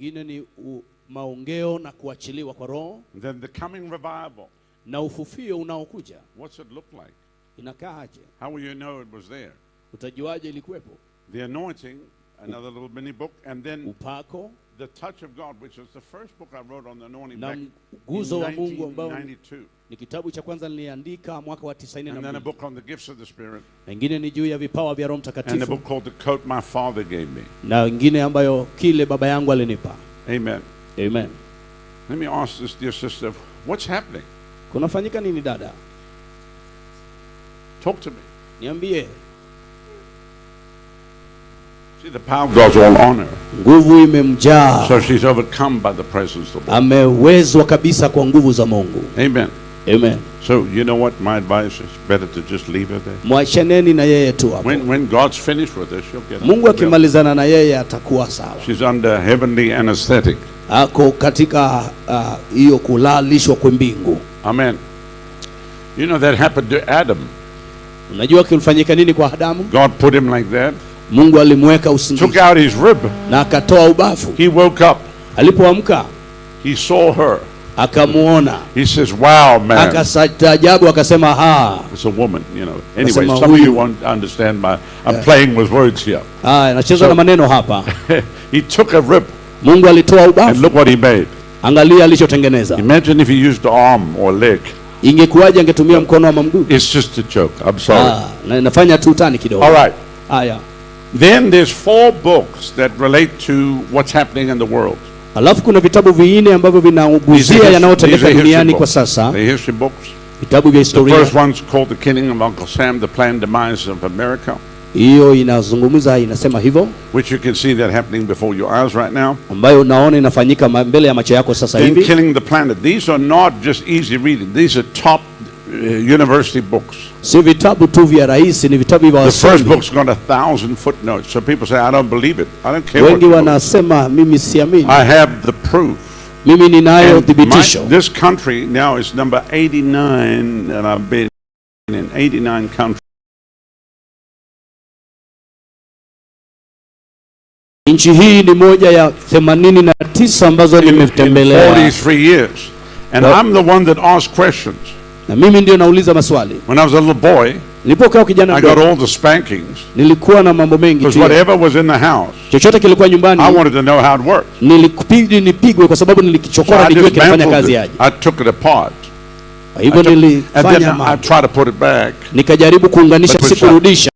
Ingine ni maongeo na kuachiliwa kwa Roho. And then the coming revival. Na ufufio unaokuja. What's it look like? Inakaaje? How will you know it was there? Utajuaje ilikuwepo? The anointing, another little mini book, and then upako, the touch of God, which is the first book I wrote on the anointing na back in mguso wa Mungu ambao 1992. ni kitabu cha kwanza niliandika mwaka wa tisaini na And then a mbili. book on the gifts of the Spirit. Na ingine ni juu ya vipawa vya Roho And a Mtakatifu. book called The Coat My Father Gave Me. Na ingine ambayo kile baba yangu alinipa. Amen. Amen. Let me ask this dear sister, what's happening? Kunafanyika nini dada? Talk to me. Niambie. See, the power of God's all on her. Nguvu imemjaa. So she's overcome by the presence of the Lord. Amewezwa kabisa kwa nguvu za Mungu. Amen. Amen. So you know what my advice is? Better to just leave her there. Mwachaneni na yeye tu hapo. When God's finished with her, she'll get up. Mungu akimalizana na yeye atakuwa sawa. She's under heavenly anesthetic. Ako katika hiyo kulalishwa kwa mbingu. Amen. You know that happened to Adam. Unajua kilifanyika nini kwa Adamu? God put him like that. Mungu alimweka usingizi. Took out his rib. Na akatoa ubavu. He woke up. Alipoamka, He saw her. Akamuona. He says, wow, man. Akastaajabu akasema, ha. It's a woman, you know. Anyway, Akasema, some of you huyu. won't understand my, I'm playing with words here. Anacheza na maneno hapa. He took a rib. Mungu alitoa ubavu. And look what he made. Angalia alichotengeneza. Imagine if he used the arm or leg. Ingekuwaje angetumia mkono ama mguu? It's just a joke. I'm sorry. Na nafanya tu utani kidogo. All right. Haya. Then there's 4 books that relate to what's happening in the world. Alafu kuna vitabu vinne ambavyo vinauguzia yanayotendeka These are history duniani kwa books. sasa. The history books. Vitabu vya The historia. first one's called The Killing of Uncle Sam, The Planned Demise of America. Hiyo inazungumza, inasema hivyo. Which you can see that happening before your eyes right now. Ambayo unaona inafanyika mbele ya macho yako sasa Then hivi. Killing the Planet. These are not just easy reading. These are top university books. Si vitabu tu vya rahisi, ni vitabu vya The first wasomi. book's got 1,000 footnotes. So people say, I don't believe it. I don't care what Wengi you believe. wanasema mimi siamini. I have the proof. Mimi ninayo And thibitisho. this country now is number 89, and I've been in 89 countries. Nchi hii ni moja ya 89 ambazo In nimetembelea. 43 years. And Well, I'm the one that asks questions. Na mimi ndio nauliza maswali. When I was a little boy, Nilipokuwa kijana I got mdogo, all the spankings. nilikuwa na mambo mengi Because tu. whatever was in the house, Chochote kilikuwa nyumbani, I wanted to know how it worked. Nilipigwa nipigwe kwa sababu nilikichokora So I nijue kinafanya dismantled kazi it. aje. I took it apart. Kwa hivyo And then nilifanya I mambo. tried to put it back. Nikajaribu kuunganisha, But sikurudisha.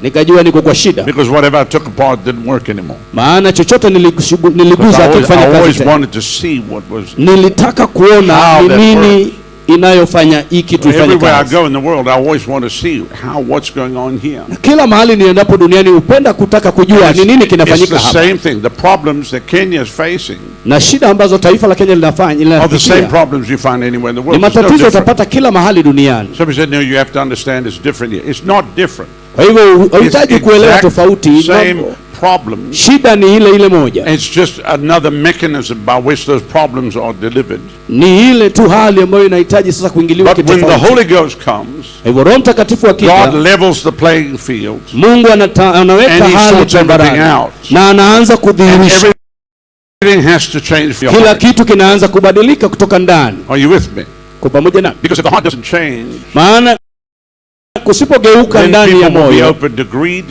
Nikajua niko kwa shida. Because whatever I took apart didn't work anymore. Maana chochote niligusa Because hakikufanya I kazi always tena. wanted to see what was Nilitaka kuona how ni that nini works. inayofanya hii kitu ifanye Everywhere I kazi. go in the world, I always want to see what's going on here. Na kila mahali niendapo duniani hupenda kutaka kujua ni nini It's kinafanyika the hapa. same thing. The problems that Kenya is facing Na shida ambazo taifa la Kenya are the same linapitia problems you find anywhere in the world. ni There's no matatizo difference. utapata kila mahali duniani. Somebody said, no, you have to understand it's different here. It's not different. Kwa hivyo It's huhitaji kuelewa exact tofauti. same Mambo. problems. Shida ni ile ile moja. It's just another mechanism by which those problems are delivered. Ni ile tu hali ambayo inahitaji sasa kuingiliwa But when the kitofauti. Holy Ghost comes, Kwa hivyo Roho Mtakatifu akija, God levels the playing field. Mungu anaweka And he hali sorts everything tambarare. out. Na anaanza And kudhihirisha. everything has to change for your Kila heart. kitu kinaanza kubadilika kutoka ndani. Are you with me? Kwa pamoja nami. Because if the heart doesn't change, Maana kusipogeuka then ndani ya people will be moyo, open to greed.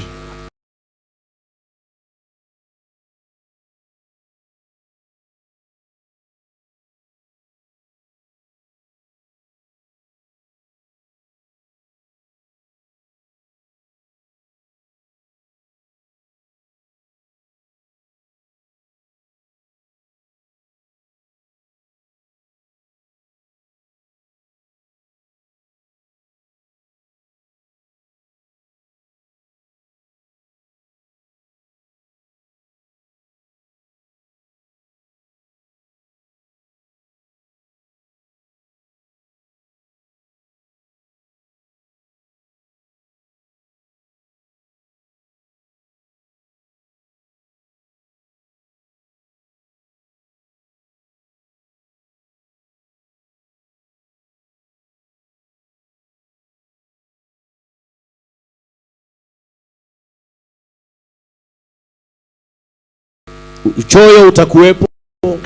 Uchoyo utakuwepo.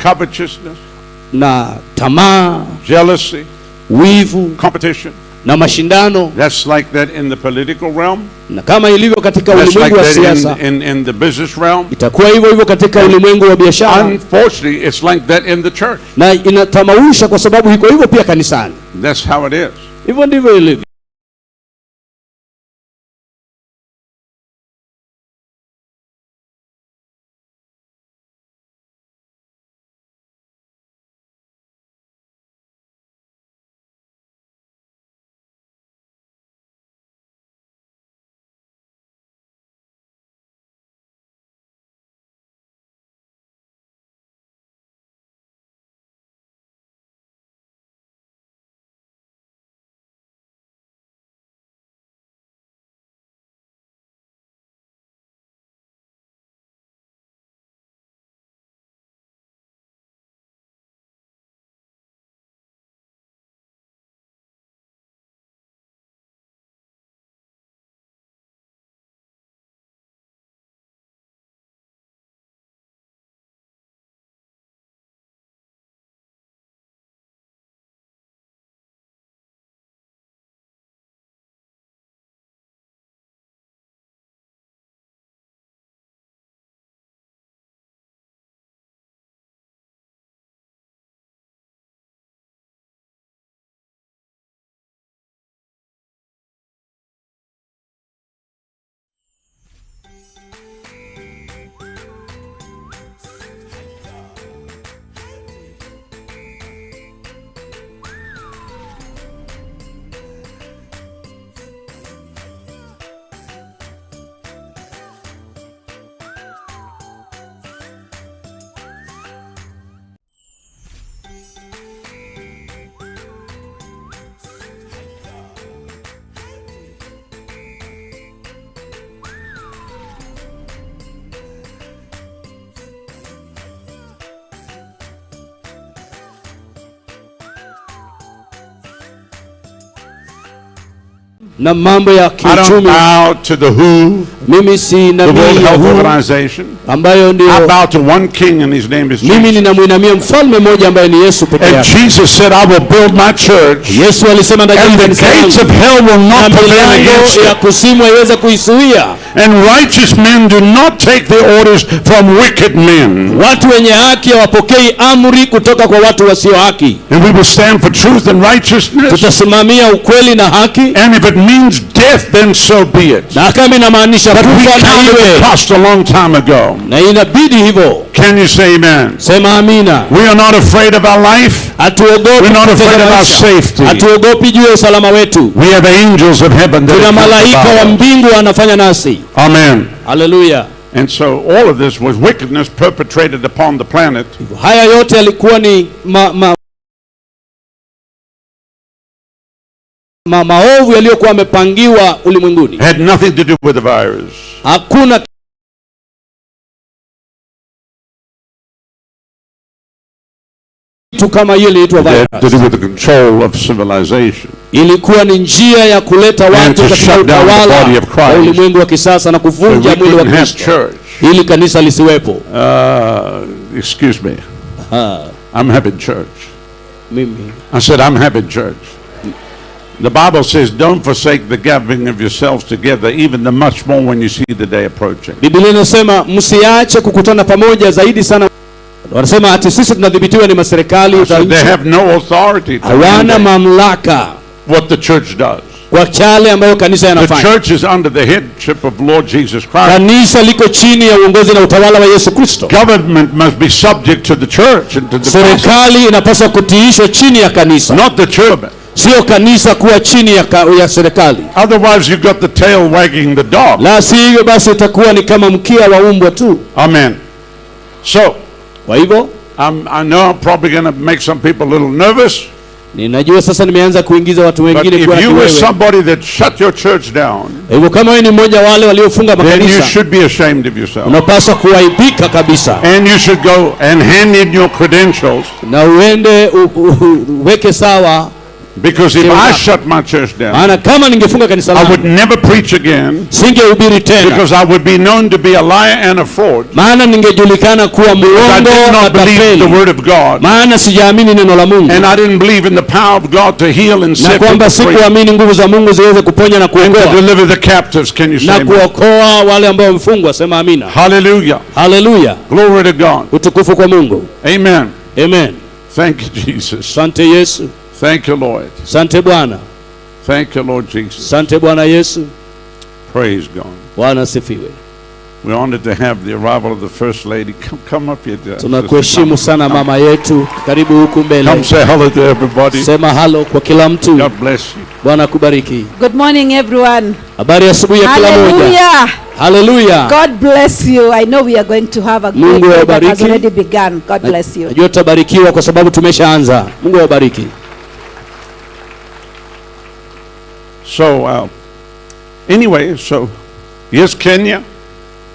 Covetousness, na tamaa, jealousy, wivu competition. Na mashindano. That's like that in the political realm. Na kama ilivyo katika That's like ulimwengu wa that siasa, in the business realm. Itakuwa hivyo hivyo katika ulimwengu wa biashara. Unfortunately, it's like that in the church. Na inatamausha kwa sababu iko hivyo pia kanisani. That's how it is. Hivyo ndivyo ilivyo. Na mambo ya I don't kiuchumi. Bow to the WHO, Mimi si the nabii World ya Health WHO Organization. Ambayo I ndio bow to one king, and his name is mimi Jesus. ninamwinamia mfalme mmoja ambaye ni Yesu peke And yake. Jesus said, "I will build my church, Yesu alisema and ndajenga the kanisa gates langu of hell will na not prevail against milango ya it." kuzimu haiweze kuizuia. And righteous men do not take the orders from wicked men. Watu wenye haki hawapokei amri kutoka kwa watu wasio haki. And we will stand for truth and righteousness. Tutasimamia ukweli na haki, And if it means death, then so be it. Na kama inamaanisha But we kufa na counted the iwe, cost a long time ago. Na inabidi hivyo. Can you say amen? Sema amina. We are not afraid of our life. Hatuogopi We're not kupoteza afraid of our maisha. safety. Hatuogopi juu ya usalama wetu. We have angels of heaven that Tuna are malaika wa about us. mbingu wanafanya nasi. Amen. Haleluya. And so all of this was wickedness perpetrated upon the planet. Haya yote yalikuwa ni maovu yaliyokuwa yamepangiwa ulimwenguni. Had nothing to do with the virus. Hakuna kitu kama hiyo iliitwa It had to virus. do with the control of civilization. Ilikuwa ni njia ya kuleta And watu to katika shut down the utawala body of Christ. wa ulimwengu wa kisasa na So we kuvunja mwili wa couldn't have Kristo church. ili kanisa lisiwepo. Excuse me. Ah, I'm having church. Mimi I said, "I'm having church." The Bible says, "Don't forsake the gathering of yourselves together, even the much more when you see the day approaching." Biblia inasema msiache kukutana pamoja zaidi sana. Wanasema ati sisi tunadhibitiwa ni maserikali za So they nchi. Have no authority to Hawana mandate mamlaka what the church does. Kwa chale ambayo kanisa The yanafanya. church is under the headship of Lord Jesus Christ. Kanisa liko chini ya uongozi na utawala wa Yesu Kristo. Government must be subject to the church and to the gospel, Serikali inapaswa kutiishwa chini ya kanisa, not the church. Sio kanisa kuwa chini ya serikali. Otherwise, you've got the tail wagging the dog. La si hivyo basi itakuwa ni kama mkia wa umbwa tu. Amen. So, Kwa hivyo I know I'm probably going to make some people a little nervous, ninajua sasa nimeanza kuingiza watu but wengine kuwa if na you were kiwewe. somebody that shut your church down, Kwa hivyo kama wewe ni mmoja wale waliofunga then you makanisa, should be ashamed of yourself. Unapaswa kuaibika kabisa, And you should go and hand in your credentials na uende uweke sawa Because if I shut my church down, Maana kama ningefunga kanisa I would langu never preach again singehubiri tena, because I would be known to be a liar and a fraud. maana ningejulikana kuwa I muongo did na not believe the tapeli, word of God. maana sijaamini neno la Mungu And I didn't believe in the power of God to heal and na set kwamba people free sikuamini nguvu za Mungu ziweze kuponya na and to kuokoa deliver the captives. Can you say na amen? kuokoa wale ambao wamefungwa. Sema amina. Hallelujah. Haleluya, Glory to God. utukufu kwa Mungu. Amen. Amen. Thank you, Jesus. Asante Yesu, Thank you, Lord. asante Bwana, Thank you, Lord Jesus. asante Bwana Yesu. Praise God. Bwana asifiwe. We're honored to have the arrival of the First Lady. Come, come up here. Sister. Tunakuheshimu Come, sana mama yetu, karibu huku come mbele, say hello to everybody. sema halo kwa kila mtu. God bless you. Bwana akubariki. Good morning, everyone. Habari ya asubuhi ya kila mmoja. Hallelujah. Haleluya. God bless you. I know we are going to have a great Mungu day that has awabariki. already begun. God bless you. Najua tutabarikiwa kwa sababu tumeshaanza. Mungu awabariki. So, anyway, so yes, Kenya,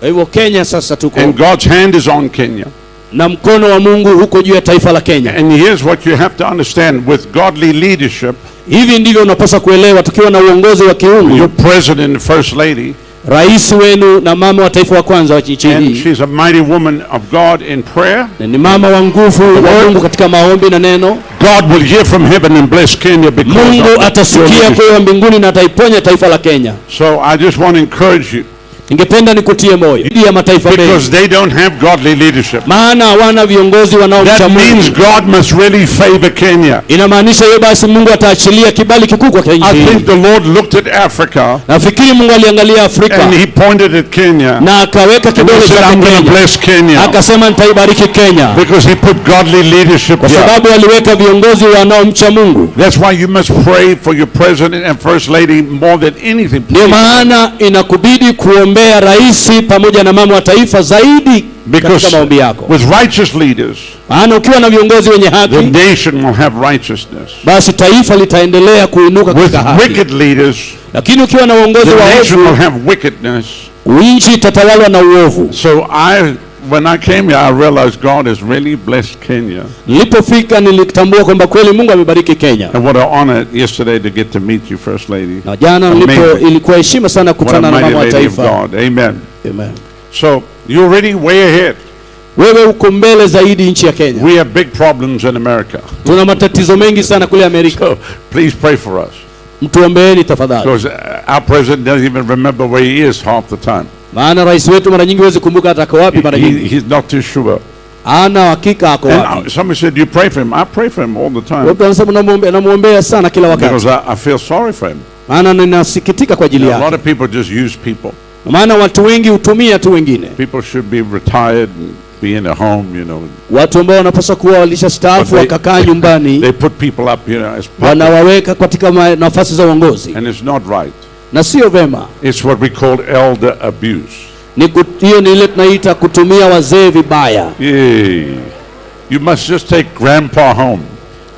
Kwa hivyo Kenya sasa tuko and God's hand is on Kenya. na mkono wa Mungu huko juu ya taifa la Kenya. And here's what you have to understand: with godly leadership, Hivi ndivyo unapaswa kuelewa, tukiwa na uongozi wa kiungu, your president and first lady, rais wenu na mama wa taifa wa kwanza wa nchi and hii she's a mighty woman of God in prayer. na ni mama wa nguvu wa Mungu katika maombi na neno. God will hear from heaven and bless Kenya because of Mungu your atasikia leadership. kutoka mbinguni na ataiponya taifa la Kenya. So I just want to encourage you Ningependa nikutie moyo dhidi ya mataifa mengi, because they don't have godly leadership. maana hawana viongozi wanaomcha That means Mungu. God must really favor Kenya. Inamaanisha hiyo basi Mungu ataachilia kibali kikuu kwa Kenya I hii. think the Lord looked at Africa Nafikiri Mungu aliangalia Afrika and he pointed at Kenya na akaweka and he kidole said, chake I'm going to Kenya, bless Kenya akasema nitaibariki Kenya, because he put godly leadership kwa here. sababu aliweka viongozi wanaomcha Mungu. That's why you must pray for your president and first lady more than anything. Ndio maana inakubidi kuombea rais pamoja na mama wa taifa zaidi katika Because maombi yako, with righteous leaders, maana ukiwa na viongozi wenye the haki, nation will have righteousness. basi taifa litaendelea kuinuka With katika haki, wicked leaders, lakini ukiwa na uongozi the wa nation ovu, will have wickedness. nchi itatawalwa na uovu. So when I came here, I realized God has really blessed Kenya. Nilipofika nilitambua kwamba kweli Mungu amebariki Kenya. And what an honor yesterday to get to meet you, First Lady. Na jana nilipo, Amazing. ilikuwa heshima sana What a kukutana na mighty mama wa lady of taifa. God. Amen. Amen. So you're already way ahead. Wewe uko mbele zaidi nchi ya Kenya. We have big problems in America. Tuna matatizo mengi sana kule Amerika. So please pray for us. Mtuombeeni tafadhali, Because our president doesn't even remember where he is half the time. maana rais wetu mara nyingi huwezi kumbuka hata ako wapi. Mara nyingi He's not too sure. ana hakika ako And wapi. somebody said, you pray for him. I pray for him all the time. Watu wanasema namuombea sana kila wakati, Because I feel sorry for him. maana ninasikitika kwa ajili A lot yake, of people just use people. maana watu wengi hutumia tu wengine, People should be retired and be in a home, you know. watu ambao wanapaswa kuwa walishastaafu But they- wakakaa nyumbani, They put people up, you know, as puppets, wanawaweka katika nafasi za uongozi, and it's not right. na sio vema. It's what we call elder abuse. Hiyo ni ile tunaita kutumia wazee vibaya. Yeah. You must just take grandpa home,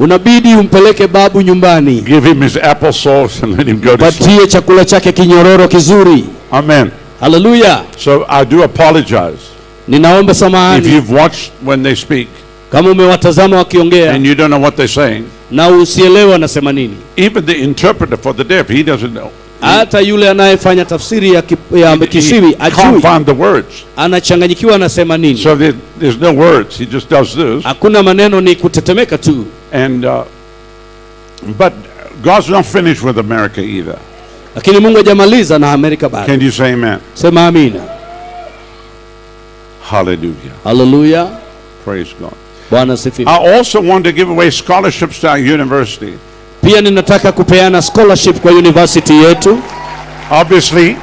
Unabidi umpeleke babu nyumbani, give him his applesauce and let him go to sleep. patie chakula chake kinyororo kizuri. Amen. Haleluya! So I do apologize Ninaomba if samahani you've watched when they speak kama umewatazama wakiongea and you don't know what they're saying. na usielewe wanasema nini. Even the interpreter for the deaf, he doesn't know. Hata yule anayefanya tafsiri ya He kisiwi can't ajui, find the words. anachanganyikiwa anasema nini. So there's no words. He just does this. Hakuna maneno, ni kutetemeka tu. And but God's not finished with America either. Lakini Mungu hajamaliza na Amerika bado. Can you say amen? Sema amina. Hallelujah. Haleluya, Praise God. Bwana asifiwe. I also want to give away scholarships to our university. Pia ninataka kupeana scholarship kwa university yetu. Obviously,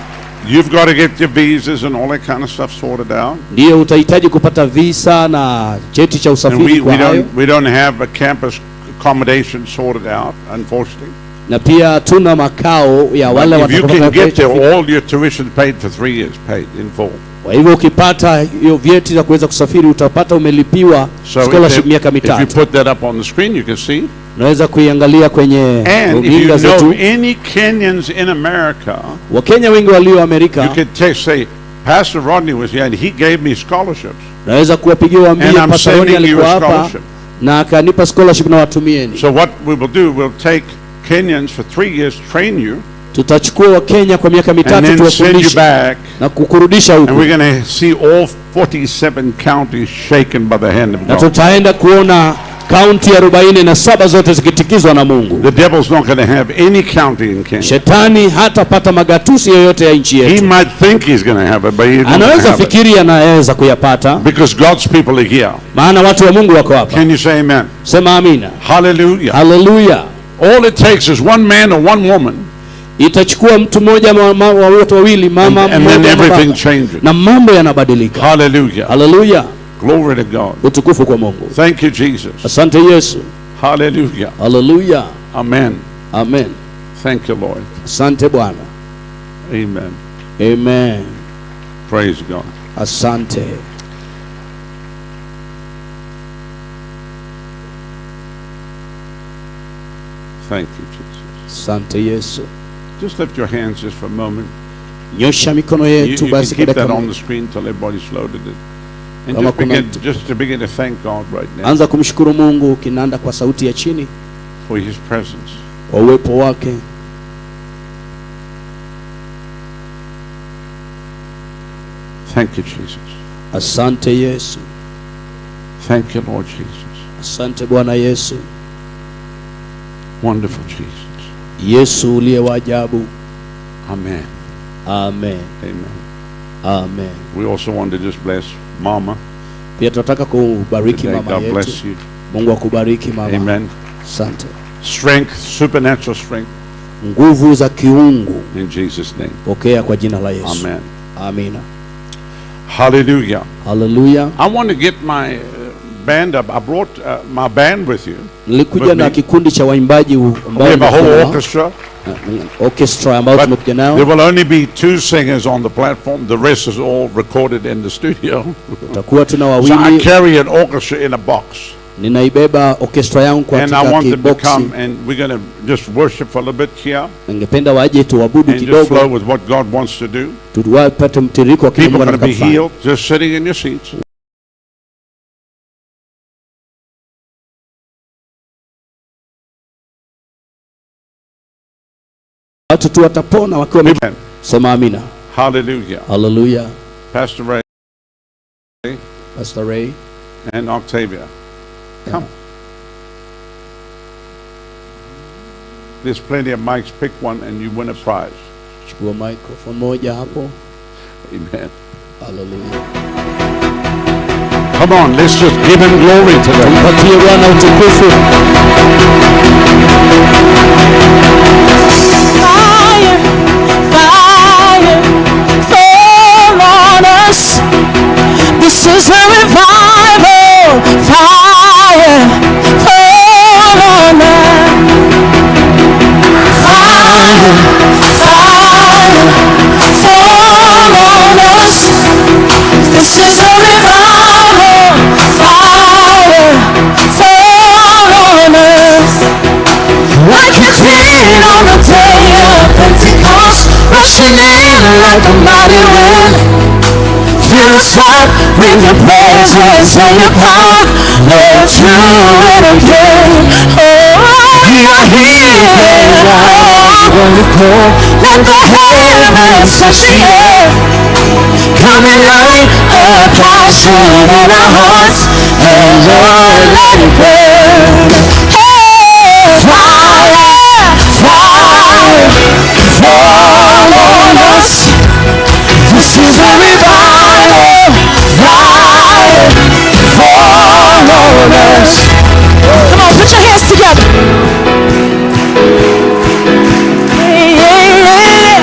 you've got to get your visas and all that kind of stuff sorted out. Ndiyo utahitaji kupata visa na cheti cha And usafiri kwa hayo, we don't have a campus accommodation sorted out, unfortunately. na pia tuna makao ya wale If you can watakaopata get there, all your tuition paid for 3 years, paid in full. Kwa hivyo ukipata hiyo vyeti za kuweza kusafiri utapata umelipiwa So scholarship miaka if you mitatu. put that up on the screen, you can see. Unaweza kuiangalia kwenye And if you runinga know zetu. any Kenyans in America, Wakenya wengi walio you Amerika could say, Pastor Rodney was here and he gave me scholarships. naweza kuwapigia waambie And I'm Pastor Rodney sending you alikuwa a hapa scholarship. na akanipa scholarship na watumieni. So what we will do, we'll take Kenyans for 3 years, train you. Tutachukua Wakenya kwa miaka And 3 then send you tuwafundishe back. na kukurudisha And huku, we're going to see all 47 counties shaken by the hand of na God. tutaenda kuona kaunti 47 zote zikitikizwa na Mungu. The devil's not going to have any county in Kenya. Shetani hatapata magatusi yoyote ya nchi He yetu. might think he's going to have it, but he's not going to Anaweza have it. fikiri anaweza kuyapata, Because God's people are here. maana watu wa Mungu wako hapa. Can you say amen? Sema amina. Hallelujah. Haleluya. All it takes is one man or one woman, Itachukua mtu mmoja, watu wawili, mama and then mmoja, everything baba, changes. na mambo yanabadilika. Hallelujah. Haleluya. Glory to God. Utukufu kwa Mungu. Thank you, Jesus. Asante Yesu. Hallelujah. Haleluya. Amen. Amen. Thank you, Lord. Asante Bwana. Amen. Amen. Praise God. Asante. Thank you, Jesus. Asante Yesu. Just lift your hands just for a moment. Nyosha mikono You yetu can basi kwa keep that dakika on moja. the screen till everybody's loaded it. And Kama just kuna begin, mtu- just to begin to thank God right now Anza kumshukuru Mungu kinanda kwa sauti ya chini for His presence. kwa uwepo wake. Thank you, Jesus. Asante Yesu. Thank you, Lord Jesus. Asante Bwana Yesu. Wonderful Jesus. Yesu uliye wa ajabu. Amen. Amen. Amen. Amen. We also want to just bless Mama Pia tunataka kubariki today. mama God yetu. bless you. Mungu akubariki mama. Amen. Asante. Strength, supernatural strength Nguvu za kiungu in Jesus' name. pokea kwa jina la Yesu. Amen. Amina. Hallelujah. Haleluya. I want to get my band up. I brought my band with you. Nilikuja With na me. kikundi cha waimbaji ambao We have a whole nimekuja nao. orchestra. Orchestra ambao But tumekuja there nao. will only be 2 singers on the platform. The rest is all recorded in the studio. Tutakuwa tuna So I wawili. carry an orchestra in a box. Ninaibeba orchestra yangu And I katika want them to kiboksi. come and we're going to just worship for a little bit here Ningependa waje tuabudu and just flow kidogo, with what God wants to do. tuwapate mtiririko wa kile People Mungu are going to be anataka kufanya. healed just sitting in your seats. Watu tu watapona wakiwa Amen. sema amina. Hallelujah. Haleluya. Pastor Ray Pastor Ray and Octavia. Come. There's plenty of mics. Pick one and you win a prize. Chukua microphone moja hapo. Amen. Haleluya. Come on, let's just give him glory today. Tumpatie Bwana utukufu. Fire, fire, fall on us. This is a revival. Fire, fall on us. Fire, fire, fall on us. This is a revival. Fire, fall on us. Like it did on the day of Pentecost, rushing in like a mighty wind. Fill us up with your presence and your power. Lord, do it again. Oh, we are here. Oh, let the heavens touch the earth. Come and light a passion in our hearts, and Lord, let it burn. Hey, fire, fire, fall on us. This is a revival. Fire, fall on us. Come on, put your hands together. Yeah, yeah, yeah.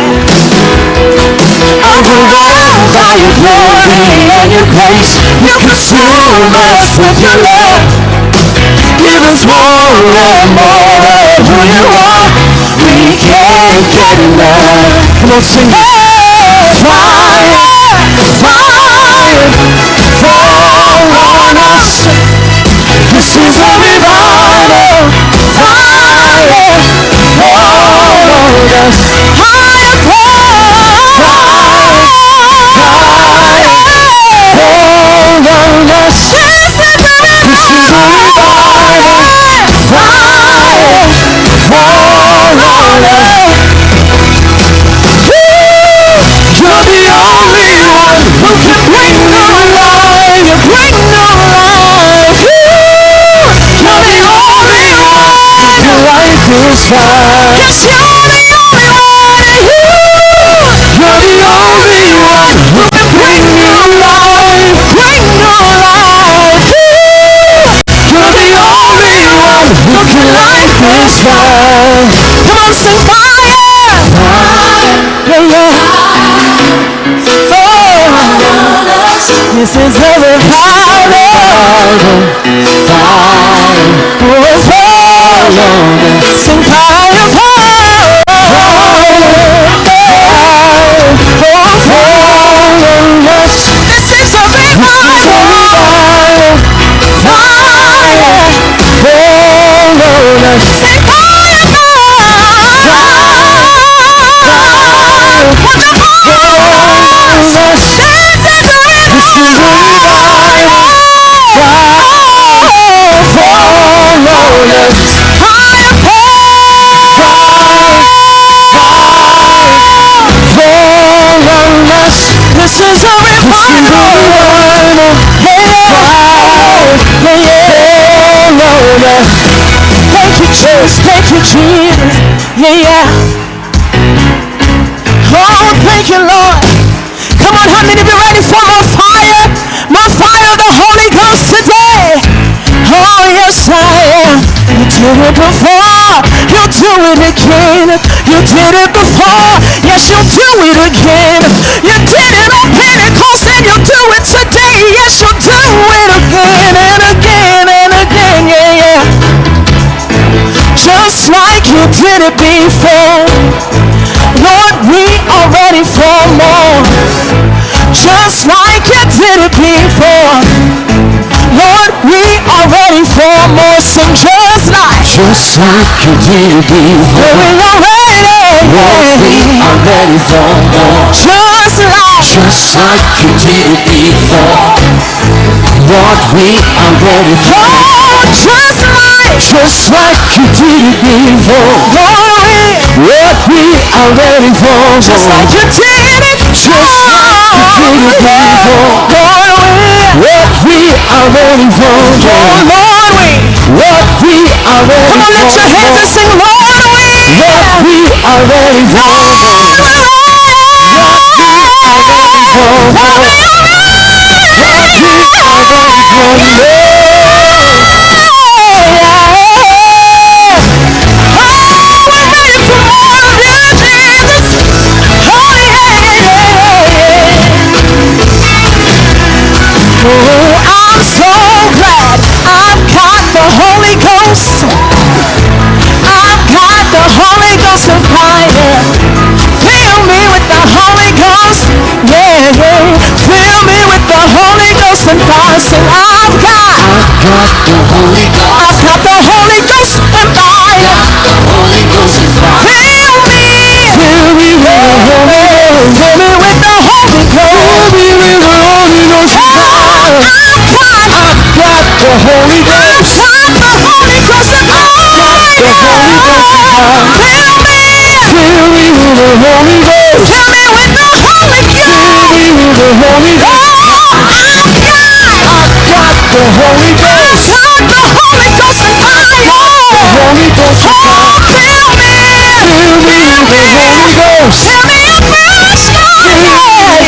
Overwhelmed by your glory and your grace, you consume us with your love. Give us more and more of who you are. We can't get enough. Come on, sing. Hey, fire, fire, fall on us. This is a revival. Fire, fall on us. Fire, fire, fall on us. This is a revival. Fire, fall bring new life. You're the only one who can light this fire. Yes, you're the only one. You're the only one who can bring new life. Bring new life. You're the only one who can light this fire. Come on, sing fire. Yeah, yeah. Fire. This is a revival. Fire, Oh, fire. Sing fire, fire. Oh, fire. This is a revival. Fire. Sing fire, fire. What the fire? This is a revival. Fire, This is a revival. Yeah, yeah, yeah. Thank you, Jesus. Thank you, Jesus. Yeah, yeah. Oh, thank you, Lord. Come on, how many of you ready for more fire? More fire of the Holy Ghost today. Oh, yes, I am. You did it before. You'll do it again. You did it before. Yes, you'll do it again. You did it on Pentecost and you'll do it today. Yes, you'll do it again and again and again. Yeah, yeah. Just like you did it before. Lord, we are ready for more. Just like you did it before. Lord, we are ready for more. Sing just like. Just like you did it before. We are ready. Lord, we are ready for more. Just like. Just like you did it before. Lord, we are ready for Oh, just like. Just like you did it before. Lord, we. Lord, we are ready for more. Just like you did it. Just like you did it before. Lord, we. Lord, we are ready for Oh, more. Lord, we. Lord, we are ready Come on, lift for your hands more. and sing, Lord, we. Lord, we are ready for more. Lord, we're ready. Lord, we are ready for Lord, more. we are ready. Lord, we are ready for more. Oh, we're ready for more of you, Jesus. Oh, yeah, yeah, yeah. Oh, I'm so glad I've got the Holy Ghost. I've got the Holy Ghost of fire. Fill me with the Holy Ghost. Yeah, yeah. Fill me with the Holy Ghost and fire. Say, I've got. Got the Holy Ghost, I've got the Holy Ghost and fire. the Holy Ghost and fire. Fill me. Fill me with the Holy Ghost. Fill me with the Holy Ghost. Fill me with the Holy Ghost and fire. I've got. I've got the Holy I've Ghost. got the Holy Ghost and fire. The Holy Ghost and fire. Fill me. Fill me with the Holy Ghost. Fill me with the Holy Fill Ghost. me with the Holy Ghost. Oh, I've got. I've got the Holy I've Ghost. got the Holy Ghost and fire. The Holy Ghost and Oh, fire. fill me. Fill me with the Holy Ghost. Fill me afresh, God. Yeah, yeah.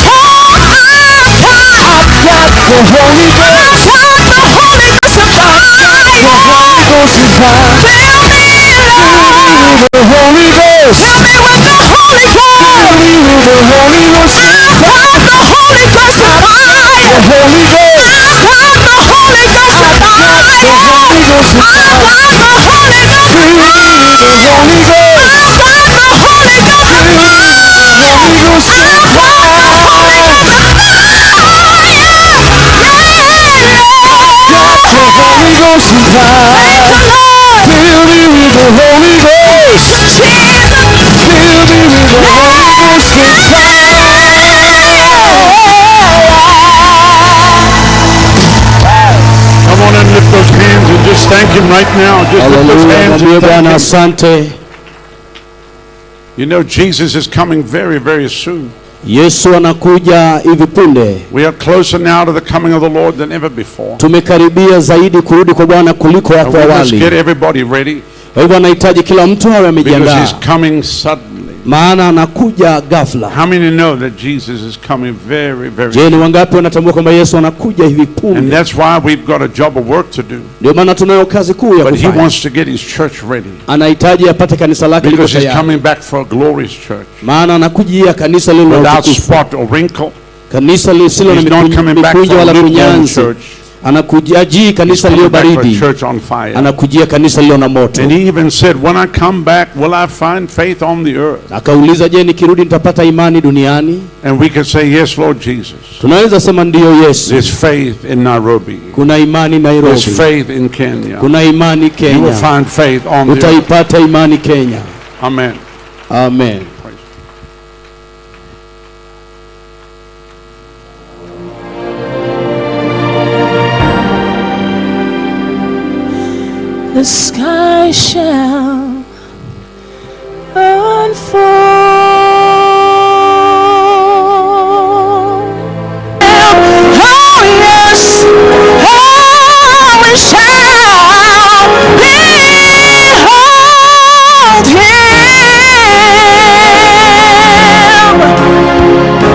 Oh, I've got. I've got the Holy Ghost. I've got the Holy Ghost and The fire. Holy Ghost and fire. Fill me, Fill me Lord. with the Holy Ghost. Fill me with the Holy Fill Ghost. me with the Holy Ghost and I've fire. got the Holy Ghost and fire. The Holy Ghost. I've got the Holy Ghost and The fire. Holy Ghost and I've fire. got the Holy Ghost Fill and me with the fire. Holy Ghost. I've got the Holy Ghost and Fill me with the fire. Holy Ghost and I've got the Holy fire. Ghost and fire. Yeah. Got the Holy Ghost and Thank fire. you, Lord. Fill me with the Holy Ghost. Jesus. Fill me with the Holy Ghost and fire. Come on and lift those hands and just thank him right now. Just lift those Haleluya, hands mwambie and Bwana thank him. asante. You know, Jesus is coming very, very soon. Yesu anakuja hivi punde. We are closer now to the coming of the Lord than ever before. Tumekaribia zaidi kurudi kwa Bwana kuliko And hapo we must get awali. everybody ready Kwa hivyo anahitaji kila mtu awe because amejiandaa, he's coming suddenly. maana anakuja ghafla. How many know that Jesus is coming very, very Je, soon? ni wangapi wanatambua kwamba Yesu anakuja hivi And punde? that's why we've got a job of work to do. Ndio maana tunayo kazi kuu ya But he kufanya. wants to get his church ready Anahitaji apate kanisa lake liko because he's tayari, coming back for a glorious church maana anakujia kanisa lililo na without utukufu, spot or wrinkle. kanisa lisilo na He's not coming back mikunjo for a wala lukewarm kunyanzi. church. Anakujia He's kanisa coming lililo back for a baridi, church on fire. anakujia kanisa lililo na moto. And he even said, "When I come back, will I find faith on the earth?" Akauliza, je, nikirudi nitapata imani duniani? And we can say, "Yes, Lord Jesus." Tunaweza sema ndiyo, Yesu. There's faith in Nairobi. Kuna imani There's Nairobi, faith in Kenya. kuna imani You will Kenya, find faith on the earth. utaipata imani Kenya. Amen. Amen. Praise. The sky shall unfold. Oh yes, oh we shall behold him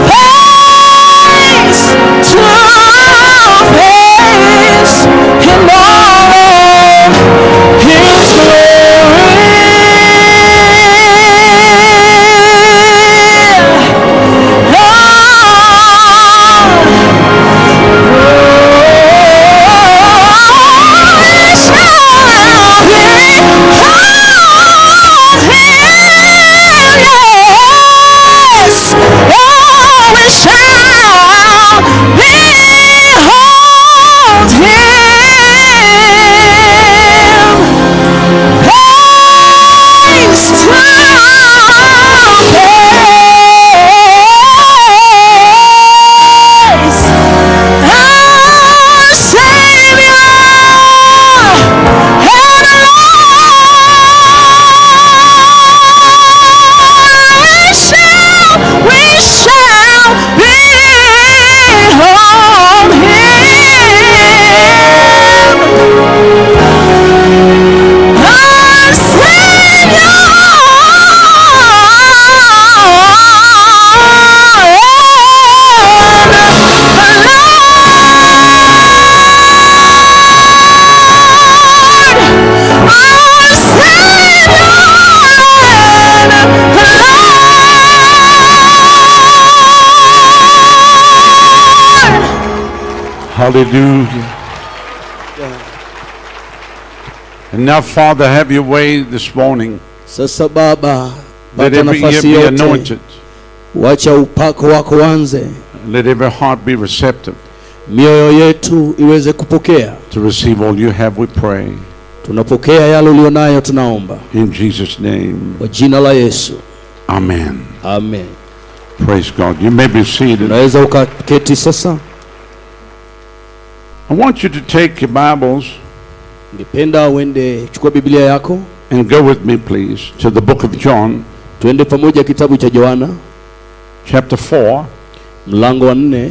face to face in all of his glory. Oh, we shall behold him, yes. Oh, we shall behold him face to face. Our Savior and Lord, we shall behold him. Our Savior and Lord, our Savior and Lord. Hallelujah. And now, Father, have your way this morning. Sasa Baba, Let pata every ear nafasi be yote, anointed. wacha upako wako uanze, Let every heart be receptive mioyo yetu iweze kupokea. to receive all you have, we pray. Tunapokea yale ulionayo, tunaomba In Jesus' name. kwa jina la Yesu, Amen. amen. Praise God. You may be seated. Unaweza ukaketi sasa. I want you to take your Bibles Ningependa uende chukua Biblia yako, and go with me, please, to the book of John, tuende pamoja kitabu cha Yohana chapter 4. mlango wa 4.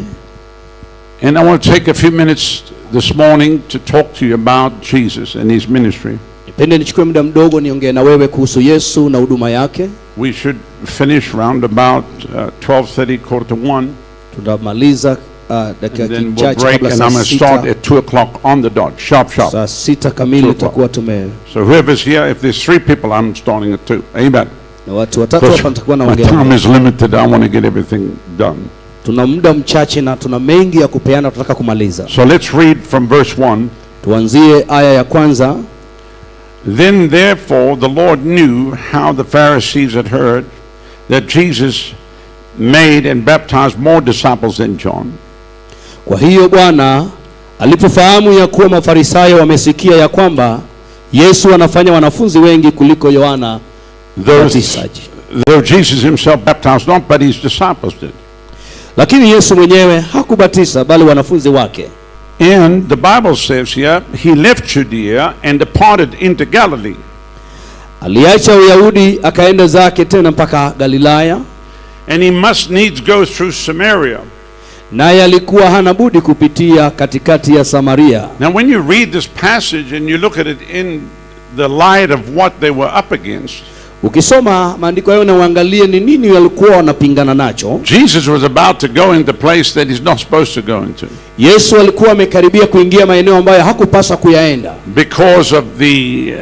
And I want to take a few minutes this morning to talk to you about Jesus and his ministry. Nipende nichukue muda mdogo niongee na wewe kuhusu Yesu na huduma yake. We should finish round about 12:30, 12:45. Tutamaliza dakika And then we'll chache break, kabla and I'm saa going to start sita, at 2 o'clock on the dot, sharp, sharp. saa sita kamili 2 o'clock. tutakuwa tume So whoever's here, if there's 3 people, I'm starting at 2. Amen. na watu watatu hapa nitakuwa My naongea. time is limited. I want to get everything done. Tuna muda mchache na tuna mengi ya kupeana, tunataka kumaliza. So let's read from verse 1. Tuanzie aya ya kwanza. Then therefore the Lord knew how the Pharisees had heard that Jesus made and baptized more disciples than John. Kwa hiyo Bwana alipofahamu ya kuwa Mafarisayo wamesikia ya kwamba Yesu anafanya wanafunzi wengi kuliko Yohana Mbatizaji, Though Jesus himself baptized not, but his disciples did. lakini Yesu mwenyewe hakubatiza bali wanafunzi wake. And the Bible says here, he left Judea and departed into Galilee. Aliacha Uyahudi akaenda zake tena mpaka Galilaya. And he must needs go through Samaria. Naye alikuwa hana budi kupitia katikati ya Samaria. Now, when you read this passage and you look at it in the light of what they were up against, Ukisoma maandiko hayo na uangalie ni nini walikuwa wanapingana nacho. Jesus was about to go into place that he's not supposed to go into Yesu alikuwa amekaribia kuingia maeneo ambayo hakupaswa kuyaenda because of the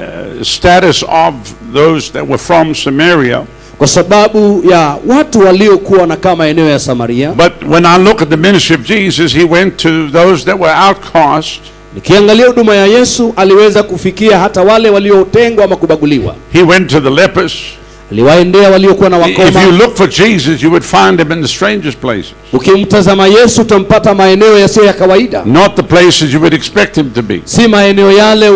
status of those that were from Samaria. kwa sababu ya watu waliokuwa wanakaa maeneo ya Samaria. But when I look at the ministry of Jesus, he went to those that were outcast. Nikiangalia huduma ya Yesu, aliweza kufikia hata wale waliotengwa ama kubaguliwa. He went to the lepers. Aliwaendea waliokuwa na If you wakoma. look for Jesus, you would find him in the strangest places, Ukimtazama Yesu utampata maeneo yasiyo ya kawaida, not the places you would expect him to be. si maeneo yale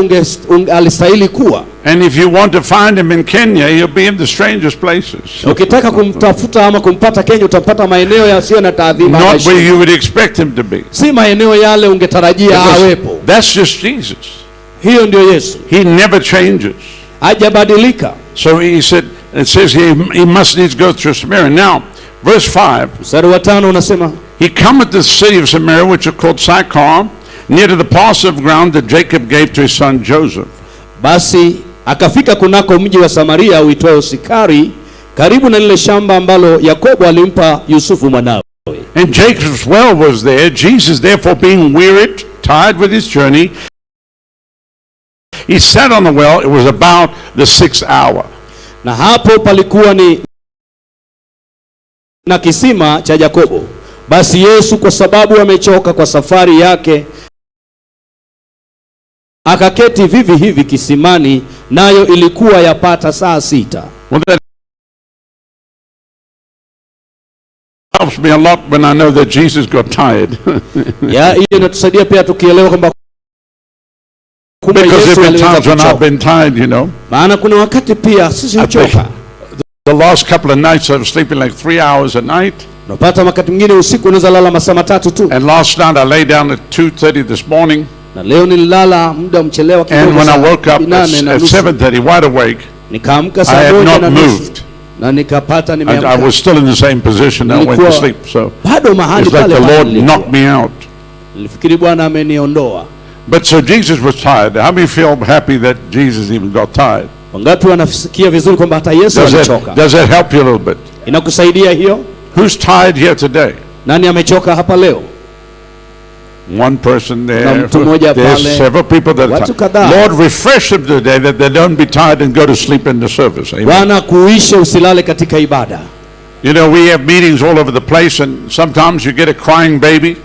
alistahili kuwa. And if you want to find him in Kenya, he'll be in the strangest places, Ukitaka kumtafuta ama kumpata Kenya, utampata maeneo yasiyo na taadhima ama not heshima. where you would expect him to be. Si maeneo yale ungetarajia Because awepo. that's just Jesus. Hiyo ndio Yesu, He never changes. hajabadilika. So he said, it says he must needs go through Samaria. Now, verse 5, Mstari wa 5 unasema, he cometh to the city of Samaria, which is called Sychar, near to the parcel of ground that Jacob gave to his son Joseph. Basi akafika kunako mji wa Samaria uitwao Sikari, karibu na lile shamba ambalo Yakobo alimpa Yusufu mwanawe. And Jacob's well was there. Jesus, therefore, being wearied, tired with his journey, he sat on the well. It was about the 6th hour. Na hapo palikuwa ni na kisima cha Yakobo. Basi Yesu kwa sababu amechoka kwa safari yake, akaketi vivi hivi kisimani, nayo ilikuwa yapata saa 6. Well, that helps me a lot when I know that Jesus got tired. Ya, hiyo inatusaidia pia tukielewa kwamba kumbe Because Yesu there have been aliweza times when I've kuchoka. been tired, you know. Maana kuna wakati pia sisi I think huchoka. the last couple of nights I was sleeping like 3 hours a night. Unapata wakati mwingine usiku unaweza lala masaa 3 tu. And last night I lay down at 2:30 this morning. Na leo nililala muda mchelewa And kidogo when I saa woke up 8 na at nusu. 7:30, wide awake, Nikaamka I saa had 1 not na nusu moved. na nikapata I nimeamka. was still in the same position I went to Nilikuwa sleep. So bado mahali it's like pale the pale Lord nilikuwa. knocked me out. Nilifikiri Bwana ameniondoa. But so Jesus was tired. How many feel happy that Jesus even got tired? Wangapi wanasikia vizuri kwamba hata Yesu alichoka? Does that help you a little bit? Inakusaidia hiyo? Who's tired here today? Nani amechoka hapa leo? One person there. Na mtu mmoja There's pale. several people that are Watu tired. kadhaa. Lord, refresh them today that they don't be tired and go to sleep in the service. Amen. Bwana kuishe usilale katika ibada. You know, we have meetings all over the place, and sometimes you get a crying baby.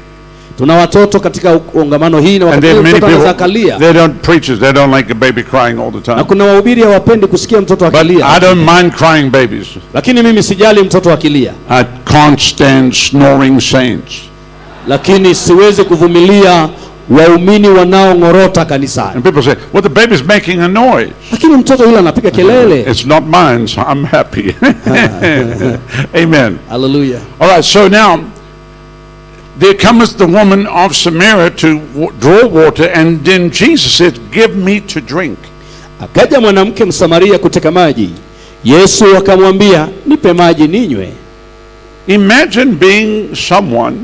Tuna watoto katika kongamano hii na And wakati there are many mtoto anaweza people, akalia. they don't preach it. They don't like a baby crying all the Na time. kuna wahubiri hawapendi kusikia mtoto But akilia. I don't mind crying babies. Lakini mimi sijali mtoto akilia. I can't stand snoring saints. Lakini siwezi kuvumilia waumini wanaong'orota kanisani. And people say, well, the baby's making a noise. Lakini mtoto yule anapiga kelele. It's not mine, so I'm happy. Amen. Hallelujah. All right, so now there cometh the woman of Samaria to draw water, and then Jesus said, give me to drink. Akaja mwanamke Msamaria kuteka maji. Yesu akamwambia, nipe maji ninywe. Imagine being someone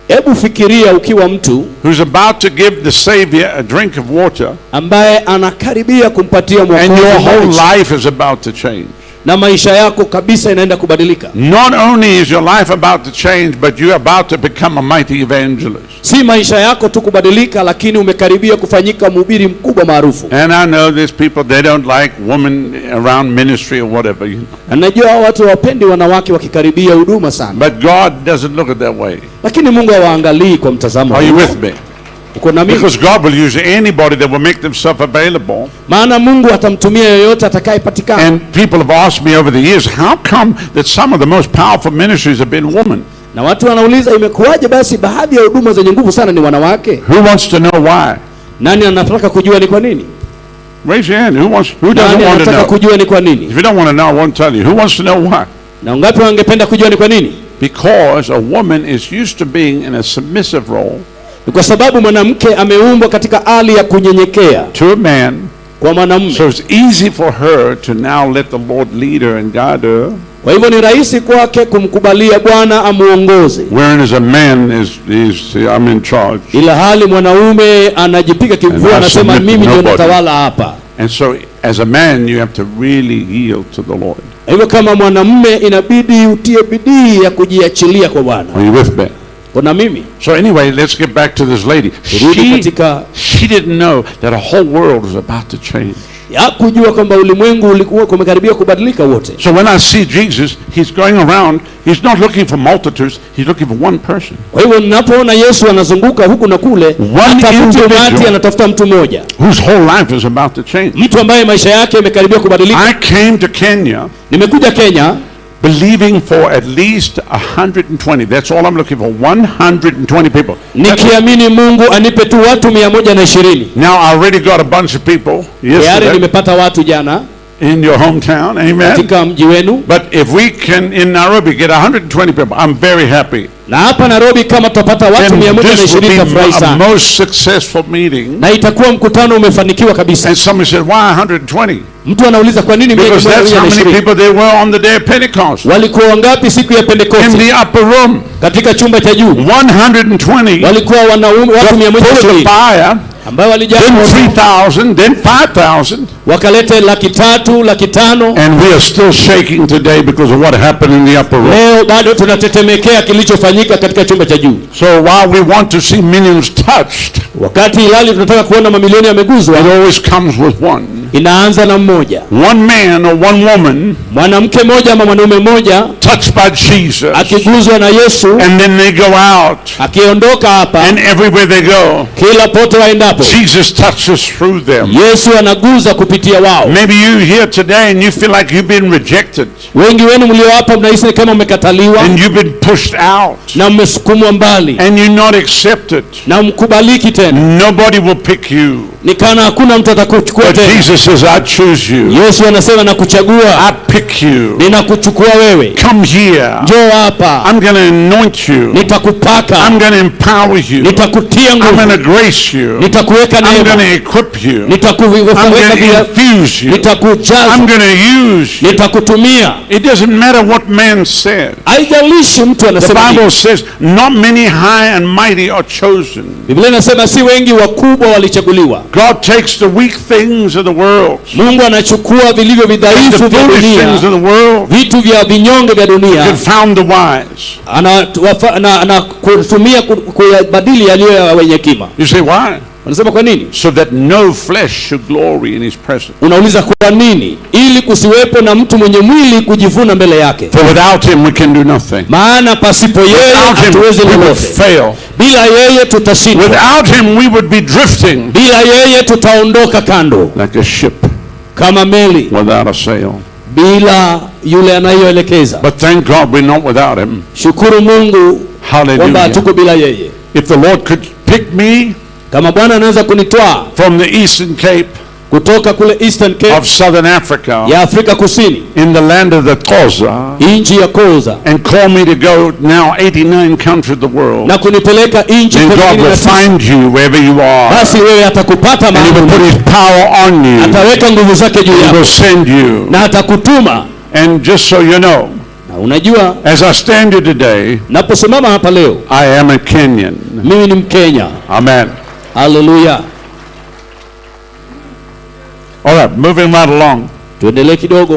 Hebu fikiria ukiwa mtu who's about to give the Savior a drink of water, ambaye anakaribia kumpatia and Mwokozi your whole maji, life is about to change. na maisha yako kabisa inaenda kubadilika. Not only is your life about to change, but you're about to become a mighty evangelist. Si maisha yako tu kubadilika, lakini umekaribia kufanyika mhubiri mkubwa maarufu. And I know there's people, they don't like women around ministry or whatever. You know. Na najua hao watu hawapendi wanawake wakikaribia huduma sana, But God doesn't look at that way. lakini Mungu hawaangalii kwa mtazamo Are you huo. with me? Uko na mimi? Because God will use anybody that will make themselves available. Maana Mungu atamtumia yoyote atakayepatikana. And people have asked me over the years, how come that some of the most powerful ministries have been women? Na watu wanauliza imekuwaje basi baadhi ya huduma zenye nguvu sana ni wanawake? Who wants to know why? Nani anataka kujua ni kwa nini? Raise your hand. Who wants? Who doesn't Nani want to anataka know? kujua ni kwa nini? If you don't want to know, I won't tell you. Who wants to know why? Na wangapi wangependa kujua ni kwa nini? Because a woman is used to being in a submissive role Ni kwa sababu mwanamke ameumbwa katika hali ya kunyenyekea to a man Kwa mwanamume. So it's easy for her to now let the Lord lead her and guide her. Kwa hivyo ni rahisi kwake kumkubalia Bwana amuongoze. Whereas a man is I'm in charge. Ila hali mwanaume anajipiga And kifua I anasema submit to mimi ndio nobody. natawala hapa. And so as a man you have to really yield to the Lord. Kwa hivyo kama mwanamume inabidi utie bidii ya kujiachilia kwa Bwana. Are you with me? Kuna mimi. So anyway, let's get back to this lady. Turudi katika She didn't know that a whole world was about to change. Hakujua kwamba ulimwengu ulikuwa umekaribia kubadilika wote. So when I see Jesus, he's going around, he's not looking for multitudes, he's looking for one person. Kwa hivyo ninapoona Yesu anazunguka huku na kule, One hatafuti individual. umati, anatafuta mtu mmoja. Whose whole life is about to change. Mtu ambaye maisha yake yamekaribia kubadilika. I came to Kenya Nimekuja Kenya believing for at least 120. That's all I'm looking for, 120 people. nikiamini Mungu anipe tu watu 120. Now I already got a bunch of people Tayari yesterday nimepata watu jana in your hometown, amen. katika mji wenu. But if we can in Nairobi get 120 people, I'm very happy. Na hapa Nairobi kama tutapata watu Then this will 120 be tafurahi a sana. most successful meeting. Na itakuwa mkutano umefanikiwa kabisa. And somebody said, why 120? Mtu anauliza kwa nini Because that's how many 120? people there were on the day of Pentecost. Walikuwa wangapi siku ya In Pentekoste? the upper room, Katika chumba cha juu 120 walikuwa wanaume watu full of the 120 fire, ambao walijaa then 3,000, then 5,000. wakalete 300,000, 500,000. And we are still shaking today because of what happened in the upper room. Leo bado tunatetemekea kilichofanyika katika chumba cha juu. So while we want to see millions touched, Wakati ilali tunataka kuona mamilioni yameguzwa, it always comes with one. inaanza na mmoja. One man or one woman Mwanamke mmoja ama mwanaume mmoja touched by Jesus. akiguzwa na Yesu, And then they go out. akiondoka hapa, And everywhere they go, kila pote waendapo, Jesus touches through them. Yesu anaguza kupitia wao. Maybe you here today and you feel like you've been rejected Wengi wenu mlio hapa mnahisi ni kama mmekataliwa and you've been pushed out na mmesukumwa mbali and you're not accepted. na mkubaliki tena, Nobody will pick you. ni kana hakuna mtu atakuchukua But tena. Jesus says, I choose you. Yesu anasema nakuchagua, I pick you. ninakuchukua wewe, Come here. njoo hapa, I'm going to anoint you. nitakupaka, I'm going to empower you. nitakutia I'm going nguvu, to grace you. nitakuweka I'm neema, going to equip you. I'm nitakuweka going to infuse you. I'm nitakujaza, going to use you. nitakutumia. It doesn't matter what man said. Haijalishi mtu The anasema Bible nini. says, not many high and mighty are chosen. Biblia inasema si wengi wakubwa walichaguliwa. God takes the weak things of the world, Mungu anachukua vilivyo the vidhaifu vya foolish things dunia, of the world, vitu vya vinyonge vya dunia, confound the wise. anakutumia kuyabadili yaliyo ya wenye hekima. You say, why? Wanasema kwa nini? So that no flesh should glory in his presence. Unauliza kwa nini? Ili kusiwepo na mtu mwenye mwili kujivuna mbele yake, For without him we can do nothing. maana pasipo yeye Without him hatuwezi we would lolote. fail. Bila yeye tutashindwa, Without him we would be drifting bila yeye tutaondoka kando, like a ship kama meli without a sail. bila yule anayeelekeza. But thank God we're not without him. Shukuru Mungu kwamba Hallelujah. hatuko bila yeye. If the Lord could pick me Kama Bwana anaweza kunitwaa from the Eastern Cape kutoka kule Eastern Cape of Southern Africa ya Afrika Kusini, in the land of the Xhosa nchi ya Koza, and call me to go now 89 countries of the world, na kunipeleka nchi then God will 89, find you wherever you are. basi wewe atakupata And he mahali will put ulipo. his power on you. Ataweka nguvu zake juu He yako will send you. na atakutuma. And just so you know, Na unajua, as I stand here today, naposimama hapa leo, I am a Kenyan. mimi ni Mkenya. Amen. Haleluya! All right, moving right along. Tuendelee kidogo.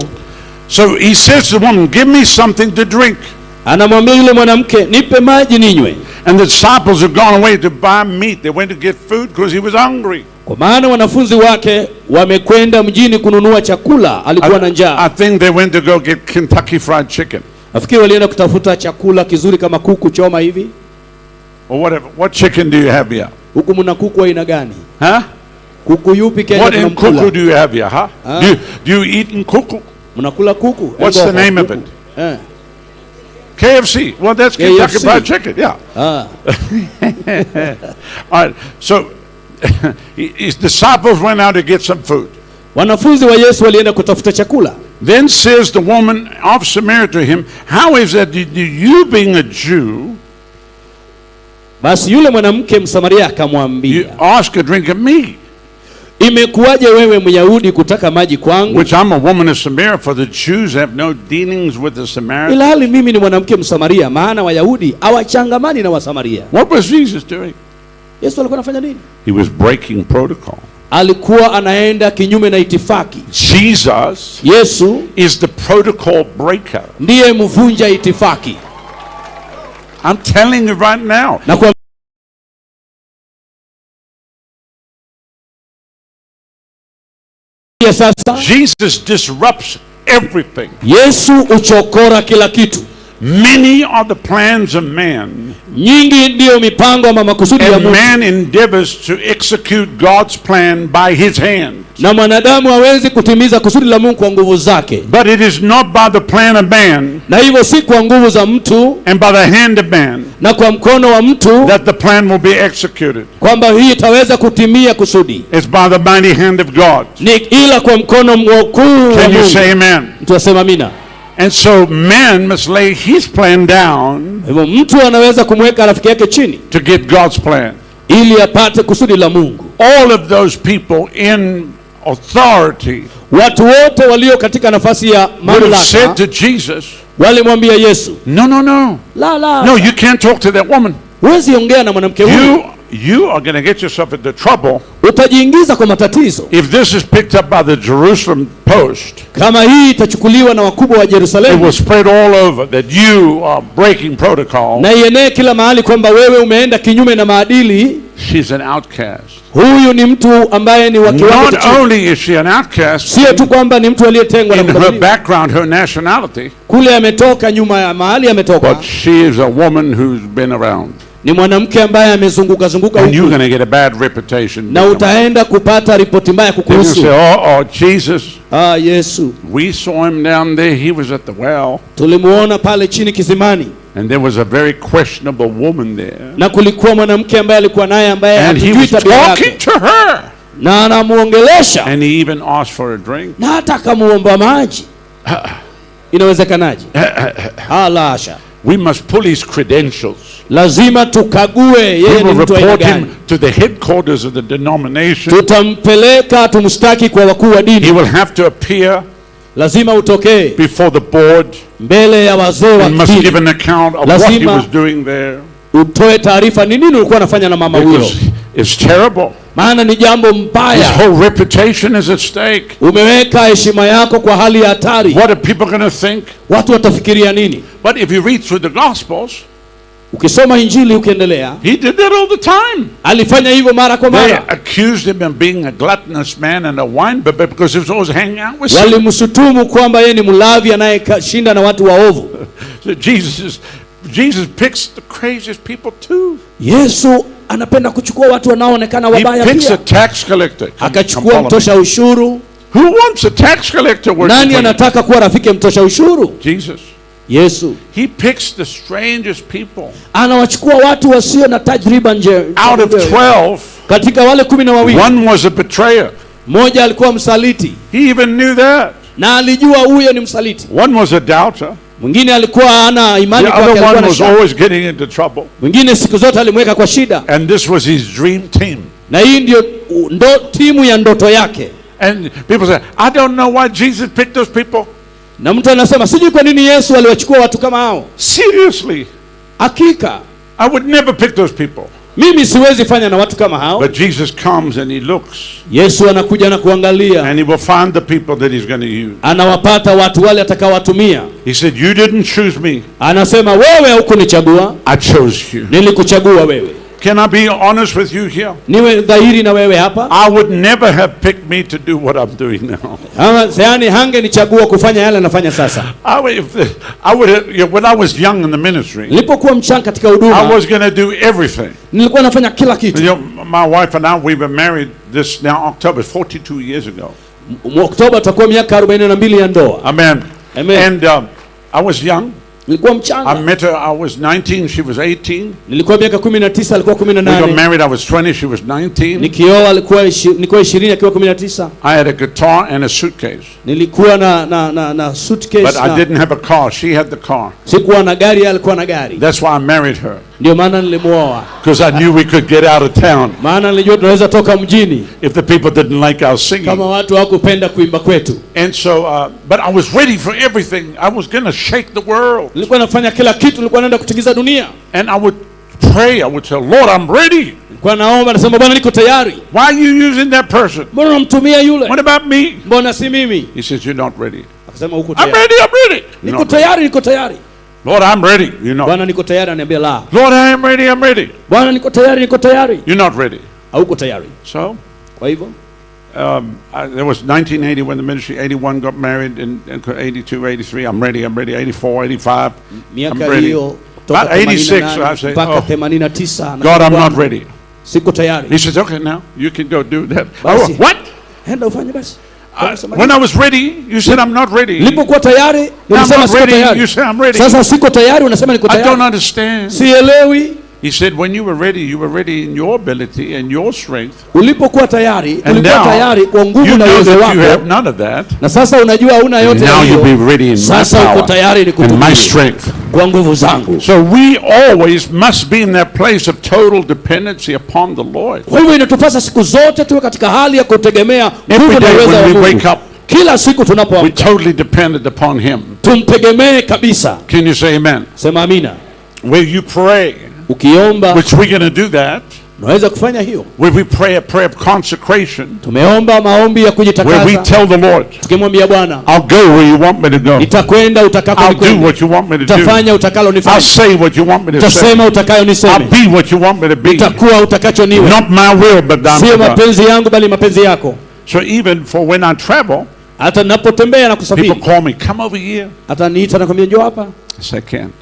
So he says to the woman, give me something to drink. Anamwambia yule mwanamke, nipe maji ninywe, And the disciples had gone away to buy meat. They went to get food because he was hungry. kwa maana wanafunzi wake wamekwenda mjini kununua chakula, alikuwa na njaa. I think they went to go get Kentucky Fried Chicken Nafikiri walienda kutafuta chakula kizuri kama kuku choma hivi. or whatever. What chicken do you have here? Huku mna kuku aina gani? Huh? Kuku yupi Kenya What in tunamkula? kuku do you have here, huh? Do you eat in kuku? Mnakula kuku? What's the Ego, name of kuku. it? Eh. KFC. Well, that's Kentucky KFC. Fried Chicken, yeah. Ah. All right, so his disciples went out to get some food. Wanafunzi wa Yesu walienda kutafuta chakula. Then says the woman of Samaria to him, how is that you being a Jew, Basi yule mwanamke Msamaria you akamwambia, ask a drink of me? Imekuwaje wewe Myahudi kutaka maji kwangu, Which I'm a woman of Samaria, for the Jews have no dealings with the Samaritans. Ilhali mimi ni mwanamke Msamaria, maana Wayahudi hawachangamani na Wasamaria. What was Jesus doing? Yesu alikuwa anafanya nini? He was breaking protocol. Alikuwa anaenda kinyume na itifaki. Jesus Yesu is the protocol breaker. Ndiye mvunja itifaki. I'm telling you right now. Na kwa sasa Jesus disrupts everything. Yesu uchokora kila kitu. Many are the plans of man. Nyingi ndiyo mipango ama makusudi ya And Mungu. man endeavors to execute God's plan by his hand. Na mwanadamu hawezi kutimiza kusudi la Mungu kwa nguvu zake. But it is not by the plan of man Na hivyo si kwa nguvu za mtu and by the hand of man na kwa mkono wa mtu that the plan will be executed. kwamba hii itaweza kutimia kusudi. It's by the mighty hand of God. Ni ila kwa mkono mkuu wa Can you Mungu. say amen? Mtu asema amina. And so man must lay his plan down Hivyo mtu anaweza kumweka rafiki yake chini to get God's plan. ili apate kusudi la Mungu. All of those people in authority Watu wote walio katika nafasi ya would have said mamlaka to Jesus, walimwambia Yesu, no, no, no. la la, No, you can't talk to that woman. huwezi ongea na mwanamke huyu, You are going to get yourself into trouble utajiingiza kwa matatizo. if this is picked up by the Jerusalem Post. Kama hii itachukuliwa na wakubwa wa It Yerusalemu will spread all over that you are breaking protocol. na ienee kila mahali kwamba wewe umeenda kinyume na maadili. She's an outcast. Huyu ni mtu ambaye ni wa kiwango Not cha chini. only is she an outcast, Sio tu kwamba ni mtu aliyetengwa na in her kukataliwa. background, her nationality, Kule ametoka, nyuma ya mahali ametoka, but she is a woman who's been around. ni mwanamke ambaye amezunguka zunguka And you're huku, going to get a bad reputation. na utaenda kupata ripoti mbaya They're going to kukuhusu. say, oh, Jesus, Ah, Yesu, we saw him down there. He was at the well. tulimuona pale chini kisimani, And there was a very questionable woman there. na kulikuwa mwanamke ambaye alikuwa naye ambaye And he hatujui was tabia talking yake, to her. na anamuongelesha And he even asked for a drink. na hata akamuomba maji. Inawezekanaje? Halasha, We must pull his credentials. lazima tukague We yeye ni will mtu aina report gani. him to the headquarters of the denomination. Tutampeleka tumshtaki kwa wakuu wa He dini. will have to appear Lazima utokee before the board mbele ya wazee wa and must dini, give an account of what he Lazima- was doing there. utoe taarifa ni nini ulikuwa unafanya na mama huyo, Because it's terrible. maana ni jambo His mbaya. whole reputation is at stake. Umeweka heshima yako kwa hali ya hatari. What are people going to think? Watu watafikiria nini? But if you read through the Gospels, Ukisoma Injili ukiendelea, he did that all the time. alifanya hivyo mara kwa They mara. accused him of being a gluttonous man and a wine bibber because he was always hanging out with sinners. Walimshutumu kwamba yeye ni mlavi anayeshinda na watu waovu. So Jesus picks the craziest people too. Yesu anapenda kuchukua watu wanaoonekana He wabaya picks pia. a tax collector. Come Akachukua follow me. mtosha ushuru. Who wants a tax collector working Nani for you? anataka kuwa rafiki mtosha ushuru? Jesus. Yesu He picks the strangest people. anawachukua watu wasio na tajriba nje. Out of 12, Katika wale 12, one was a betrayer. mmoja alikuwa msaliti He even knew that. na alijua huyo ni msaliti. One was a doubter. Mwingine alikuwa hana imani The kwake, other alikuwa one na was shaka. always getting into trouble. Mwingine siku zote alimweka kwa shida, And this was his dream team. na hii ndio ndo timu ya ndoto yake. And people say, I don't know why Jesus picked those people. Na mtu anasema sijui kwa nini Yesu aliwachukua watu kama hao. Seriously, Hakika I would never pick those people. mimi siwezi fanya na watu kama hao. But Jesus comes and he looks Yesu anakuja na kuangalia, and he will find the people that he's going to use. anawapata watu wale atakaowatumia. He said, you didn't choose me. Anasema wewe hukunichagua, I chose you. nilikuchagua wewe. Can I be honest with you here? Niwe dhahiri na wewe hapa, I would never have picked me to do what I'm doing now. ama yaani hangenichagua kufanya yale anafanya sasa. I would, if, I would have, you know, when I was young in the ministry, Nilipokuwa mchanga katika I huduma, was going to do everything. nilikuwa nafanya kila kitu. You know, my wife and I, we were married this now October, 42 years ago. Oktoba tutakuwa miaka 42 ya ndoa. Amen. Amen. And I was young. Nilikuwa I mchanga, met her, I was 19, she was 18. nilikuwa miaka 19, alikuwa We got 18. married, I was 20, she was 19. Nikioa alikuwa nilikuwa 20 akiwa 19. I had a guitar and a suitcase. Nilikuwa na suitcase But I na, didn't have a car. She had the car. sikuwa na gari, yeye alikuwa na gari. That's why I married her, Ndio maana nilimuoa, because I knew we could get out of town maana nilijua tunaweza toka mjini if the people didn't like our kama singing. watu hawakupenda kuimba kwetu. And so, but I was ready for everything. I was going to shake the world. Nilikuwa nafanya kila kitu, nilikuwa naenda kutingiza dunia. And I would pray. I would say, Lord, I'm ready. Nilikuwa naomba, nasema Bwana, niko tayari. Why are you using that person? Mbona unamtumia yule? What about me? Mbona si mimi? He says, You're not ready. Akasema huko I'm tayari. ready. I'm ready. You're Niko not ready. tayari, niko tayari. Lord, I'm ready. You're not. Bwana, niko tayari. Ananiambia la. Lord, I am ready. I'm ready. Bwana, niko tayari, niko tayari. You're not ready. Hauko tayari. So, Kwa hivyo there was 1980 when the ministry, 81 got married, and 82, 83, I'm ready, I'm ready, 84, 85, I'm miaka ready. hiyo kutoka About 86, I 88 say, mpaka oh, 89 God, I'm not ready. Siko tayari. He says, okay, now you can go do that. Basi. Oh, what? Enda ufanye basi. When I was ready, you said I'm not ready. Nilipokuwa tayari Now I'm ulisema not siko ready, tayari. you say I'm ready. Sasa siko tayari unasema niko I don't tayari. understand. Sielewi. He said, when you were ready, you were ready in your ability and your strength. Ulipokuwa tayari, And ulikuwa now, tayari kwa nguvu you na know uwezo that you have wako. none of that. Na sasa unajua huna yote Now hiyo. you'll be ready in my Sasa uko power tayari and my nikutumikie strength. kwa nguvu zangu. So we always must be in that place of total dependency upon the Lord. Kwa hivyo inatupasa siku zote tuwe katika hali ya kutegemea Every nguvu na day uwezo when wa we Mungu. wake up, Kila siku we tunapoamka totally dependent upon Him. tumtegemee kabisa. Can you say amen? Sema amina. Where you pray, Ukiomba which we're going to do that, unaweza kufanya hiyo. where we pray a prayer of consecration, Tumeomba maombi ya where we kujitakasa tell the Lord, tukimwambia Bwana, I'll go where you want me to go. nitakwenda utakako I'll do nikwenda, what you want me to do. nitafanya utakalo I'll nifanye, say what you want me to say. nitasema utakayo I'll niseme, be what you want me to be. nitakuwa utakacho niwe, Not my will, but thine sio be done. mapenzi yangu bali mapenzi yako. So even for when I travel, Hata ninapotembea na people kusafiri, call me, come over here. hata niita na kwambia njoo hapa, I say, I can't.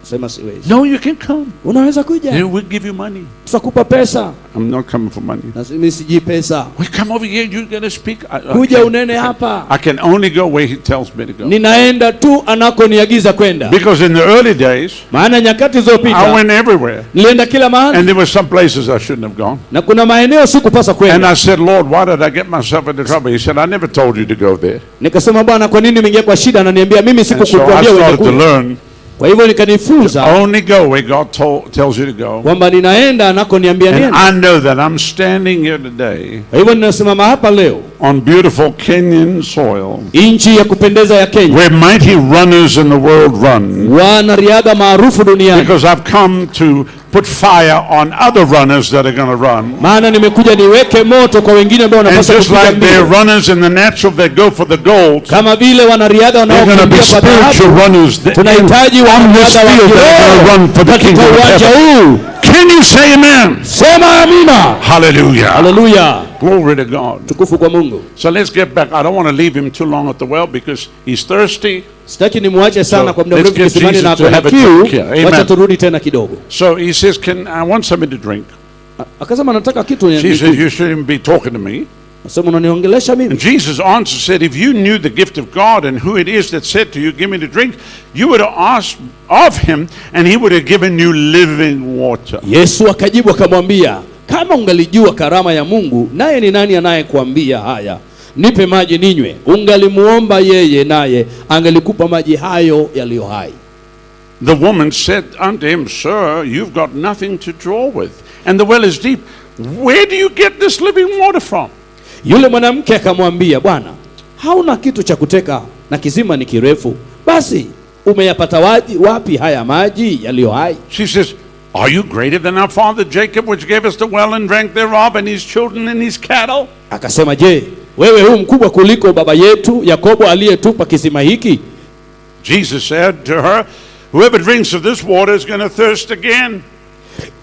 sema siwezi. No, you can come. Unaweza kuja, Yeah, we'll give you money. tutakupa pesa. I'm not coming for money. Na mimi sijui pesa, We come over here, you're going to speak. I kuja can't. unene hapa. I can only go where he tells me to go. Ninaenda tu anakoniagiza kwenda, Because in the early days, maana nyakati I zilizopita went everywhere. nilienda kila mahali And there were some places I shouldn't have gone. na kuna maeneo sikupasa And kwenda. I said, Lord, why did I get myself into trouble? He said, I never told you to go there. Nikasema, Bwana, kwa nini nimeingia kwa shida? Ananiambia mimi And so I sikukuambia uende started to kule. learn, Kwa hivyo nikanifunza only go where God tells you to go. kwamba ninaenda anakoniambia And niende. I know that I'm standing here today Kwa hivyo ninasimama hapa leo, on beautiful Kenyan soil, nchi ya kupendeza ya Kenya, where mighty runners in the world run, wanariadha maarufu duniani, because I've come to put fire on other runners that are going to run. maana nimekuja niweke moto kwa wengine ambao And wanapaswa just kupiga like there are mbio, runners in the natural that go for the gold, kama vile wanariadha there are going to be wanaokimbia kwa spiritual dhahabu. runners that Tunahitaji on this wanariadha wa field that are going to kiroho run for the katika kingdom of uwanja heaven. huu. Can you say amen? Sema amina. Hallelujah. Haleluya, Glory to God. tukufu kwa Mungu. So let's get back. I don't want to leave him too long at the well because he's thirsty. Sitaki nimwache sana So, kwa muda let's mrefu get kisimani Jesus na to akona have a kiu. drink here. Amen. Wacha turudi tena kidogo. So he says, "Can I want something to drink?" Akasema nataka kitu. She says, "You shouldn't be talking to me." Nasema unaniongelesha mimi? And Jesus answered, said, "If you knew the gift of God and who it is that said to you, 'Give me to drink,' you would have asked of him, and he would have given you living water." Yesu akajibu akamwambia, kama ungalijua karama ya Mungu, naye ni nani anayekuambia haya, nipe maji ninywe, ungalimuomba yeye, naye angelikupa maji hayo yaliyo hai. The woman said unto him, "Sir, you've got nothing to draw with, and the well is deep. Where do you get this living water from?" Yule mwanamke akamwambia, Bwana, hauna kitu cha kuteka na kisima ni kirefu, basi umeyapata wapi haya maji yaliyo hai? She says, "Are you greater than our father Jacob, which gave us the well and drank thereof, and his children and his cattle?" Akasema, je, wewe huu mkubwa kuliko baba yetu Yakobo aliyetupa kisima hiki? Jesus said to her, "Whoever drinks of this water is going to thirst again.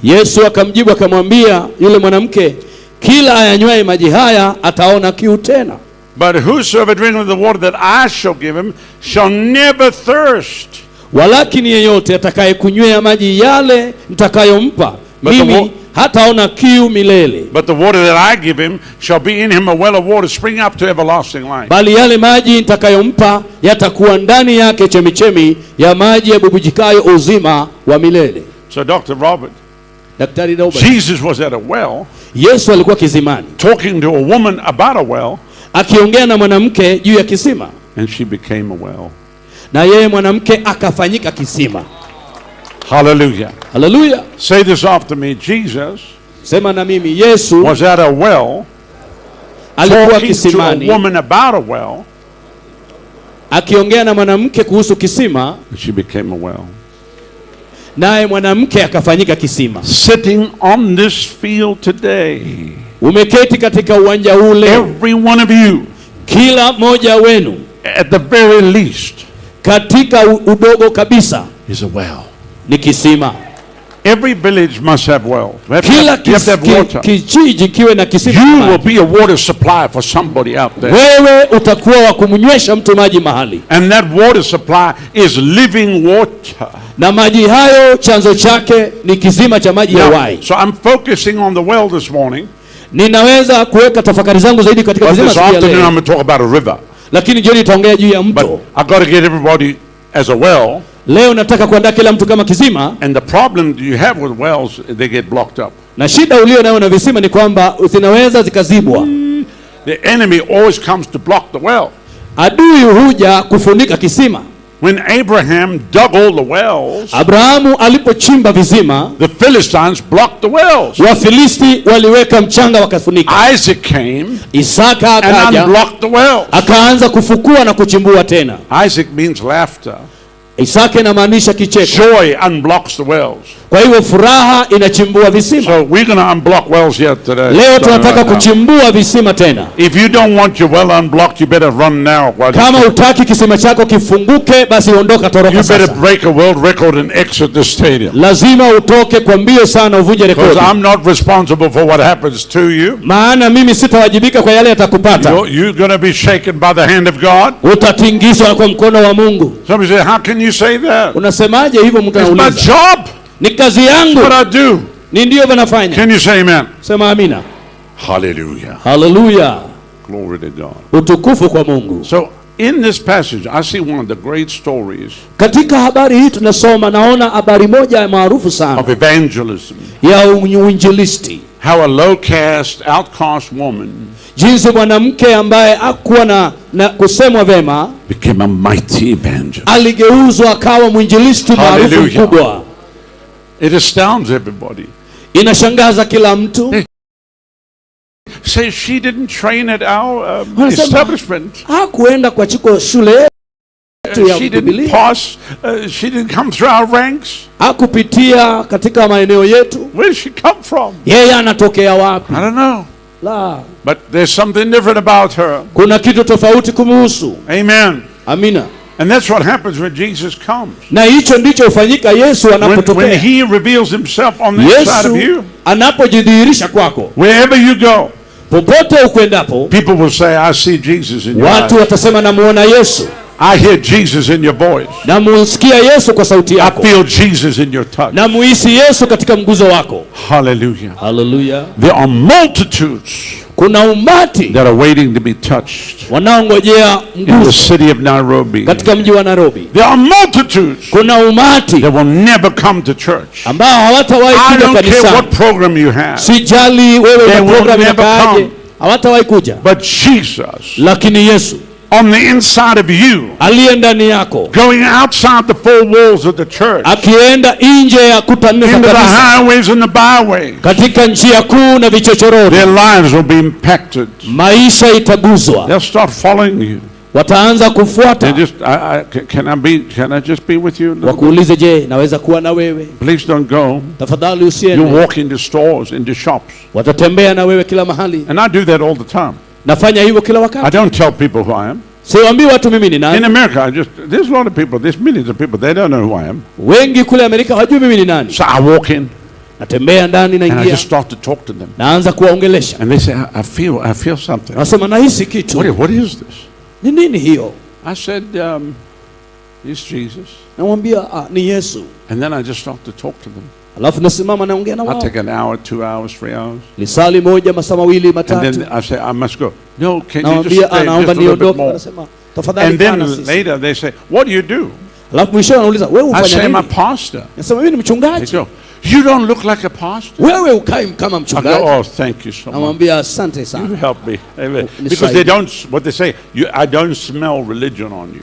Yesu akamjibu akamwambia yule mwanamke, kila ayanywaye maji haya ataona kiu tena, But whosoever drinketh of the water that I shall give him shall never thirst. walakini yeyote atakayekunywea maji yale nitakayompa But the mimi Hataona kiu milele, But the water that I give him shall be in him a well of water springing up to everlasting life. Bali yale maji nitakayompa yatakuwa ndani yake chemichemi ya maji yabubujikayo uzima wa milele. So, Dr. Robert, Daktari Robert, Jesus was at a well Yesu alikuwa kisimani talking to a woman about a well, akiongea na mwanamke juu ya kisima, and she became a well. Na yeye mwanamke akafanyika kisima. Hallelujah. Haleluya! Say this after me. Jesus Sema na mimi, Yesu was at a well alikuwa talking to a kisimani woman about a well, akiongea na mwanamke kuhusu kisima, and she became a well. Naye mwanamke akafanyika kisima. Sitting on this field today, Umeketi katika uwanja ule, every one of you, kila mmoja wenu, at the very least, katika udogo kabisa, is a well. Ni kisima. Every village must have well. You have to Kila have, you have to have water. kijiji kiwe na kisima. You will be a water supply for somebody out there. Wewe utakuwa wa kumnywesha mtu maji mahali. And that water supply is living water. Na maji hayo chanzo chake ni kisima cha maji ya Now, uhai. so I'm focusing on the well this morning. Ninaweza kuweka tafakari zangu zaidi katika But kisima this siku ya afternoon leo. I'm going to talk about a river. Lakini jioni nitaongea juu ya But mto. I've got to get everybody as a well. Leo nataka kuandaa kila mtu kama kisima. And the problem you have with wells, they get blocked up. Na shida ulio nayo na visima ni kwamba zinaweza zikazibwa. The enemy always comes to block the well. Adui huja kufunika kisima. When Abraham dug all the wells, Abrahamu alipochimba visima, the Philistines blocked the wells. Wafilisti waliweka mchanga wakafunika. Isaac came Isaka and akaja unblocked the wells. akaanza kufukua na kuchimbua tena. Isaac means laughter. Isaka inamaanisha kicheko. Joy unblocks the wells. Kwa hivyo furaha inachimbua visima. So we're going to unblock wells here today. Leo tunataka Right now. kuchimbua visima tena. If you don't want your well unblocked, you better run now. While Kama hutaki kisima chako kifunguke, basi ondoka, toroka you better sasa. break a world record and exit the stadium. Lazima utoke kwa mbio sana uvunje Because rekodi. I'm not responsible for what happens to you. Maana mimi sitawajibika kwa yale yatakupata. You're going to be shaken by the hand of God. Utatingizwa kwa mkono wa Mungu. Somebody say, how can you say that? Unasemaje hivyo? Mtu It's my anauliza. job. Ni kazi yangu. What I do. Ni ndio wanafanya. Can you say amen? Sema amina. Hallelujah. Hallelujah. Glory to God. Utukufu kwa Mungu. So in this passage, I see one of the great stories Katika habari hii tunasoma, naona habari moja maarufu sana of evangelism. ya uinjilisti. How a low caste, outcast woman Jinsi mwanamke ambaye hakuwa na kusemwa vema became a mighty evangelist. aligeuzwa akawa mwinjilisti maarufu Hallelujah. mkubwa. It astounds everybody. Inashangaza kila mtu. Say she didn't train at our Wanasema, establishment. Hakuenda kwa chiko shule yetu ya She didn't Biblia. pass. She didn't come through our ranks. Hakupitia katika maeneo yetu. Where did she come from? Yeye anatokea wapi? I don't know. La, But there's something different about her. kuna kitu tofauti kumuhusu. Amen. Amina. And that's what happens when Jesus comes. Na hicho ndicho hufanyika Yesu When anapotokea. he reveals himself on the inside of Yesu you, anapojidhihirisha kwako, wherever you go, popote ukwendapo, people will say, I see Jesus in your watu eyes. watasema namuona Yesu, I hear Jesus in your voice. namusikia Yesu kwa sauti I yako, feel Jesus in your touch. namuhisi Yesu katika mguzo wako. Hallelujah. Hallelujah. There are multitudes Kuna umati that are waiting to be touched wanaongojea in the mguso city of Nairobi. katika mji wa Nairobi. There are multitudes Kuna umati that will never come to church. ambao hawatawahi I kuja don't care kanisani. what program you have, Sijali wewe They una will program never inakaaje, come. hawatawahi kuja. but Jesus Lakini Yesu on the inside of you, aliye ndani yako, going outside the four walls of the church, akienda nje ya kuta nne za into the kanisa, highways and the byways, katika njia kuu na vichochoroni, their lives will be impacted. maisha itaguzwa, They'll start following you. wataanza kufuata. They just, can I just be with you a little bit? Wakuulize, je, naweza kuwa na wewe? Please don't go. Tafadhali You usiende. walk into stores, into shops. Watatembea na wewe kila mahali. And I do that all the time. Nafanya hivyo kila I wakati. don't tell people who I am. Siwaambii watu mimi ni In nani. America, there's a lot of people, there's millions of people, they don't know who I am. Wengi kule Amerika hawajui mimi ni nani. So I walk in Natembea ndani, and I naingia, just start to talk to them. naanza kuwaongelesha. And they say, I feel something. Nasema nahisi kitu. What is this? Ni nini hiyo? I said, it's Jesus. Namwambia, ni Yesu. And then I just start to talk to them. Alafu nasimama naongea na I wao take an hour, 2 hours, 3 hours. Lisali moja, masaa 2 And 3. then I say, "I must go." "No, can you just Nawambia, stay "Ah, naomba just a little bit niondoke." more?" Anasema, tafadhali And kaa na then sisi. later they say, "What do you do?" Alafu mwishowe anauliza, wewe I hufanya say, "I'm a nini? pastor." Nasema mimi ni They mchungaji. go, "You don't look like a pastor." Wewe ukai kama I go, mchungaji. "Oh, thank you so much. Namwambia asante You sana. help me." Amen. Oh, Because they nisaidie. don't, what they say, "I don't smell religion on you."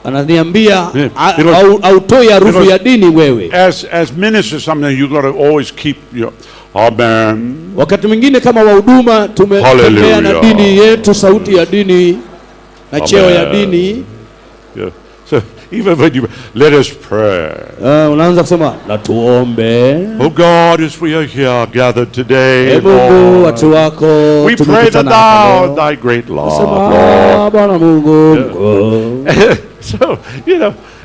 Ananiambia Yeah, because- hautoi harufu because- ya dini wewe. As ministers, something you got to always keep your, "Amen." Wakati mwingine kama wahuduma tumetembea na Hallelujah. dini yetu, sauti ya dini na cheo ya Amen. dini. Yeah. So even when you, "Let us pray." Unaanza kusema na tuombe. "Oh God, as we are here gathered today, E Mungu, Lord, watu wako we pray that tumekutana hapa thou, leo. thy great love, Sema, Lord." "Ah, Bwana Mungu mkuu." So,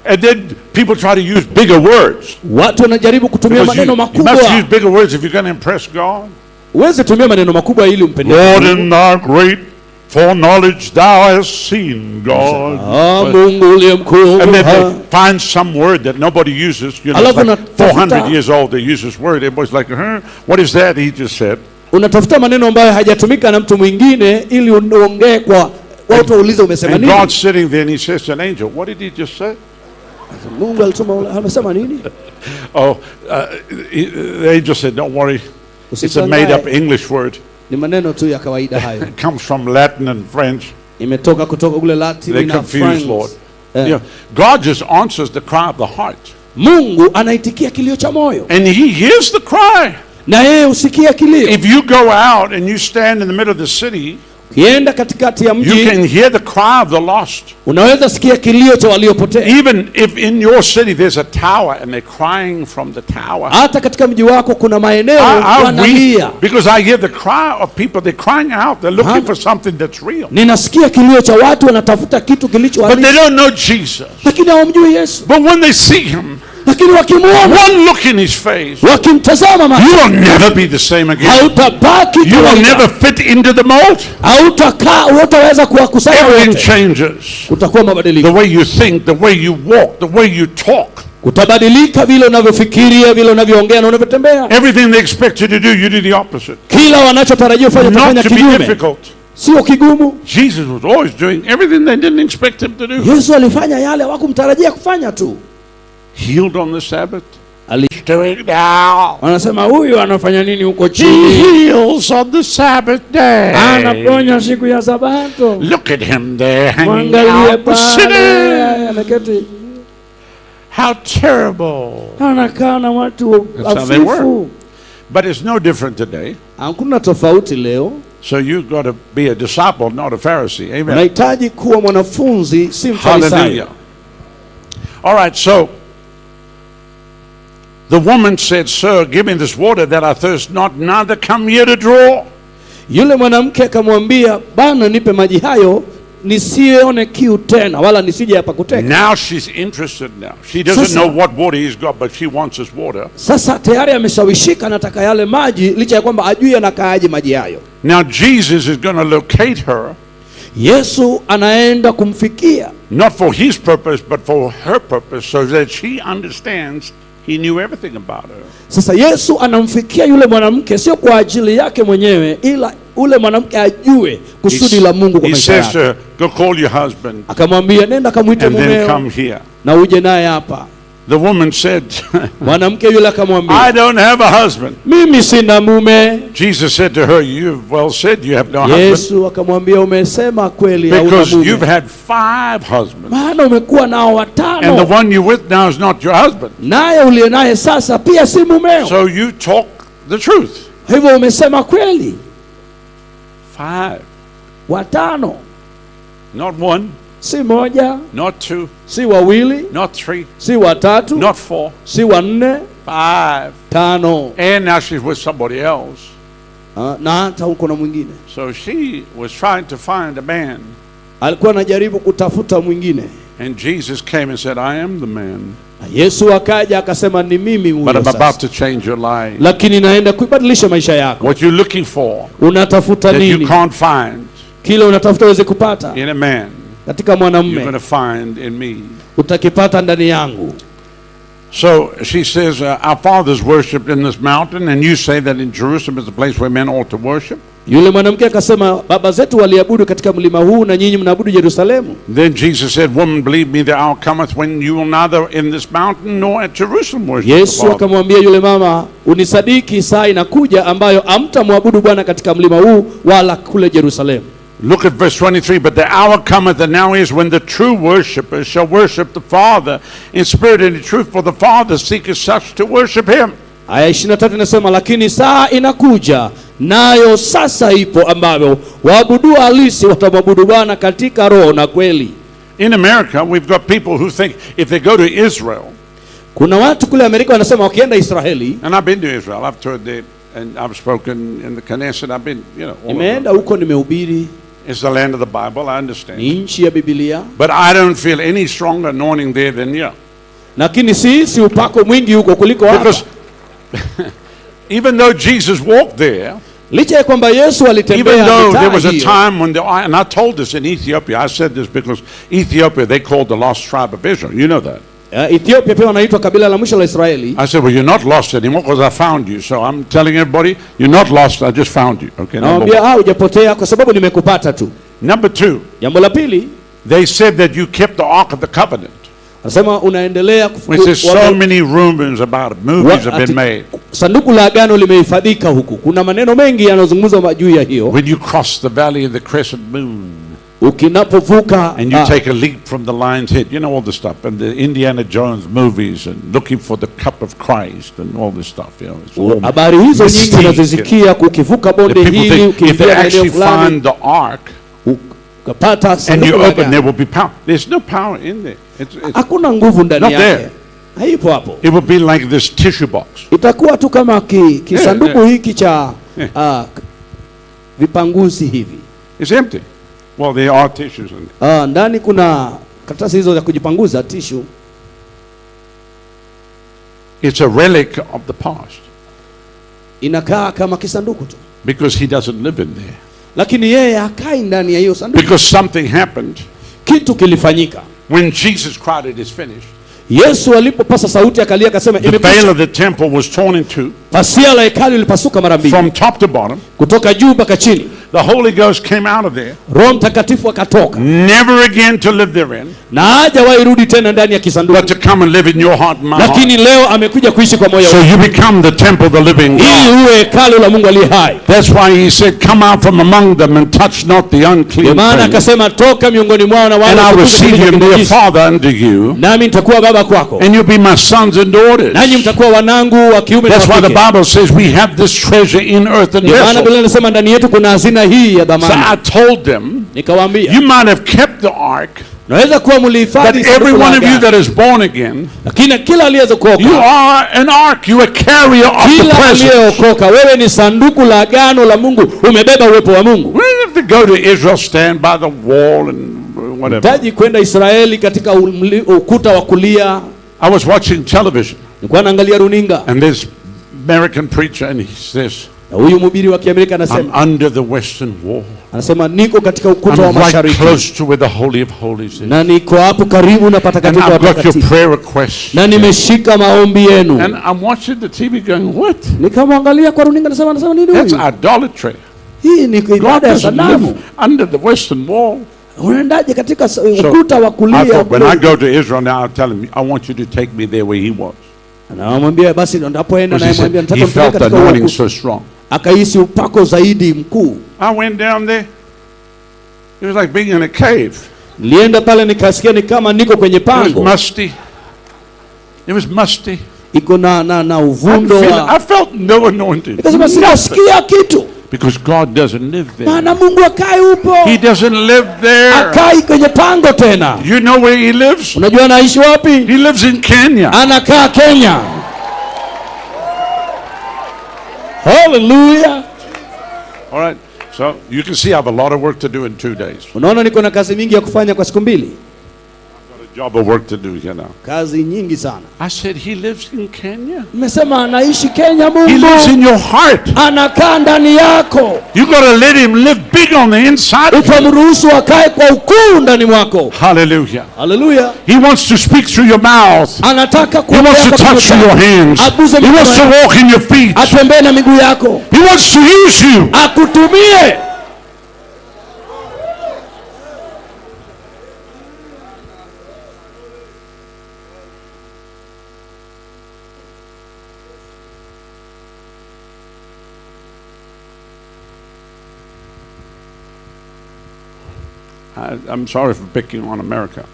and then people try to use bigger words. Watu wanajaribu kutumia Because maneno you must makubwa. use bigger words if you're going to impress God. Huwezi tumia maneno makubwa ili umpendeze "Lord, Mungu. in thy great foreknowledge thou hast seen, God." Ah, Mungu uliye mkuu. And then Ah. they find some word that nobody uses. It's Alafu like unatafuta- 400 years old, they use this word. Everybody's like, "Huh? What is that he just said?" Unatafuta maneno ambayo hajatumika na mtu mwingine ili uongee kwa watu waulize umesema And nini. God's sitting there and he says to an angel, "What did he just say?" Mungu alituma amesema nini? Oh, the angel said, "Don't worry. It's a Usishangae. made-up English word. Ni maneno tu ya kawaida hayo. It comes from Latin and French." Imetoka kutoka kule Latin They na confuse, French. Lord. Eh. Yeah. God just answers the cry of the heart. Mungu anaitikia kilio cha moyo. And he hears the cry. Na yeye husikia kilio. If you go out and you stand in the middle of the city, Ukienda katikati ya you mji can hear the cry of the lost. unaweza sikia kilio cha waliopotea. Even if in your city there's a tower and they're crying from the tower. Hata katika mji wako kuna maeneo I wanalia. weep because I hear the cry of people. They're crying out. They're looking Huh? for something that's real. Ninasikia kilio cha watu wanatafuta kitu kilicho But they halisi, don't know Jesus. lakini hawamjui Yesu. But when they see him, Lakini wakimuona, one look in his face, wakimtazama macho, you will never be the same again. hautabaki You will kawaida. never fit into the mold. Hautakaa, hutaweza kuwakusanya Everything wote. changes. Kutakuwa The mabadiliko, way you think, the way you walk, the way you talk. kutabadilika vile unavyofikiria, vile unavyoongea na unavyotembea. Everything they expect you to do, you do the opposite. Kila wanachotarajia ufanye utafanya Not to be kinyume, difficult. sio kigumu. Jesus was always doing everything they didn't expect him to do. Yesu alifanya yale hawakumtarajia kufanya tu. Healed on the Sabbath. Ali- Doing now. Wanasema huyu anafanya nini huko He chini? heals on the Sabbath day. Anaponya siku ya Sabato. Look at him there hanging Mwangalie out with pale sinners. ameketi, How terrible. anakaa na watu That's how they were. hafifu. But it's no different today. Hakuna tofauti leo. So you've got to be a disciple, not a Pharisee. Amen. Unahitaji kuwa mwanafunzi, si mfarisayo. Hallelujah. All right, so the woman said, "Sir, give me this water that I thirst not, neither come here to draw." Yule mwanamke akamwambia, Bwana, nipe maji hayo nisione kiu tena, wala nisije hapa kuteka. Now she's interested now. She doesn't Sasa- know what water he's got, but she wants his water. Sasa tayari ameshawishika, anataka yale maji, licha ya kwamba ajui anakaaje maji hayo. Now Jesus is going to locate her, Yesu anaenda kumfikia, not for his purpose, but for her purpose, so that she understands he knew everything about her. Sasa Yesu anamfikia yule mwanamke sio kwa ajili yake mwenyewe, ila ule mwanamke ajue kusudi la Mungu kwa He maisha says to yake. her, "Go call your husband Akamwambia, nenda kamwite and then mumeo come here." na uje naye hapa. The woman said, Mwanamke yule "I akamwambia, don't have a husband." mimi sina mume. Jesus said to her, "You've well said you have no husband, Yesu akamwambia, umesema kweli, hauna because you've mume, had 5 husbands, maana umekuwa nao and the watano, one you're with now is not your husband. naye uliye naye sasa pia si mumeo. So you talk the truth." Hivyo umesema kweli. 5, Watano, not 1, si moja, not 2, si wawili, not 3, si watatu, not 4, si wanne, 5. 5. And now she's with somebody else. Na hata huko na mwingine So she was trying to find a man. alikuwa anajaribu kutafuta mwingine, And Jesus came and said, "I am the man, na Yesu akaja akasema, ni mimi but huyo I'm about sasa, to change your life. lakini naenda kuibadilisha maisha yako. What you're looking for Unatafuta that you nini? can't find Kile unatafuta uweze kupata in a man, katika you're going mwanamume to find in me." utakipata ndani yangu. So she says, "Our fathers worshipped in this mountain, and you say that in Jerusalem is the place where men ought to worship." Yule mwanamke akasema, baba zetu waliabudu katika mlima huu na nyinyi mnaabudu Yerusalemu. Then Jesus said, "Woman, believe me, the hour cometh when you will neither in this mountain nor at Jerusalem worship the Yesu Father." akamwambia yule mama, unisadiki, saa inakuja ambayo hamtamwabudu Bwana katika mlima huu wala kule Yerusalemu. Look at verse 23. "But the hour cometh, and now is, when the true worshippers shall worship the Father in spirit and in truth, for the Father seeketh such to worship him." Aya 23 inasema, lakini saa inakuja nayo sasa ipo, ambayo waabudu halisi watamwabudu Bwana katika roho na kweli. In America, we've got people who think if they go to Israel, Kuna watu kule Amerika wanasema wakienda Israeli, and I've been to Israel, I've toured there, and I've spoken in the Knesset, I've been, all over. Nimeenda huko nimehubiri, It's the land of the Bible, I understand. Ni nchi ya Biblia, But I don't feel any stronger anointing there than here. Lakini si upako mwingi huko kuliko hapa. Because even though Jesus walked there, Licha ya kwamba Yesu alitembea even though there mitaa was a hiyo, time when the, and I told this in Ethiopia, I said this because Ethiopia, they called the lost tribe of Israel. You know that. Ethiopia pia wanaitwa kabila la mwisho la Israeli. I said, "Well, you're not lost anymore because I found you." So I'm telling everybody, you're not lost. I just found you. Okay, number Nawaambia one. ah, hujapotea kwa sababu nimekupata tu. Number two, Jambo la pili, they said that you kept the Ark of the Covenant, anasema unaendelea which there's so many rumors about it. Movies have been made. Sanduku la agano limehifadhika huku. Kuna maneno mengi yanayozungumzwa juu ya hiyo. When you cross the valley of the crescent moon Ukinapovuka and you take a leap from the lion's head, you know all this stuff, and the Indiana Jones movies and looking for the cup of Christ and all this stuff. It's all habari hizo nyingi mystique. unazisikia ukivuka The bonde people hili, think if they ukiingia maeneo actually fulani find the ark ukapata and sanduku you la open, there agano. will be power. There's no power in there. Hakuna nguvu ndani Not yake. there. Haipo hapo. It will be like this tissue box. Itakuwa tu kama kisanduku hiki cha Yeah. vipanguzi hivi. It's empty. Well, there are tissues in there. Ndani kuna karatasi hizo za kujipanguza, tishu. It's a relic of the past. Inakaa kama kisanduku tu. Because he doesn't live in there. Lakini yeye hakai ndani ya hiyo sanduku. Because something happened. Kitu kilifanyika. When Jesus cried, "It is finished." Yesu alipopasa sauti akalia akasema, The imekwisha. veil of the temple was torn in two. Pasia la hekalu lilipasuka mara mbili. From top to bottom. Kutoka juu mpaka chini. The Holy Ghost came out of there. Roho Mtakatifu akatoka. Never again to live therein. Na hajawahi rudi tena ndani ya kisanduku. But to come and live in your heart and my heart. Lakini leo amekuja kuishi kwa moyo So wako. you become the temple of the living God. Ili uwe hekalu la Mungu aliye hai. That's why he said, "Come out from among them and touch not the unclean Ndio maana thing." akasema, toka miongoni mwao na wale And I will wasiokuja receive you and be a kinajisi. father unto you. Nami nitakuwa baba kwako. And you'll be my sons and daughters. Nanyi mtakuwa wanangu wa kiume na That's wa why the kike. Bible says we have this treasure in earthen Ndio maana vessels. Biblia inasema ndani yetu kuna hazina hii ya So dhamani. I told them, Nikawaambia, you might have kept the ark, naweza kuwa mlihifadhi but sanduku every la one of you agano. that is born again, Lakini kila aliyeokoka, you are an ark. You are a carrier of the kila presence. aliyeokoka, wewe ni sanduku la agano la Mungu, umebeba uwepo wa Mungu. We don't have to go to Israel, stand by the wall and whatever. Hitaji kwenda Israeli katika ukuta wa kulia. I was watching television. Nilikuwa naangalia runinga. And this American preacher, and he says, Na huyu mhubiri wa Kiamerika anasema, I'm under the western wall. Anasema niko katika ukuta wa I'm right mashariki. close to where the Holy of Holies is. Na niko hapo karibu na patakatifu And I've wa got your patakatifu. prayer requests. Na nimeshika maombi yenu. And I'm watching the TV going, what? Nikamwangalia kwa runinga nasema, anasema nini That's huyu? idolatry. Hii ni God ibada ya doesn't live sanamu. under the western wall. Unaendaje katika So, ukuta wa I kulia? thought, when I go to Israel now, I'll tell him, I want you to take me there where he was. Anamwambia basi ndapoenda Because he naye mwambia said, nataka he felt mpeleke the katika anointing ukuta. so strong. Akahisi upako zaidi mkuu. I went down there. It was like being in a cave. Nilienda pale nikasikia ni kama niko kwenye It was pango. musty. It was musty. Iko na uvundo wa I felt no anointing. Nikasema sitasikia kitu. Because God doesn't live there. Maana Mungu akai upo. He doesn't live there. Akai kwenye pango tena. You know where he lives? Unajua anaishi wapi? He lives in Kenya. Anakaa Kenya. Hallelujah. All right. So you can see I have a lot of work to do in 2 days. Unaona niko na kazi mingi ya kufanya kwa siku mbili. I've got Job of work to do. Kazi nyingi sana. I said, he lives in Kenya. Nimesema anaishi Kenya. He Mungu lives in your heart. Anakaa ndani yako. You got to let him live big on the inside of you. Utamruhusu akae kwa ukuu ndani mwako. Hallelujah. Haleluya. He wants to speak through your mouth. Anataka He kuongea wants to kwa kinywa touch through your chako. hands. Aguse He mikono wants to yako. walk in your feet. Atembee na miguu yako. He wants to use you. Akutumie. I'm sorry for picking on America.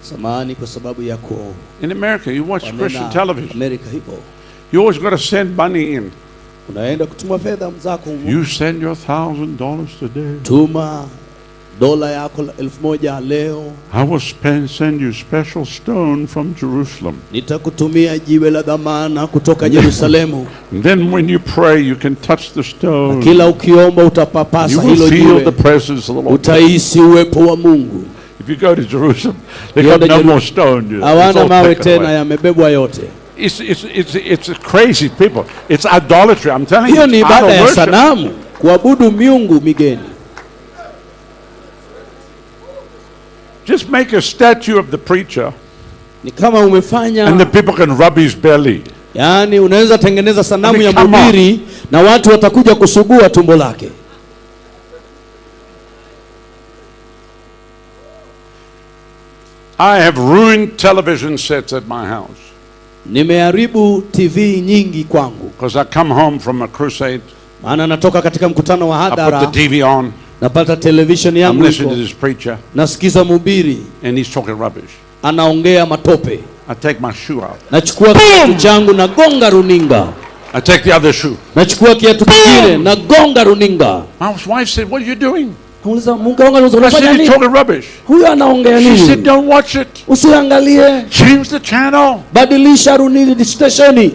Samahani kwa sababu ya ku In America, you watch Christian wanena television. Amerika hivyo. You always got to send money in. Unaenda kutuma fedha zako. You send your $1,000 today. Tuma dola yako 1,000 leo. I will send you special stone from Jerusalem. Nitakutumia jiwe la dhamana kutoka Yerusalemu. And then when you pray, you can touch the stone. Kila ukiomba You utapapasa will hilo feel the jiwe. presence of the Lord. Utahisi uwepo wa Mungu. If you go to Jerusalem, they got Ukienda no Jeru- more stone. You know. It's Hawana all mawe taken tena, away. yamebebwa yote. It's crazy people. It's idolatry. I'm telling you. Hiyo It's ni ibada idol ya worship. sanamu, kuabudu miungu migeni. Just make a statue of the preacher, Ni kama umefanya and the people can rub his belly. Yaani unaweza tengeneza sanamu I mean, ya come on. mhubiri na watu watakuja kusugua tumbo lake. I have ruined television sets at my house Nimeharibu TV nyingi kwangu, because I come home from a crusade. maana natoka katika mkutano wa I put hadhara, the TV on. napata television I'm yangu listening to iko, this preacher, nasikiza mhubiri and he's talking rubbish. anaongea matope, I take my shoe out. nachukua kiatu changu nagonga runinga, I take the other shoe. nachukua kiatu kingine nagonga runinga. My wife said, "What are you doing?" Nauliza mke wangu, anauliza, I unafanya said, "He's nini? talking rubbish." Huyu anaongea She said, nini? "Don't watch it. Usiangalie, Change the channel." badilisha runinga stesheni.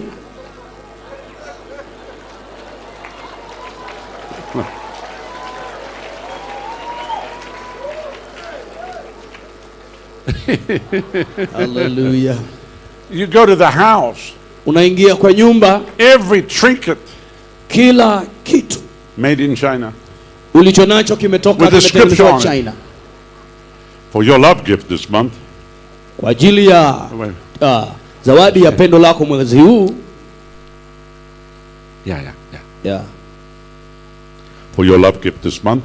Hallelujah. You go to the house, Unaingia kwa nyumba, every trinket kila kitu made in China. ulicho nacho kimetoka With the scripture kimetengenezwa on it. China For your love gift this month. kwa ajili ya Wait. zawadi ya pendo lako mwezi huu. Yeah. Yeah. For your love gift this month,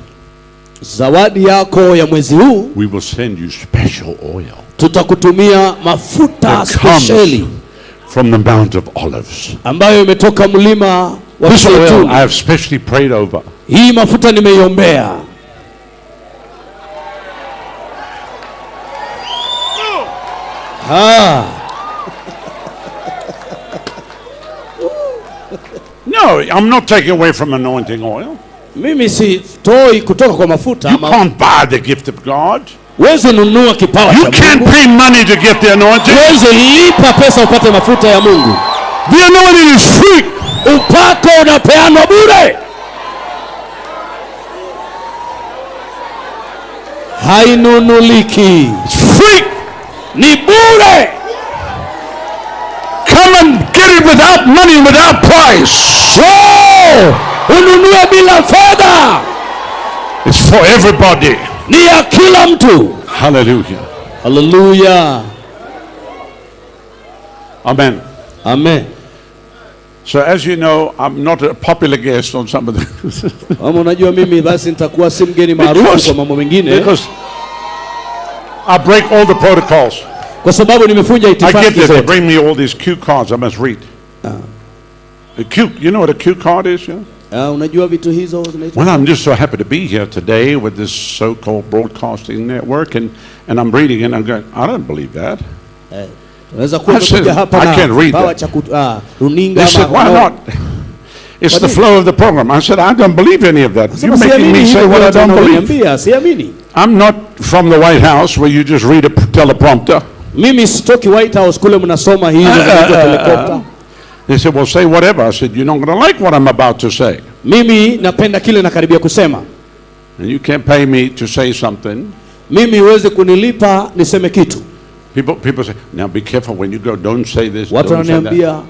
Zawadi yako ya mwezi huu we will send you special oil tutakutumia mafuta that comes spesheli from the Mount of Olives. ambayo imetoka mlima wa This oil Mzeituni. I have specially prayed over. Hii mafuta nimeiombea. Ah, No, I'm not taking away from anointing oil. mimi sitoi kutoka kwa mafuta. You can't buy the gift of God. Huwezi nunua kipawa You cha can't Mungu. pay money to get the anointing. Huwezi lipa pesa upate mafuta ya Mungu. The anointing is free. Upako unapeanwa bure, hainunuliki, It's free. ni bure. Come and get it without money, without price. Njoo ununue bila fedha, It's for everybody. ni ya kila mtu. Hallelujah. Haleluya, Amen. amen. So as you know, I'm not a popular guest on some of the Kama unajua mimi basi nitakuwa si mgeni maarufu kwa mambo mengine, because I break all the protocols. kwa sababu nimefunja I get itifaki there, they zote. bring me all these cue cards I must read. A cue, you know what a cue card is? Yeah? Unajua vitu hizo zinaitwa. Well, I'm just so happy to be here today with this so-called broadcasting network, and I'm reading and I'm going, I don't believe that. Unaweza kuwa I said, umekuja hapa I na can't read kipawa that. cha runinga They said, ama why not? It's the flow of the program. I said, I don't believe any of that. You're Sema, making me siamini say hivyo what I yote don't believe. unavyoniambia, siamini. I'm not from the White House where you just read a teleprompter. Mimi sitoki White House kule mnasoma hizo zinaitwa helicopter. They said, well, say whatever. I said, you're not going to like what I'm about to say. Mimi napenda kile nakaribia kusema. And you can't pay me to say something Mimi huwezi kunilipa niseme kitu. People say, now be careful when you go. Don't say this. Watu Don't say that. wananiambia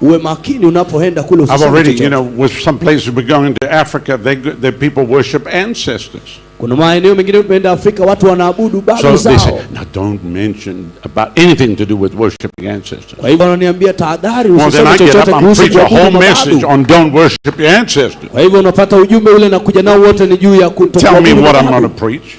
uwe makini unapoenda kule, I've usiseme already, chochote. With some places we're going to Africa, the people worship ancestors. Kuna maeneo mengine tumeenda Afrika, watu wanaabudu babu So they say, zao. now don't mention about anything to do with worshiping ancestors. Kwa hivyo wananiambia tahadhari, Well, then usiseme I get up chochote and kuhusu preach a kuabudu whole message mababu. on don't worship your ancestors. Kwa hivyo unapata ujumbe ule na kuja nao wote ni juu ya Tell me kutokuabudu what I'm going to mababu. preach.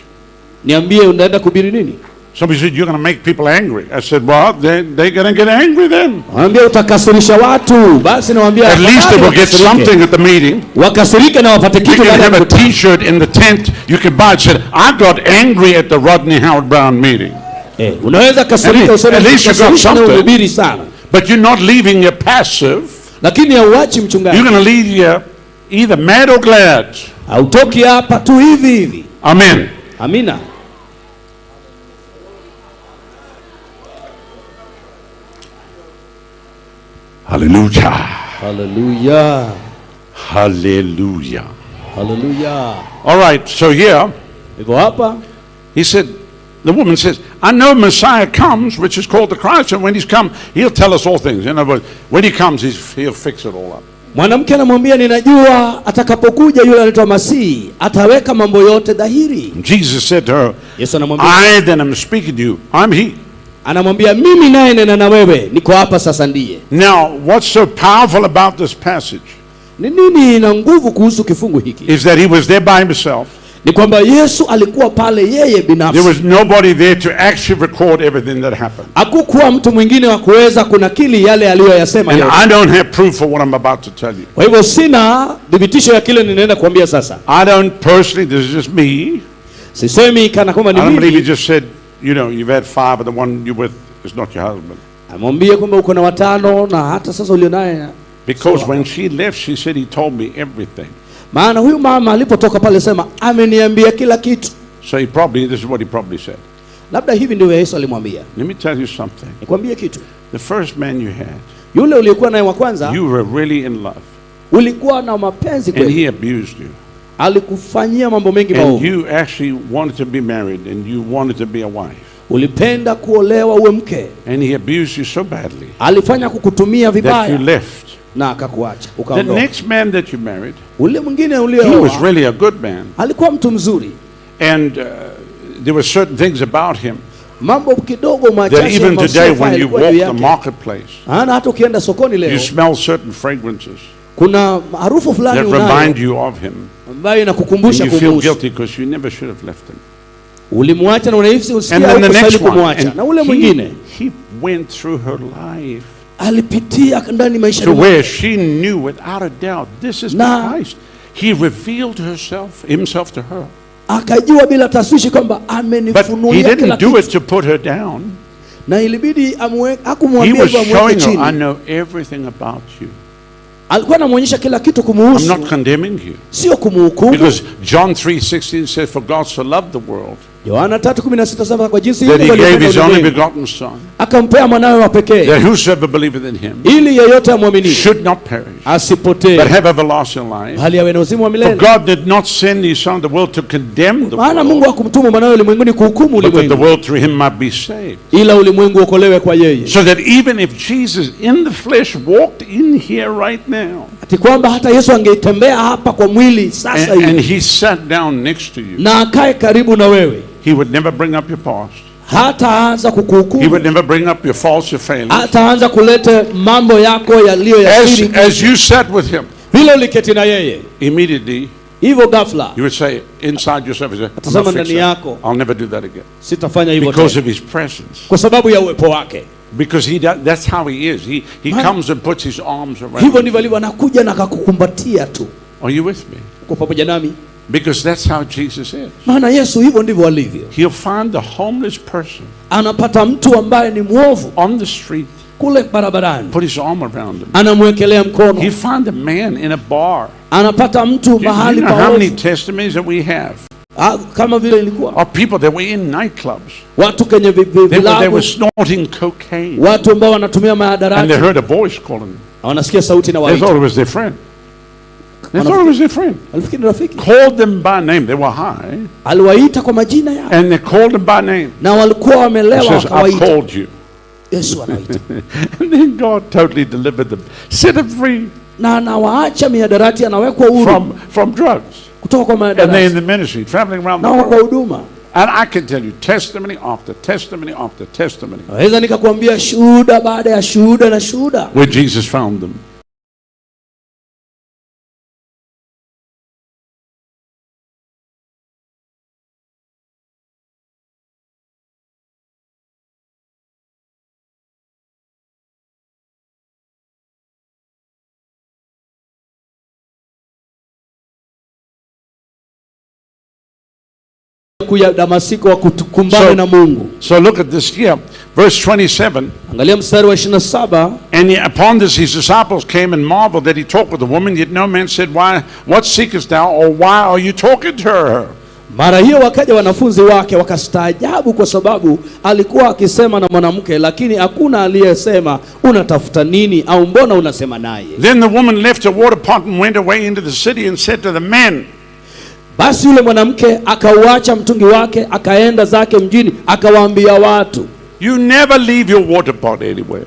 Niambie unaenda kuhubiri nini? Somebody said, you're going to make people angry. I said, well, they're going to get angry then. Wanaambia utakasirisha watu. Basi nawaambia At least they afadhali will get wakasirike. something at the meeting. Wakasirike na wapate You kitu can baada ya have a mkutano. T-shirt in the tent you can buy. It said, I got angry at the Rodney Howard Brown meeting. Unaweza kasirika useme At least you got "Nikasirisha na something." uhubiri sana. But you're not leaving here passive. Lakini hauachi mchungaji. You're going to leave here either mad or glad. Hautoki hapa tu hivi hivi. Amen. Amina. Hallelujah. Hallelujah. Hallelujah. Hallelujah. All right, so here, Hivyo hapa he said, the woman says, I know Messiah comes, which is called the Christ, and when he's come, he'll tell us all things. In other words, when he comes, he'll fix it all up. mwanamke anamwambia ninajua atakapokuja yule anaitwa Masihi ataweka mambo yote dhahiri. And Jesus said to her, Yesu anamwambia I that am speaking to you, I'm he. anamwambia mimi naye nena na wewe niko hapa sasa ndiye. Now, what's so powerful about this passage Ni nini ina nguvu kuhusu kifungu hiki? is that he was there by himself. Ni kwamba Yesu alikuwa pale yeye There binafsi. was nobody there to actually record everything that happened. Hakukuwa mtu mwingine wa kuweza kunakili yale aliyoyasema And yote. I don't have proof for what I'm about to tell you. Kwa hivyo sina thibitisho ya kile ninaenda kuambia sasa. I don't personally, this is just me. Sisemi kana kwamba I ni don't believe he mimi. just said, you've had 5 and the one you're with is not your husband. Amwambie kwamba uko na watano na hata sasa ulionaye. Because when she left, she said he told me everything. Maana huyu mama alipotoka pale sema ameniambia kila kitu. So he probably, this is what he probably said. Labda hivi ndivyo Yesu alimwambia. Let me tell you something. Nikwambie kitu. The first man you had, Yule uliyekuwa naye wa kwanza you were really in love. ulikuwa na mapenzi And kweli. he abused you. Alikufanyia mambo mengi And maovu. you actually wanted to be married and you wanted to be a wife. Ulipenda kuolewa uwe mke. And he abused you so badly Alifanya kukutumia that you vibaya left. na akakuacha The ukaondoka. next man that you married, Ule mwingine he was ulioa really a good man. alikuwa mtu mzuri. And there were certain things about him Mambo kidogo that machache even ambayo today sio when you yalikuwa walk juu the yake. marketplace, Maana hata ukienda sokoni you leo smell certain fragrances kuna harufu fulani that remind unayo you of him. ambayo And inakukumbusha you feel kumuhusu. guilty because you never should have left him. Ulimwacha na unahisi And usikia then the hukustahili next one, kumwacha. and Na ule mwingine he went through her life alipitia ndani maisha to mwake. where she knew without a doubt this is the Na- Christ. He revealed himself to her. Akajua bila taswishi kwamba But he amenifunulia kila didn't do kitu. it to put her down. Na ilibidi He hakumwambia was hivyo amweke showing her, I chini. know everything about you. Alikuwa anamwonyesha kila kitu I'm kumuhusu, not condemning you. sio kumhukumu. Because John 3:16 says, for God so loved the world Yohana 3:16 sema kwa jinsi that hii he Mungu gave aliupenda his only ulimwengu begotten Son, akampea mwanawe wa pekee that whosoever believeth in him ili yeyote amwamini should not perish, asipotee but have everlasting life. bali awe na uzima wa For milele. God did not send his Son to the world to condemn the Maana Mungu world, hakumtuma mwanawe ulimwenguni kuhukumu but that the ulimwengu, world through him might be saved. ila ulimwengu uokolewe kwa yeye. So that even if Jesus in the flesh walked in here right now, Ati kwamba hata Yesu angetembea hapa kwa mwili sasa and hivi he sat down next to you, na akae karibu na wewe, he would never bring up your past. hataanza He kukuhukumu, would never bring up your faults, your failures. hataanza kuleta mambo yako yaliyo ya siri. As you sat with him, Vile uliketi na yeye immediately hivyo, ghafla you would say inside yourself, you say, I'm Atasema not fix ndani that. yako. I'll never do that again. sitafanya hivyo Because tena, of his presence. kwa sababu ya uwepo wake. Because that's how he is. He Maana- comes and puts his arms around Hivyo you. ndivyo alivyo, anakuja na akakukumbatia tu. Are you with me? Uko pamoja nami? Because that's how Jesus is. Maana Yesu hivyo ndivyo alivyo. He'll find the homeless person Anapata mtu ambaye ni mwovu on the street, kule barabarani, put his arm around him. anamwekelea mkono. He'll find a man in a bar. Anapata mtu Do you mahali know how many paovu, testimonies that we have kama vile ilikuwa of people that were in nightclubs? watu kwenye They vilabu, were snorting cocaine. watu ambao wanatumia And they mahadarati, heard a voice calling them. wanasikia sauti na They waita thought it was their friend. They thought it was their friend. Alifikiri ni rafiki. Called them by name. They were high. Aliwaita kwa majina yao And they called them by name. na walikuwa He wamelewa, says, I've wakawaita. called you. Yesu anaita And then God totally delivered them. Set them free na anawaacha mihadarati, anawekwa huru from drugs. kutoka kwa And they're in mihadarati the ministry, traveling around the na wako kwa world. huduma. And I can tell you testimony after testimony after testimony Naweza nikakwambia shuhuda baada ya shuhuda na shuhuda where Jesus found them. Kuya Damasiko wa kukumbana na Mungu. So look at this here, verse 27. Angalia mstari wa 27. And upon this his disciples came and marveled that he talked with a woman, yet no man said, "Why? What seekest thou, or why are you talking to her?" Mara hiyo wakaja wanafunzi wake wakastaajabu, kwa sababu alikuwa akisema na mwanamke, lakini hakuna aliyesema unatafuta nini au mbona unasema naye. Then the woman left her water pot and went away into the city and said to the men, Basi yule mwanamke akauacha mtungi wake akaenda zake mjini akawaambia watu. You never leave your water pot anywhere.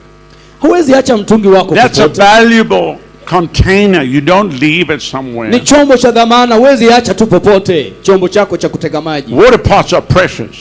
Huwezi acha mtungi wako That's a popote. valuable container. You don't leave it somewhere. Ni chombo cha dhamana, huwezi acha tu popote chombo chako cha kuteka maji. Water pots are precious.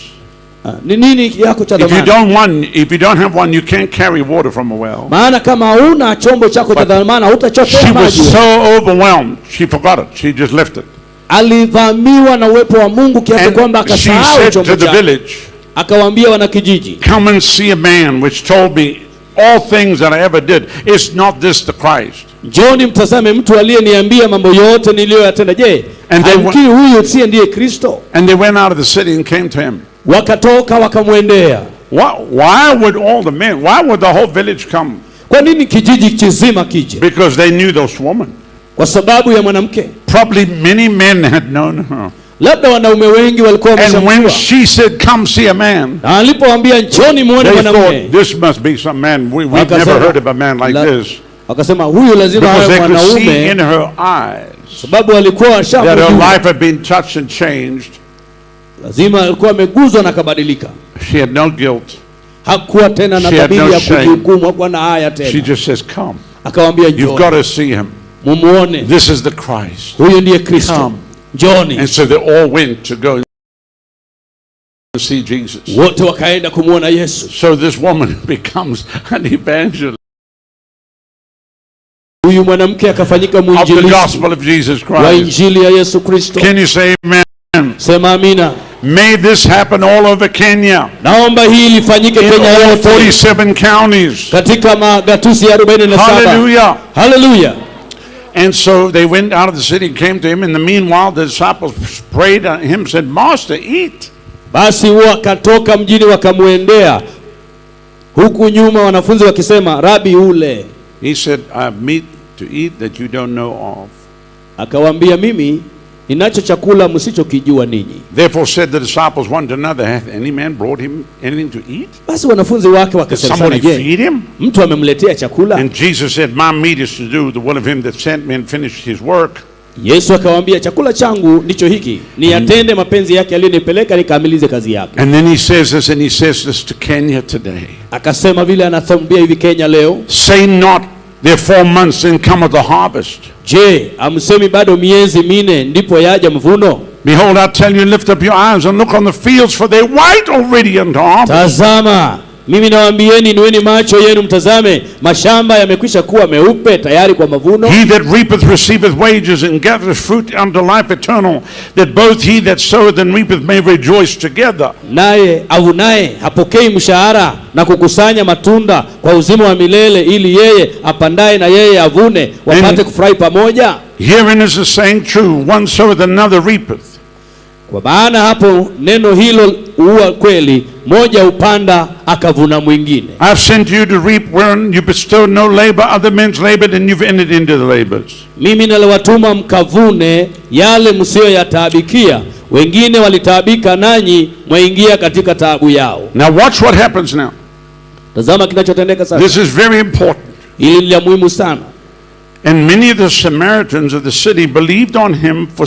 Ni nini yako cha If you dhamana? don't if you don't have one, you can't carry water from a well. Maana kama huna chombo chako cha dhamana hutachotea She was maji. so overwhelmed, she forgot it. She just left it. Alivamiwa na uwepo wa Mungu kiasi kwamba And she akasahau said chombo to the chake. village, Akawaambia wanakijiji, "Come and see a man which told me all things that I ever did. Is not this the Christ?" Njooni mtazame mtu aliyeniambia mambo yote niliyoyatenda. Je, And they amkiri huyu siye ndiye Kristo? And they went out of the city and came to him. Wakatoka wakamwendea. Why would all the men, why would the whole village come? Kwa nini kijiji kizima kije? Because they knew this woman. Kwa sababu ya mwanamke. Probably many men had known her. Labda wanaume wengi walikuwa And when wameshamjua. she said, "Come see a man," Na alipowaambia njooni muone they mwanamume, thought, this must be some man. We've never heard of a man like this. Wakasema huyu lazima Because awe they could see mwanaume, in her eyes sababu alikuwa that her ashamjua. life had been touched and changed. Lazima alikuwa ameguzwa na akabadilika. She had no guilt. Hakuwa tena na She had dhamiri no ya shame. kujihukumu, hakuwa na haya She tena. just says, "Come. Akawaambia You've njooni, got to see him. mumuone. This is the Christ." Huyu ndiye Kristo. Come. Njooni. And so they all went to go and see Jesus. Wote wakaenda kumwona Yesu. So this woman becomes an evangelist Huyu mwanamke akafanyika of the mwinjilisti gospel of Jesus wa Christ. injili ya Yesu Kristo. Can you say amen? Sema amina. May this happen all over Kenya, Naomba hii lifanyike in Kenya all yote, 47 counties. katika magatuzi ya 47. Hallelujah. Hallelujah. And so they went out of the city and came to him. In the meanwhile, the disciples prayed on him, said, "Master, eat." Basi wakatoka mjini wakamwendea, huku nyuma wanafunzi wakisema, Rabi, ule. He said, "I have meat to eat that you don't know of." Akawaambia, mimi ninacho chakula msichokijua ninyi. Therefore said the disciples one to another, "Hath any man brought him anything to eat? Basi wanafunzi wake Did wakasemezana, somebody je, feed him?" mtu amemletea chakula? And Jesus said, "My meat is to do the will of him that sent me and finish his work." Yesu akawaambia, chakula changu ndicho hiki, niyatende mapenzi yake aliyonipeleka nikamilize kazi yake. And then he says this, and he says this to Kenya today. Akasema vile anatuambia hivi Kenya leo, "Say not, there are 4 months, then cometh the harvest. je, amsemi bado miezi 4 ndipo yaja mvuno? Behold, I tell you, lift up your eyes and look on the fields, for they white already unto harvest." Tazama, mimi nawaambieni, inueni macho yenu mtazame, mashamba yamekwisha kuwa meupe tayari kwa mavuno. He that reapeth receiveth wages and gathereth fruit unto life eternal, that both he that soweth and reapeth may rejoice together. Naye avunaye hapokei mshahara na kukusanya matunda kwa uzima wa milele, ili yeye apandaye na yeye avune wapate kufurahi pamoja. Herein is the saying true, one soweth, another reapeth. Kwa maana hapo neno hilo huwa kweli, moja upanda akavuna mwingine. I have sent you to reap wherein you bestowed no labor, other men's labored, and you've entered into the labors. Mimi naliwatuma mkavune yale msiyoyataabikia, wengine walitaabika, nanyi mwaingia katika taabu yao. Now watch what happens now. Tazama kinachotendeka sasa. This is very important. Hili ni la muhimu sana. And many of the Samaritans of the city believed on him for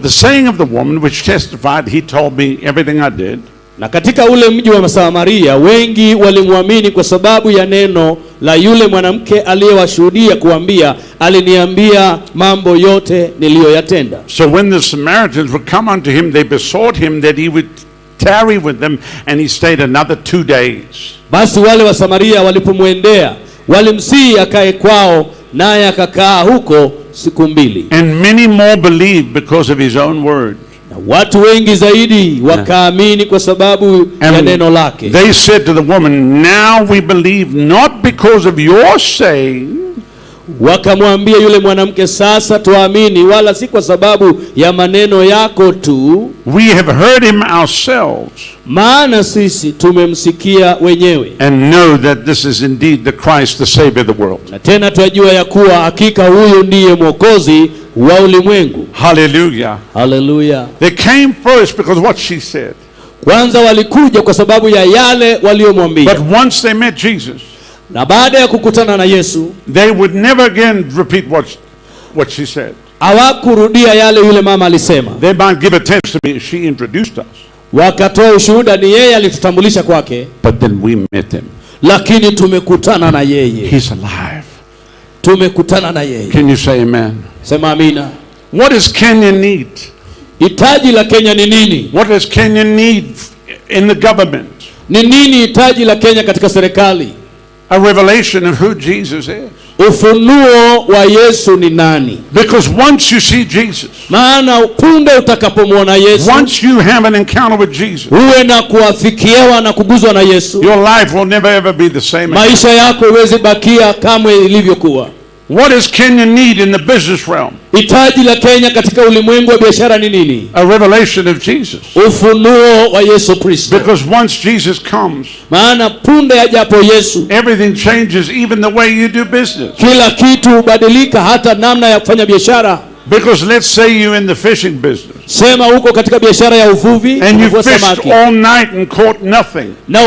the saying of the woman which testified, he told me everything I did. Na katika ule mji wa Samaria wengi walimwamini kwa sababu ya neno la yule mwanamke aliyewashuhudia kuambia, aliniambia mambo yote niliyoyatenda. So when the Samaritans would come unto him, they besought him that he would tarry with them, and he stayed another 2 days. Basi wale wa Samaria walipomwendea walimsihi akae kwao, naye akakaa huko siku 2. And many more believed because of his own word. Na watu wengi zaidi wakaamini kwa sababu ya neno lake. They said to the woman, now we believe not because of your saying. Wakamwambia yule mwanamke, sasa tuamini, wala si kwa sababu ya maneno yako tu. We have heard him ourselves. Maana sisi tumemsikia wenyewe. And know that this is indeed the Christ, the Savior of the world. Na tena twajua ya kuwa hakika huyu ndiye Mwokozi wa ulimwengu. Hallelujah. Hallelujah. They came first because what she said. Kwanza walikuja kwa sababu ya yale waliomwambia. But once they met Jesus, na baada ya kukutana na Yesu, they would never again repeat what she said. Hawakurudia yale yule mama alisema. They might give a testimony, she introduced us. Wakatoa ushuhuda, ni yeye alitutambulisha kwake. But then we met him. Lakini tumekutana na yeye. He's alive. Tumekutana na yeye. Can you say amen? Sema amina. What does Kenya need? Hitaji la Kenya ni nini? What does Kenya need in the government? Ni nini hitaji la Kenya katika serikali? A revelation of who Jesus is. Ufunuo wa Yesu ni nani? Because once you see Jesus, maana punde utakapomwona Yesu, once you have an encounter with Jesus, uwe na kuafikiwa na kuguzwa na Yesu, your life will never ever be the same again. Maisha yako huwezi bakia kamwe ilivyokuwa. What does Kenya need in the business realm? Hitaji la Kenya katika ulimwengu wa biashara ni nini? A revelation of Jesus. Ufunuo wa Yesu Kristo. Because once Jesus comes, maana punde ajapo Yesu, everything changes, even the way you do business. Kila kitu hubadilika, hata namna ya kufanya biashara. Because let's say you're in the fishing business. Sema uko katika biashara ya uvuvi, And you unavua fished samaki. all night and caught nothing. Na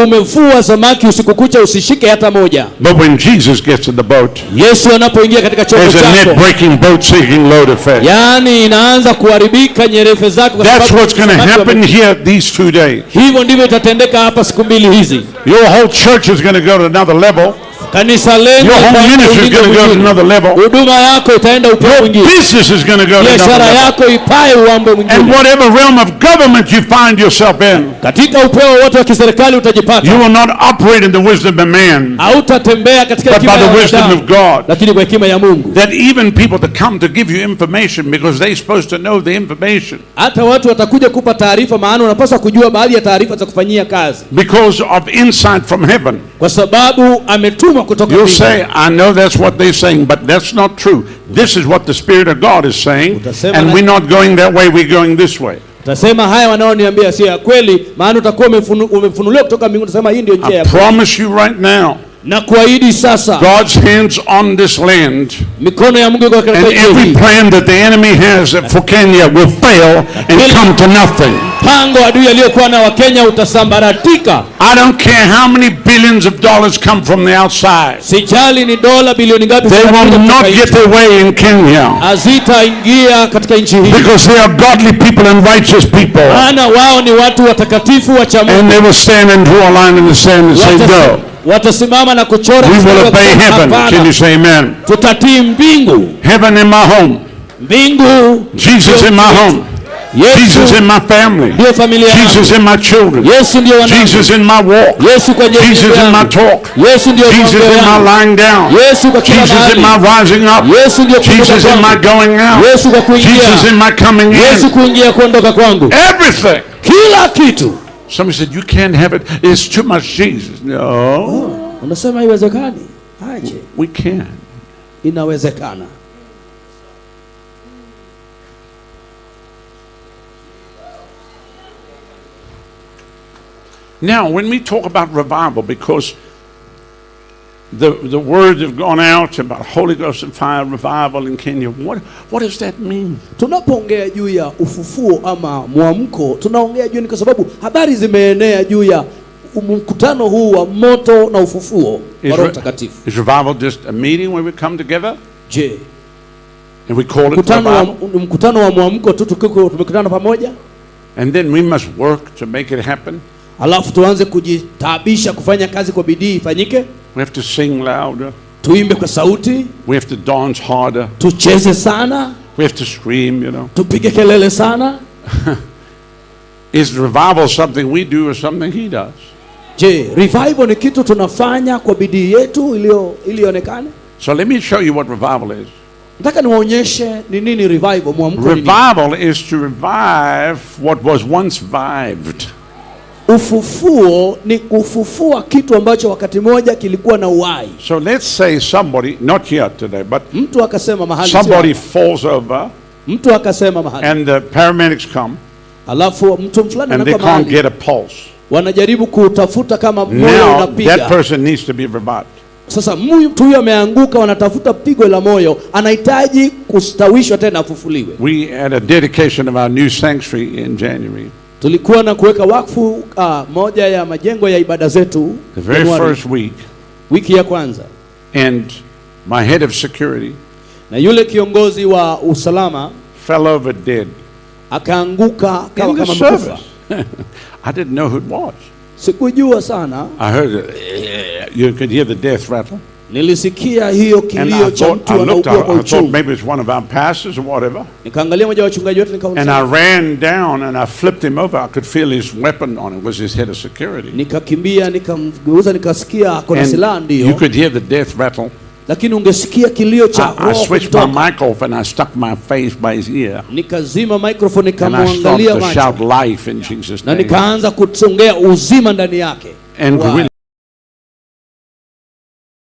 umevua samaki usiku kucha usishike hata moja. But when Jesus gets in the boat, Yesu anapoingia katika chombo there's a chako, net breaking boat sinking load of fish. Yaani inaanza kuharibika nyerefe zako kwa That's sababu what's going to samaki happen here these 2 days. Hivyo ndivyo itatendeka hapa siku mbili hizi. Your whole church is going to go to another level. Kanisa lenu Your whole itaenda ministry is ulingo going to go to mwingine. another level. Huduma yako itaenda upeo Your mwingine. business is going to go to another Biashara level. yako ipae uambo mwingine. And whatever realm of government you find yourself in, katika upeo wote wa kiserikali utajipata. You will not operate in the wisdom of man, Hautatembea katika but hekima by ya the wisdom wanadamu, of God. lakini kwa hekima ya Mungu. That even people that come to give you information because they're supposed to know the information. Hata watu watakuja kupa taarifa, maana unapaswa kujua baadhi ya taarifa za kufanyia kazi. Because of insight from heaven. Kwa sababu ametumwa kutoka You'll mbinguni. say, I know that's what they're saying, but that's not true. This is what the Spirit of God is saying, Utasema and na- we're not going that way, we're going this way. Utasema haya wanaoniambia sio ya kweli, maana utakuwa umefunuliwa kutoka mbinguni. Utasema hii ndio njia I ya kweli. promise you right now, Na kuahidi sasa, God's hands on this land, mikono ya Mungu iko katika and nchi every hii. plan that the enemy has for Kenya will fail and come to nothing. Mpango adui aliyokuwa na Wakenya utasambaratika. I don't care how many billions of dollars come from the outside. Sijali ni dola bilioni ngapi They will zinakuja not kutoka get nje. their way in Kenya. Hazitaingia katika nchi hii. Because they are godly people and righteous people. Maana wao ni watu watakatifu wa cha Mungu. And they will stand and draw a line in the sand and say, go. Watasimama na kuchora We will mstari wa obey kusema, heaven. Hapana. Can you say amen? Tutatii mbingu. Heaven in my home. Mbingu. Jesus in my home. Yesu Jesus in my family. ndio familia yangu. Jesus in my children. Yesu ndio wanangu. Jesus in my walk. Yesu kwa njia Jesus in my yangu. talk. Yesu ndio Jesus mambo in my yangu. lying down. Yesu kwa kila Jesus in mahali. my rising up. Yesu ndio kutoka Jesus in my kwangu. going out. Yesu kwa kuingia. Jesus in my coming Yesu in. kuingia kuondoka kwangu. Everything. Kila kitu. Somebody said, you can't have it. It's too much Jesus. No. Oh, unasema haiwezekani. Aje. We can. Inawezekana. Now, when we talk about revival, because the words have gone out about Holy Ghost and fire revival in Kenya, what does that mean? Tunapoongea juu ya ufufuo ama mwamko, tunaongea juu ni kwa sababu habari zimeenea juu ya mkutano huu wa moto na ufufuo wa Roho Mtakatifu. Is revival just a meeting where we come together Je, and we call it mkutano wa, revival? mkutano wa mwamko tu tukiwa tumekutana pamoja And then we must work to make it happen. alafu tuanze kujitaabisha kufanya kazi kwa bidii ifanyike? We have to sing louder. Tuimbe kwa sauti, We have to dance harder. tucheze sana, We have to scream. tupige kelele sana. Is revival something we do or something he does? Je, revival ni kitu tunafanya kwa bidii yetu ilionekane? So let me show you what revival is. Nataka niwaonyeshe ni nini revival, mwamko ni nini. Revival is to revive what was once vived. Ufufuo ni kufufua kitu ambacho wakati moja kilikuwa na uhai. So let's say somebody, not here today, but Mtu akasema mahali somebody falls over mtu akasema mahali, and the paramedics come alafu mtu fulani and they anakuwa can't mahali, get a pulse. wanajaribu kutafuta kama moyo Now that unapiga. person needs to be revived. Sasa mtu huyo ameanguka, wanatafuta pigo la moyo, anahitaji kustawishwa tena, afufuliwe. We had a dedication of our new sanctuary in January. Tulikuwa na kuweka wakfu moja ya majengo ya ibada zetu The very Januari, first week, wiki ya kwanza, and my head of security na yule kiongozi wa usalama fell over dead akaanguka in kama the kama amekufa. service. I didn't know who it was. Sikujua sana, I heard it. You could hear the death rattle. nilisikia hiyo And kilio I cha thought, mtu I looked, anaugua kwa I thought uchungu. maybe it's one of our pastors or whatever. Nikaangalia mmoja wa wachungaji wetu And nikaona, I ran down and I flipped him over. I could feel his weapon on it, was his head of security. nikakimbia nikamgeuza, nikasikia ako na silaha And you ndio, could hear the death rattle. lakini ungesikia kilio cha I roho switched my kutoka. mic off and I stuck my face by his ear. Nikazima microphone And I started nikamwangalia to macho shout life in Jesus' na name. nikaanza kusongea uzima ndani yake. And Wow. we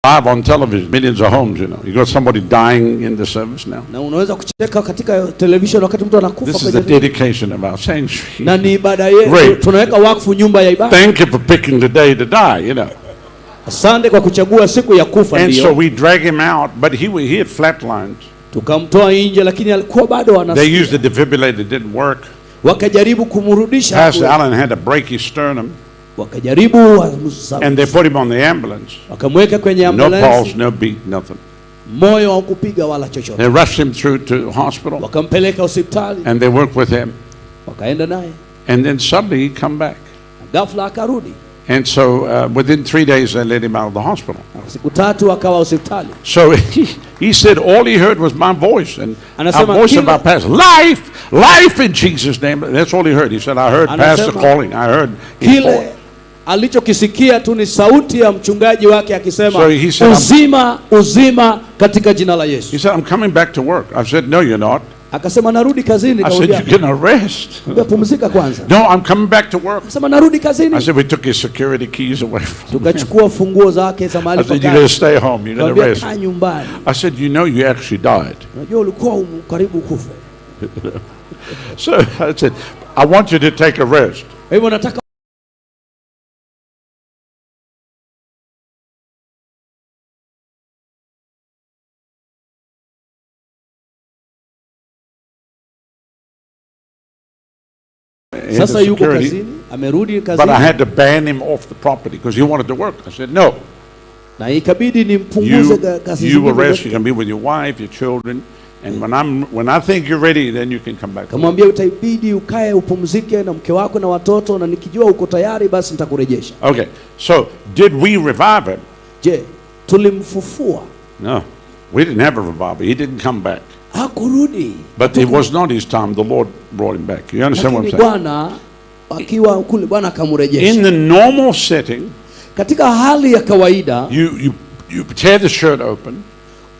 live on television, millions of homes. You got somebody dying in the service now. Na unaweza kucheka katika television wakati mtu anakufa This is the kwenye dedication of our sanctuary. na ni ibada yetu, Great. tunaweka wakfu nyumba ya ibada. Thank you for picking the day to die. Asante kwa kuchagua siku ya kufa. And so Ndio we drag him out, but he had flatlined. tukamtoa nje, lakini alikuwa bado They anasikia. used the defibrillator, it didn't work. Wakajaribu kumrudisha, Pastor Allen had to break his sternum, wakajaribu and they put him on the ambulance. wakamweka kwenye No ambulance, pulse, no beat, nothing. moyo haukupiga wala chochote. They rushed him through to hospital, Wakampeleka hospitali, and they worked with him. wakaenda naye, And then suddenly he come back. na ghafla akarudi. And so within 3 days, they let him out of the hospital. Siku tatu akawa hospitali. So he said all he heard was my voice and a Anasema voice of kila- our pastor. Life, life in Jesus' name. That's all he heard. He said, I heard pastor Anasema- calling. I heard his Kile voice. alichokisikia tu ni sauti ya mchungaji wake akisema, So he said, uzima, uzima katika jina la He Yesu. said, I'm coming back to work. I said, no, you're not. Akasema narudi kazini. I said, Nikamwambia, you're going to rest. pumzika kwanza. No, I'm coming back to work. Akasema narudi I kazini. said, we took his security keys away from him. Tukachukua funguo zake za I mahali pa said, you're going to kazi. stay home. You're going to Nikamwambia rest. kaa nyumbani. I said, you know you actually died. Unajua ulikuwa karibu kufa. So I said, I want you to take a rest. Kwa hivyo nataka Head of sasa yuko security. kazini, amerudi But I kazini had to ban him off the property because he wanted to work. I said, no, na ikabidi nimpunguze you, kazi you will zingine. rest. You can be with your wife, your children. And when I think you're ready, then you can come back. Kamwambia utaibidi ukae upumzike na mke wako na watoto, na nikijua uko tayari basi nitakurejesha. Okay. So did we revive him? Je, tulimfufua? No. We didn't have a revival. He didn't come back. Hakurudi. But it was not his time. The Lord brought him back. You understand what I'm Lakini saying? Bwana akiwa kule, Bwana akamrejesha. In the normal setting, Katika hali ya kawaida you tear the shirt open,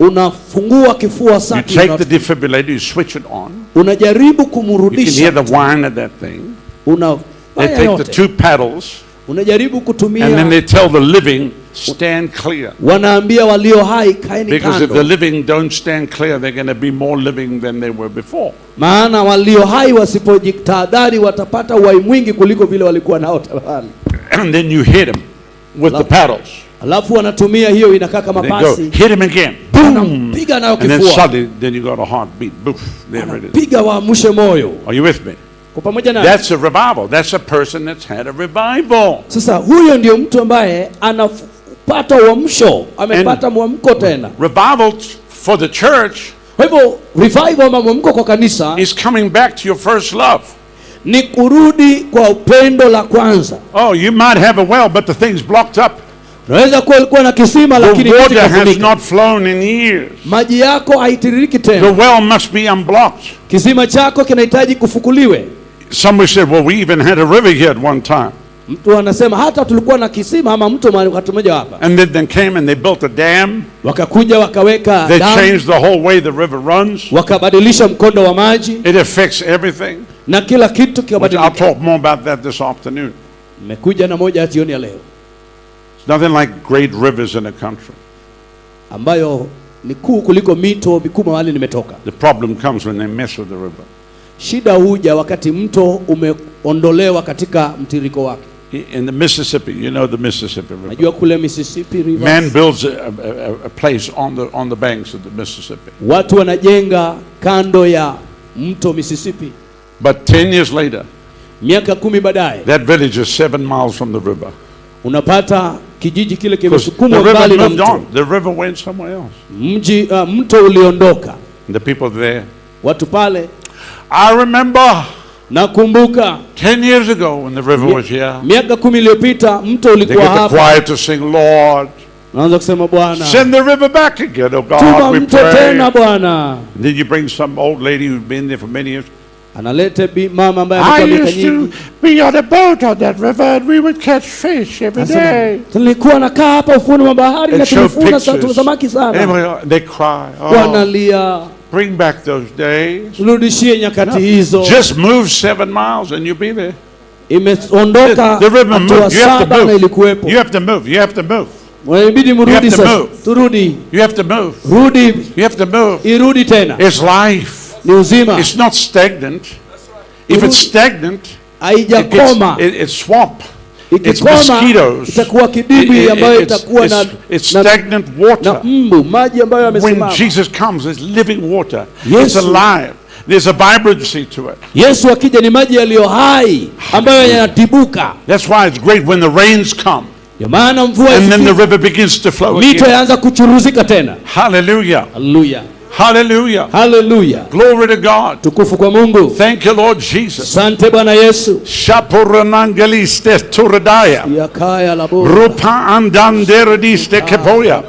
unafungua kifua you saki, take the defibrillator, you switch it on. unajaribu You can hear kumrudisha, the whine of that thing. They unafanya take the yote, two paddles unajaribu and then kutumia. they tell the living, stand clear. Wanaambia walio hai kaeni Because if the kando, living don't stand clear, they're going to be more living than they were before. maana walio hai wasipojitahadhari watapata uhai mwingi kuliko vile walikuwa nao tayari. And then you hit them with the paddles. Alafu wanatumia hiyo inakaa kama They go, pasi, hit him again. Boom! wanapiga nayo And then kifua, suddenly, then you got a heartbeat. Boof. There it is. piga waamshe moyo. Are you with me? Kwa pamoja nami? That's a revival. That's a person that's had a revival. Sasa huyo ndio mtu ambaye anapata uamsho, amepata mwamko tena. Revival for the church Kwa hivyo revival ama mwamko kwa kanisa is coming back to your first love. ni kurudi kwa upendo la kwanza. Oh, you might have a well, but the thing's blocked up. Unaweza kuwa ulikuwa na kisima The lakini kitu water has kikafunika. not flown in years. Maji yako haitiririki The tena. well must be unblocked. Kisima chako kinahitaji kufukuliwe. Somebody said, well, we even had a river here at one time. Mtu anasema hata tulikuwa na kisima ama mto mahali wakati mmoja hapa. And then they came and they built a dam. Wakakuja wakaweka They damu, changed the whole way the river runs. wakabadilisha mkondo wa maji It affects everything. na kila kitu Which I'll kikabadilika. talk more about that this afternoon. Nimekuja na moja ya jioni ya leo It's nothing like great rivers in a country. ambayo ni kuu kuliko mito mikuu mahali nimetoka. The problem comes when they mess with the river. Shida huja wakati mto umeondolewa katika mtiririko wake. In the Mississippi, you know the Mississippi River. Najua kule Mississippi River Man builds a place on the banks of the Mississippi. watu wanajenga kando ya mto Mississippi. But 10 years later, Miaka 10 baadaye that village is 7 miles from the river. unapata kijiji kile Because the kimesukumwa river mbali na moved mto. on. The river went somewhere else. Mji mto uliondoka. And the people there. Watu pale, I remember nakumbuka 10 years ago when the river was here. miaka 10 iliyopita mto They ulikuwa get the hapa. choir to sing, Lord, Naanza kusema Bwana, send the river back again, oh God, tuma we mto pray. tena Bwana. And then you bring some old lady who's been there for many years. Analete bi mama ambaye I amekuwa miaka used to nyingi. be on a boat on that river and we would catch fish every Anasema, day. tulikuwa nakaa hapa ufuoni mwa bahari na And show tulifuna pictures. samaki sana. Anyway, they cry. Oh, Wanalia, bring back those days. turudishie nyakati hizo. Just move 7 miles and you'll be there. Imeondoka The river hatua moved. You have 7 to na move. ilikuwepo. You have to move. You have to move. Inabidi You mrudi have to sasa. move. Turudi, You have to move. rudi, You have to move. irudi tena. It's life. Ni uzima, It's not stagnant. If it's stagnant, haijakoma. it's swamp. It's Ikikoma mosquitoes. itakuwa kidimbwi ambayo itakuwa na It's stagnant water. na mbu, maji ambayo When yamesimama. Jesus comes, it's living water. Yesu. It's alive. There's a vibrancy to it. Yesu akija ni maji yaliyo hai ambayo yanatibuka. That's why it's great when the rains come Ndio maana mvua and then the ikifika, river begins to flow mito again. yaanza kuchuruzika tena. Hallelujah. Haleluya, Hallelujah. haleluya, Glory to God. tukufu kwa Mungu. Thank you, Lord Jesus. Asante Bwana Yesu. Shapuranangeliste turadaya. Yakaya la bo- Rupa andanderediste kepoya.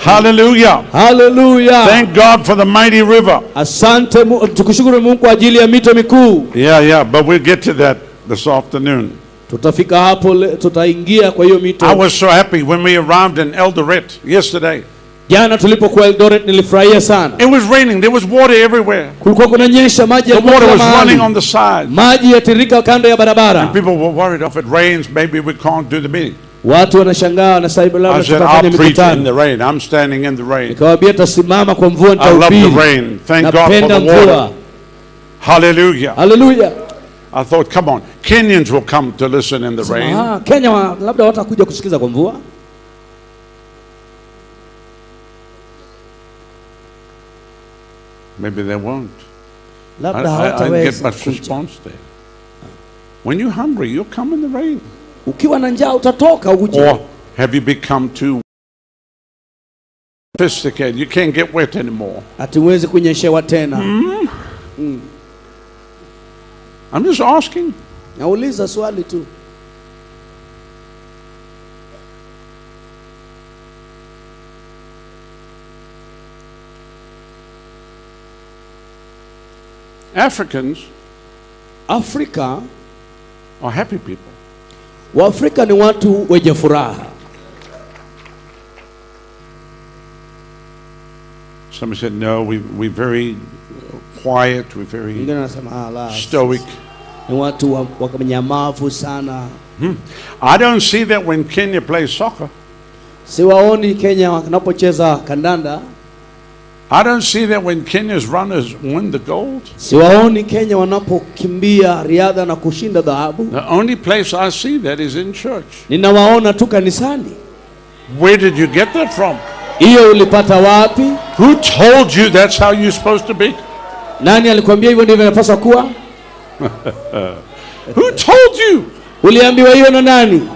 Hallelujah. Haleluya. Thank God for the mighty river. Asante, tukushukuru Mungu kwa ajili ya mito mikuu. Yeah, but we'll get to that this afternoon. Tutafika hapo, tutaingia kwa hiyo mito. I was so happy when we arrived in Eldoret yesterday. Jana tulipokuwa Eldoret nilifurahia sana. It was raining. There was water everywhere. Kulikuwa kunanyesha, maji The yalikuwa water kila was mahali. running on the side. Maji yatiririka kando ya barabara. People were worried, if it rains, maybe we can't do the meeting. Watu wanashangaa, wanasema labda I said, tutafanya I'll preach in mikutano. the rain. I'm standing in the rain. Nikawaambia tasimama kwa mvua I love the nitahubiri. rain. Thank God for Napenda the water. mvua. Hallelujah. Haleluya. I thought, come on, Kenyans will come to listen in the rain. Kenya labda watakuja kusikiza kwa mvua. Maybe they won't. Labda I didn't get hawataweza much kuja. response there. When you're hungry, you'll come in the rain. Ukiwa na njaa utatoka uje. Or have you become too sophisticated? You can't get wet anymore. Hatuwezi kunyeshewa tena. I'm just asking. Nauliza swali tu. Africans Afrika, are happy people. Waafrika ni watu wenye furaha. Somebody said, no, we're very quiet, we're very Wengine wanasema la, stoic. Ni watu wanyamavu sana. I don't see that when Kenya plays soccer. Siwaoni Kenya wanapocheza kandanda. I don't see that when Kenya's runners win the gold. Siwaoni Kenya wanapokimbia riadha na kushinda dhahabu. The only place I see that is in church. Ninawaona tu kanisani. Where did you get that from? Hiyo ulipata wapi? Who told you that's how you're supposed to be? Nani alikwambia hivyo ndivyo inapaswa kuwa? Who told you? Uliambiwa hiyo na nani?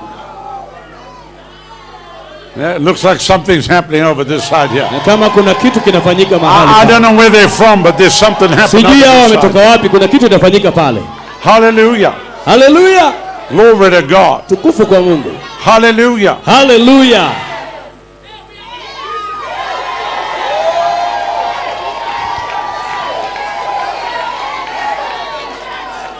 Yeah, it looks like something's happening over this side here. Na kama kuna kitu kinafanyika mahali I pale. don't know where they're from, but there's something happening Sijui over hao this wametoka side. wapi, kuna kitu kinafanyika pale. Hallelujah. Haleluya, Glory to God. tukufu kwa Mungu. Hallelujah. Haleluya.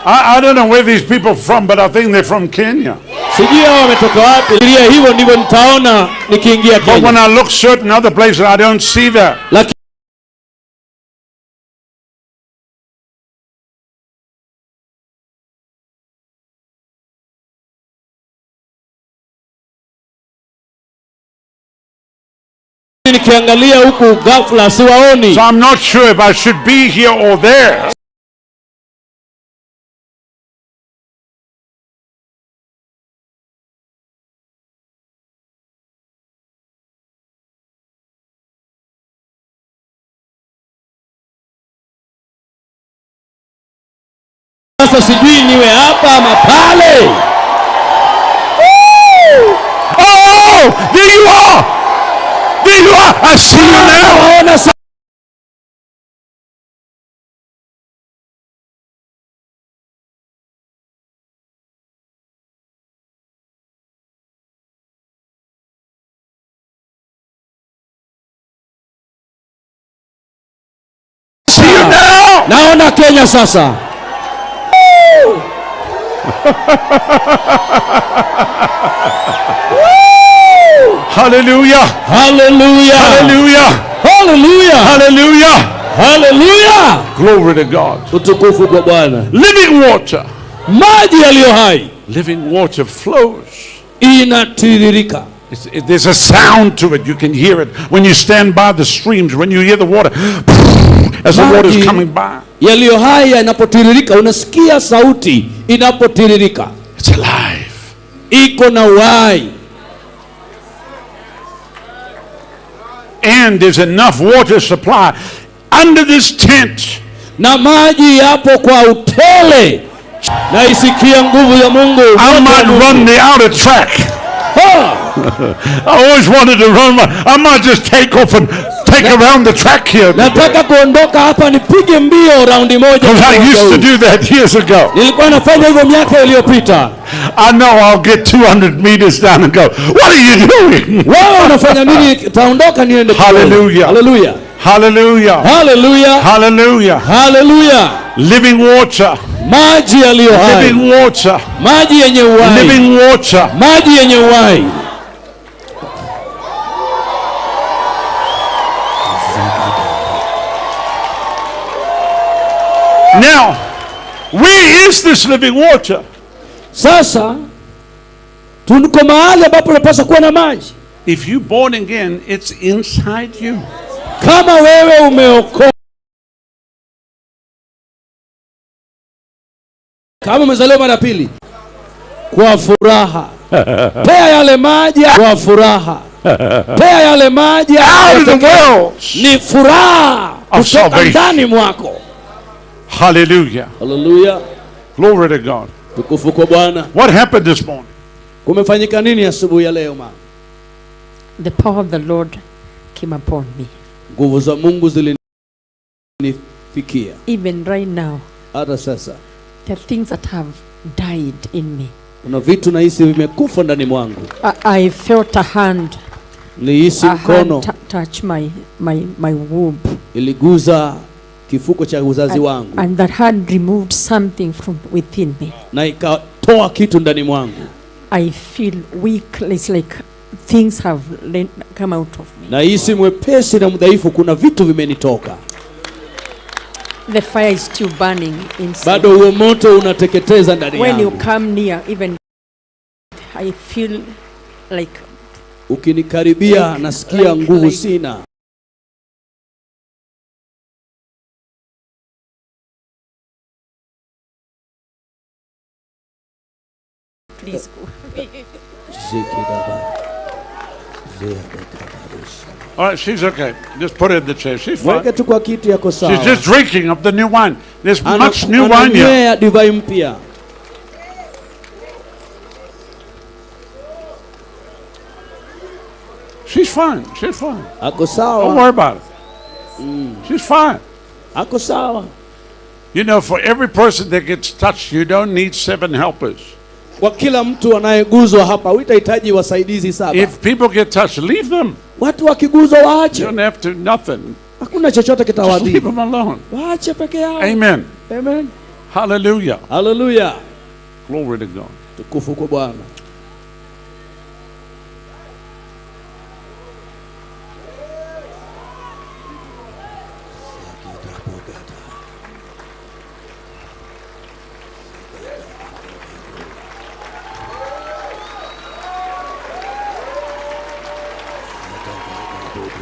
I don't know where these people are from, but I think they're from Kenya. Sijui hao wametoka wapi. Fikiria hivyo ndivyo nitaona nikiingia But when Kenya. I look certain other places, I don't see that. Lakini nikiangalia huku ghafla siwaoni. So I'm not sure if I should be here or there. Sasa sijui niwe hapa ama pale. Oh, there you are. There you are. I see you now. Naona sasa. See you now. Naona Kenya sasa. Hallelujah. Hallelujah. Hallelujah. Hallelujah. Hallelujah. Hallelujah. Glory to God. Utukufu kwa Bwana. Living water. Maji yaliyo hai Living water flows. inatiririka. There's a sound to it. You can hear it when you stand by the streams, when you hear the water, as the water is Maji coming by. yaliyo hai yanapotiririka, unasikia sauti inapotiririka, It's alive. iko na uhai. And there's enough water supply under this tent. Na maji yapo kwa utele. Naisikia nguvu ya Mungu. I might run the outer track. Ha! I always wanted to run. I might just take off and take around the track here. Nataka kuondoka hapa nipige mbio raundi moja. Because I used to do that years ago. Nilikuwa nafanya hivyo miaka iliyopita. I know I'll get 200 meters down and go, what are you doing? Wewe unafanya nini? Taondoka niende. Hallelujah. Hallelujah. Hallelujah. Hallelujah. Hallelujah. Hallelujah. Living water. Maji yaliyo hai. Living water. Maji yenye uhai. Living water. Maji yenye uhai. Now, where is this living water? Sasa tuko mahali ambapo unapaswa kuwa na maji. If you're born again, it's inside you. Kama wewe umeokoka, kama umezaliwa mara pili, kwa furaha pea yale maji kwa furaha, pea yale maji Out of the wells ni furaha of kutoka salvation. ndani mwako. Hallelujah. Hallelujah. Glory to God. Tukufu kwa Bwana. What happened this morning? Kumefanyika nini asubuhi ya leo mama? The power of the Lord came upon me. Nguvu za Mungu zilinifikia. Even right now, Hata sasa there are things that have died in me. kuna vitu nahisi vimekufa ndani mwangu. I felt a hand, Nilihisi a hand mkono touch my womb. iliguza kifuko cha uzazi wangu And that hand removed something from within me. na ikatoa kitu ndani mwangu. I feel weak. It's like things have come out of me. Nahisi mwepesi na mdhaifu, kuna vitu vimenitoka. The fire is still burning inside. Bado huo moto unateketeza ndani When you yangu. come near, even I feel like Ukinikaribia nasikia nguvu sina. Please go. All right, she's okay. Just put her in the chair. She's fine. Mweke tu kwa kiti yako She's sawa. just drinking of the new wine. There's much new wine here. Ananywea divai mpya. She's fine. She's fine. Ako Don't sawa, worry about it. She's fine. ako sawa. For every person that gets touched, you don't need 7 helpers. Kwa kila mtu anayeguzwa hapa hutahitaji wasaidizi 7. If people get touched, leave them. Watu wakiguzwa waache. You don't have to nothing. Hakuna chochote Just leave kitawadhuru. them alone. Waache peke yao. Amen. Amen. Hallelujah. Hallelujah. Glory to God. Tukufu kwa Bwana.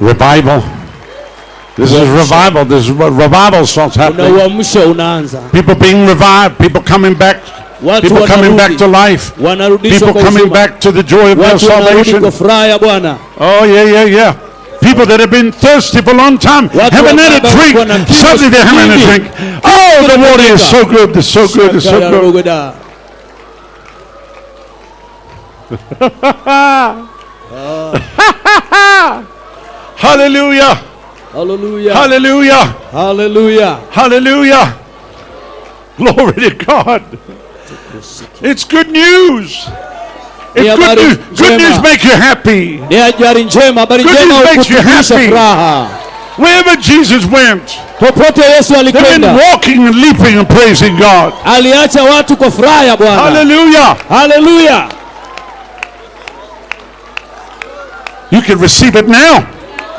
Revival. This is revival. This is what revival starts Kuna happening. uamsho unaanza. People being revived. People coming back. Watu People coming back wanarudi. to life. Wanarudishwa People kwa coming uzima. back to the joy of their Watu wanarudi salvation. kwa furaha ya Bwana. Oh, yeah, yeah, yeah. People that have been thirsty for a long time, Watu haven't had a ambao walikuwa na drink. kiu Suddenly they're having a nyingi. drink. Oh, the water is so good. It's so good. It's so good. Hallelujah. Hallelujah. Hallelujah. Hallelujah. Hallelujah. Glory to God. It's good news. Ni It's good habari news. Good njema. news make you happy. Ni habari njema, habari Good njema news makes you hukutumisha happy. furaha. Wherever Jesus went, Popote Yesu they've been alikwenda, walking and leaping and praising God. aliacha watu kwa furaha ya Bwana. Hallelujah. Hallelujah. You can receive it now.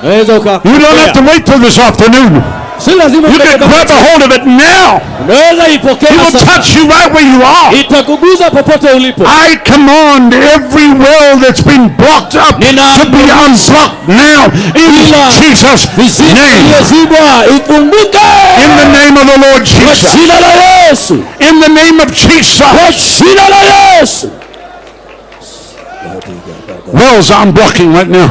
Unaweza You don't have to ukapokea. wait till this afternoon. Si lazima You can utoke grab a hold of it now. Unaweza He ipokea will sasa. touch you right where you are. Itakuguza popote ulipo. I command every well that's been blocked up to be unblocked now in Kila Jesus' Visima name. iliyozibwa ifunguke. In the name of the Lord Kwa Jesus. jina la Yesu. In the name of Jesus. Kwa jina la Yesu. Wells are unblocking right now.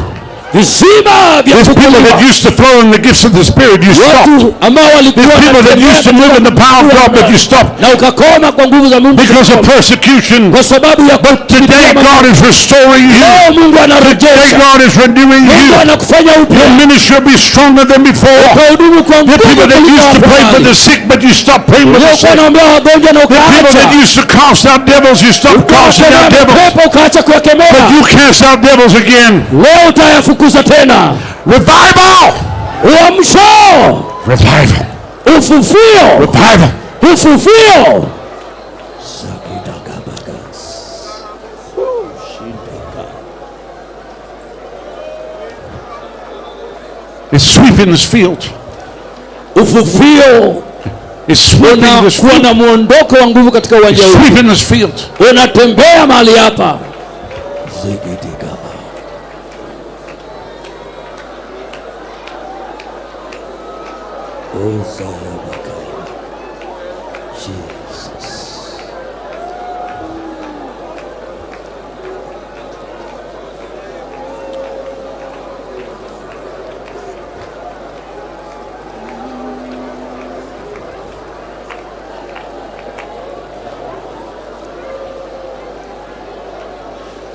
Visima vya There's people that kufunguliwa. used to flow in the gifts of the Spirit, you stopped. Watu ambao walikuwa There's people that wanatembea used to move in the power of God, but you stopped na ukakoma kwa nguvu za Mungu because of persecution. kwa sababu ya But today God is restoring you. Leo Mungu Today anarejesha. God is renewing Mungu you. anakufanya Your upya. ministry will be stronger than before. Ukahudumu kwa The nguvu people that kuliko used to hapo pray for awali. the sick, but you stopped praying for the Uliokuwa sick. unaombea wagonjwa na The people that ukaacha. used to cast out devils, you stopped casting Ukakemea out devils. mapepo ukaacha kuwakemea. But you cast out devils again. Leo utayafukuza tena. Revival! Uamsho, Revival. ufufio, Revival. ufufio. It's sweeping this field. Ufufio It's sweeping this unakuwa field. na muondoko wa nguvu katika uwanja It's huu, sweeping this field. unatembea mahali hapa.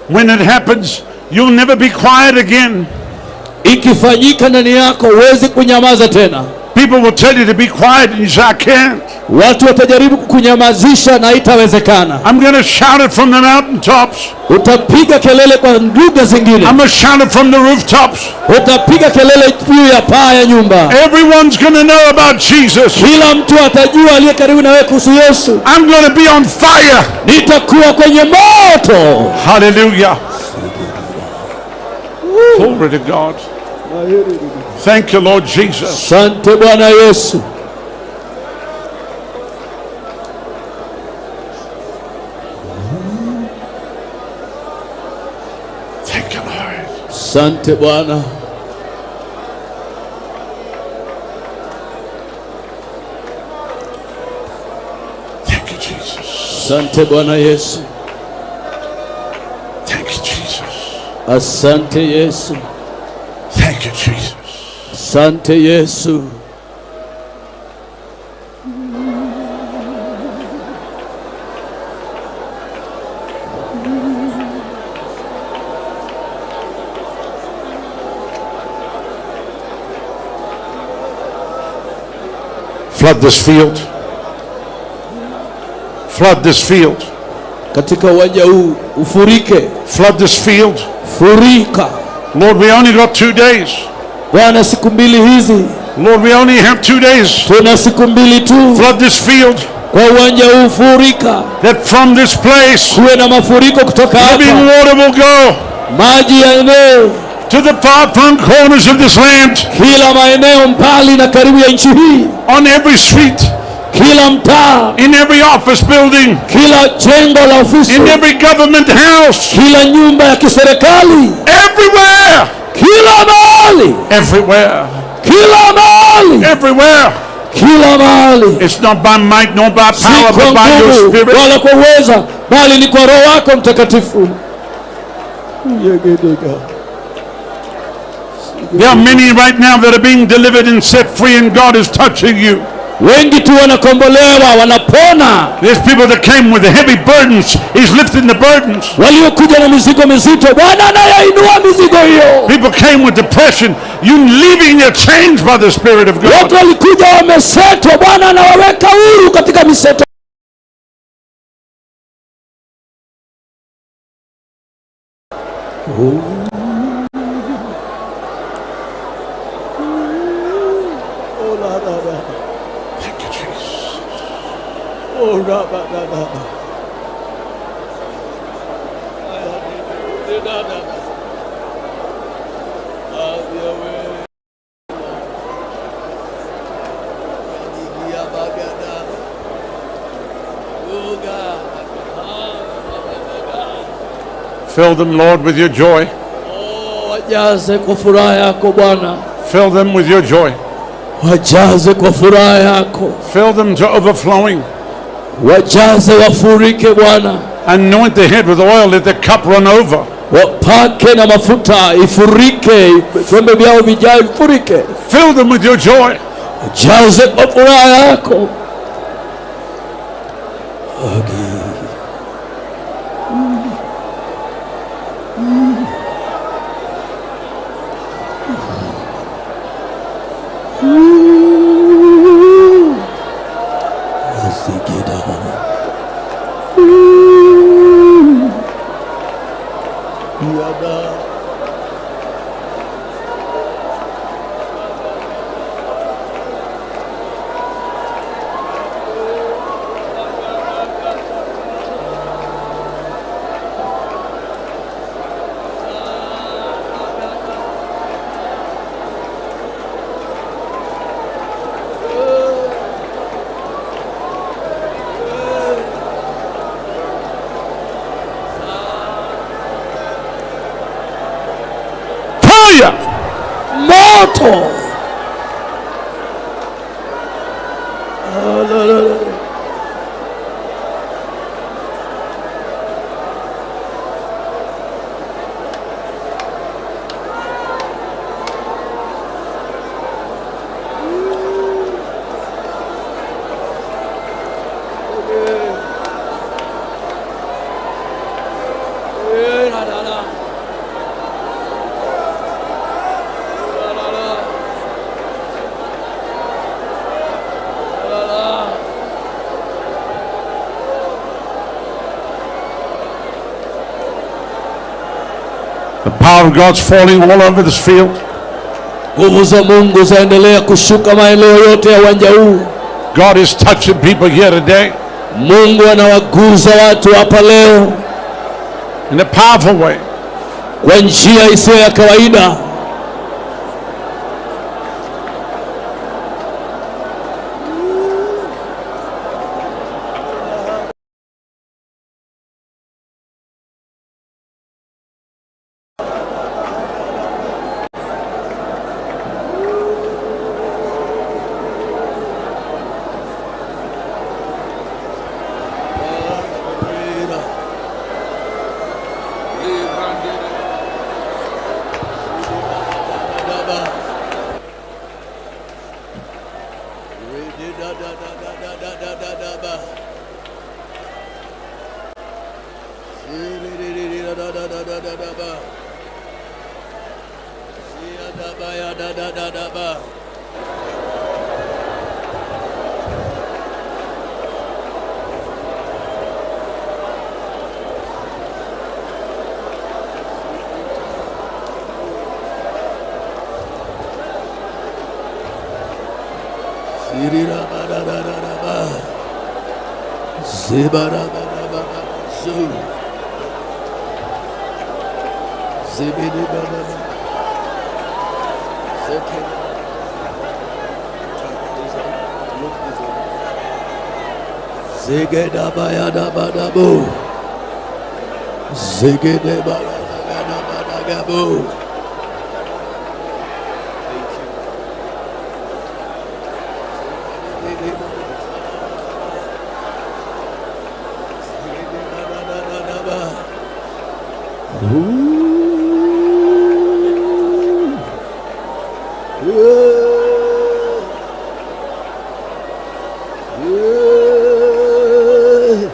When it happens, you'll never be quiet again. Ikifanyika ndani yako huwezi kunyamaza tena. People will tell you to be quiet and you say, I can't. Watu watajaribu kukunyamazisha na haitawezekana. I'm going to shout it from the mountaintops. Utapiga kelele kwa lugha zingine, I'm going to shout it from the rooftops. utapiga kelele juu ya paa ya nyumba. Everyone's going to know about Jesus. Kila mtu atajua aliye karibu na wewe kuhusu Yesu. I'm going to be on fire. Nitakuwa kwenye moto. Hallelujah. Glory to God. Thank you, Lord Jesus. Asante Bwana Yesu. Thank you, Lord. Asante Bwana. Thank you, Jesus. Asante Bwana Yesu. Thank you, Jesus. Asante Yesu. Thank you, Jesus. Asante Yesu. Flood this field. Flood this field. Katika uwanja huu ufurike, Flood this field. Furika. Lord, we only got 2 days. Bwana, siku 2 hizi. Lord, we only have 2 days. Tuna siku 2 tu. Flood this field. Kwa uwanja huu furika. That from this place, Kuwe na mafuriko kutoka living hapa, water will go maji yaenee to the far flung corners of this land, kila maeneo mbali na karibu ya nchi hii, on every street, kila mtaa, in every office building, kila jengo la ofisi, in every government house, kila nyumba ya kiserikali, everywhere, kila mahali, everywhere, kila mahali, everywhere. Kila mahali. It's not by might nor by Si power, kwa but by your nguvu Spirit. wala kwa uweza, bali ni kwa Roho wako Mtakatifu. There are many right now that are being delivered and set free, and God is touching you. Wengi tu wanakombolewa, wanapona. There's people that came with the heavy burdens. He's lifting the burdens. Waliokuja na mizigo mizito, Bwana anayainua mizigo hiyo. People came with depression. You leaving their chains by the Spirit of Watu God. walikuja wamesetwa, Bwana anawaweka huru katika miseto. Thank you, Jesus. Fill them, Lord, with your joy. Wajaze kwa furaha yako Bwana, Fill them with your joy. Wajaze kwa furaha yako, Fill them to overflowing. Wajaze wafurike Bwana, Anoint the head with oil, let the cup run over. Wapake na mafuta ifurike, vyombo vyao vijae ifurike. Fill them with your joy. Wajaze kwa furaha yako. Fire! Moto! The power of God's falling all over this field. Nguvu za Mungu zaendelea kushuka maeneo yote ya uwanja huu. God is touching people here today Mungu anawaguza watu hapa leo in a powerful way. Kwa njia isiyo ya kawaida. Sirirabadadadaba. Zibarabadababa. Zu. Zibidibadaba. Zeke. Zigedabayadabadabu. Zigedebayadabadabu. Thank you. Ooh. Yeah. Yeah.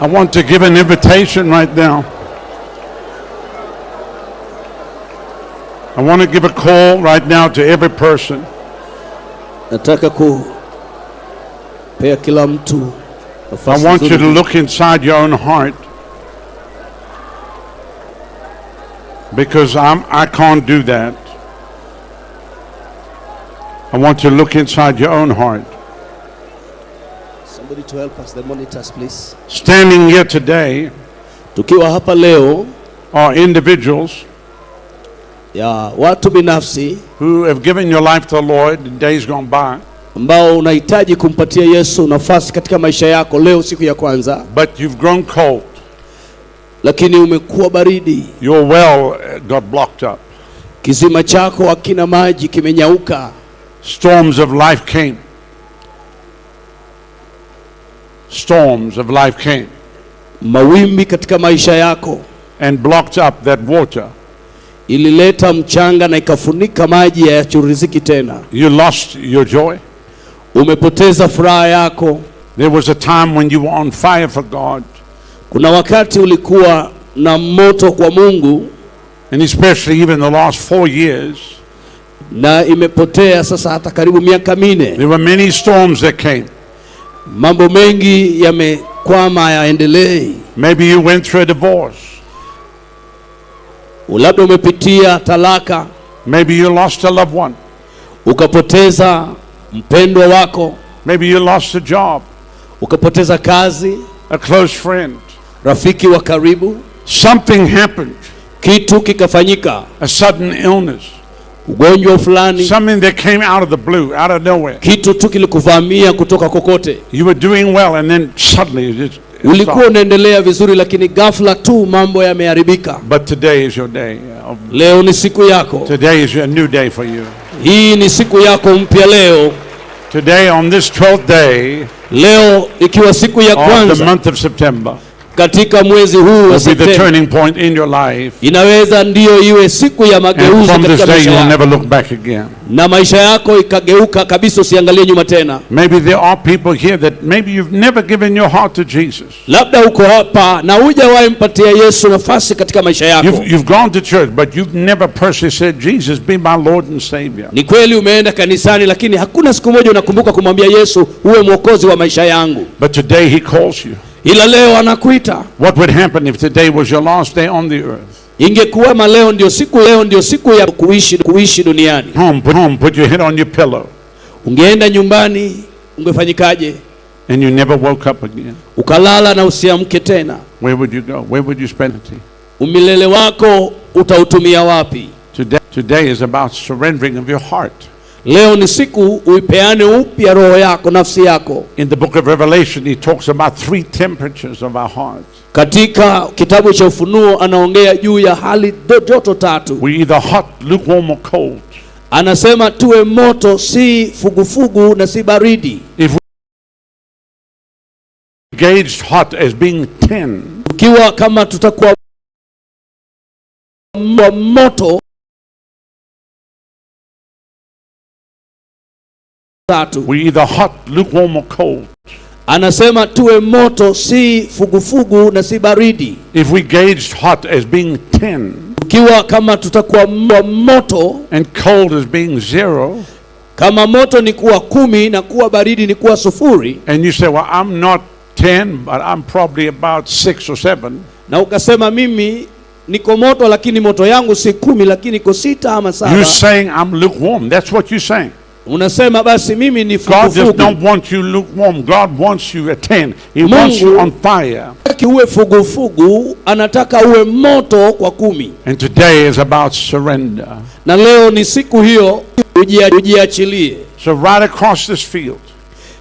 I want to give an invitation right now. I want to give a call right now to every person. Nataka kupea kila mtu I nafasi want you to nzuri. Look inside your own heart because I can't do that. I want you to look inside your own heart. Somebody to help us, the monitors, please. Standing here today Tukiwa hapa leo are individuals ya watu binafsi who have given your life to the Lord in days gone by, ambao unahitaji kumpatia Yesu nafasi katika maisha yako leo siku ya kwanza, but you've grown cold. Lakini umekuwa baridi, Your well got blocked up. Kisima chako hakina maji, kimenyauka. Storms of life came. Storms of life came Mawimbi katika maisha yako and blocked up that water. Ilileta mchanga na ikafunika maji hayachuriziki tena. You lost your joy. Umepoteza furaha yako. There was a time when you were on fire for God, Kuna wakati ulikuwa na moto kwa Mungu and especially even the last 4 years, na imepotea sasa hata karibu miaka 4. there were many storms that came. Mambo mengi yamekwama, hayaendelei. Maybe you went through a divorce. Labda umepitia talaka, Maybe you lost a loved one. Ukapoteza mpendwa wako, Maybe you lost a job, ukapoteza kazi, a close friend. Rafiki wa karibu. Something happened, Kitu kikafanyika, a sudden illness, ugonjwa fulani, something that came out of the blue, out of nowhere. Kitu tu kilikuvamia kutoka kokote. You were doing well, and then suddenly it Ulikuwa stopped. Unaendelea vizuri, lakini ghafla tu mambo yameharibika. But today is your day. Leo ni siku yako, Today is a new day for you. Hii ni siku yako mpya leo. Today, on this 12th day Leo ikiwa siku ya of the kwanza month of September, katika mwezi huu wa will be the Septemba, turning point in your life. Inaweza ndiyo iwe siku ya And mageuzi from this katika day, maisha you will yako, never look back again. Na maisha yako ikageuka kabisa, usiangalie nyuma tena. Maybe there are people here that maybe you've never given your heart to Jesus. Labda uko hapa na hujawahi mpatia Yesu nafasi katika maisha yako. You've gone to church, but you've never personally said, "Jesus, be my Lord and Savior." Ni kweli umeenda kanisani, lakini hakuna siku moja unakumbuka kumwambia Yesu, uwe mwokozi wa maisha yangu. But today He calls you. Ila leo anakuita. What would happen if today was your last day on the earth? Ingekuwa ma leo ndio siku ya kuishi duniani, Home, put your head on your pillow, ungeenda nyumbani, ungefanyikaje? And you never woke up again. Ukalala na usiamke tena, Where would you go? Where would you spend it? Umilele wako utautumia wapi? Today is about surrendering of your heart. Leo ni siku uipeane upya roho yako, nafsi yako. In the book of Revelation, he talks about three temperatures of our hearts. Katika kitabu cha Ufunuo anaongea juu ya hali joto tatu. We're either hot, lukewarm, or cold. Anasema tuwe moto, si fugufugu na si baridi. If we gauged hot as being 10, Ukiwa kama tutakuwa moto 3. We either hot, lukewarm, or cold. Anasema tuwe moto, si fugufugu na si baridi. If we gauged hot as being 10 Ukiwa kama tutakuwa moto, and cold as being 0, kama moto ni kuwa 10 na kuwa baridi ni kuwa 0, and you say, well, I'm not 10, but I'm probably about 6 or 7. Na ukasema mimi niko moto lakini moto yangu si 10 lakini iko 6 ama 7. You're saying I'm lukewarm. That's what you're saying. Unasema basi mimi ni God does fugufugu. not want you lukewarm. God wants you at 10. He wants you on fire. Hataki uwe fugufugu, anataka uwe moto kwa 10. And today is about surrender. Na leo ni siku hiyo ujiachilie. So right across this field.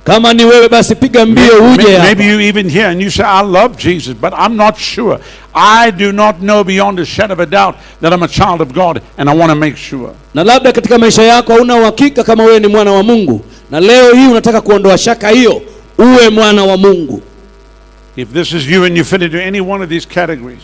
Kama ni wewe basi piga mbio uje hapa. Maybe you even here and you say, I love Jesus, but I'm not sure. I do not know beyond a shadow of a doubt that I'm a child of God, and I want to make sure. Na labda katika maisha yako hauna uhakika kama wewe ni mwana wa Mungu, na leo hii unataka kuondoa shaka hiyo, uwe mwana wa Mungu. If this is you and you fit into any one of these categories,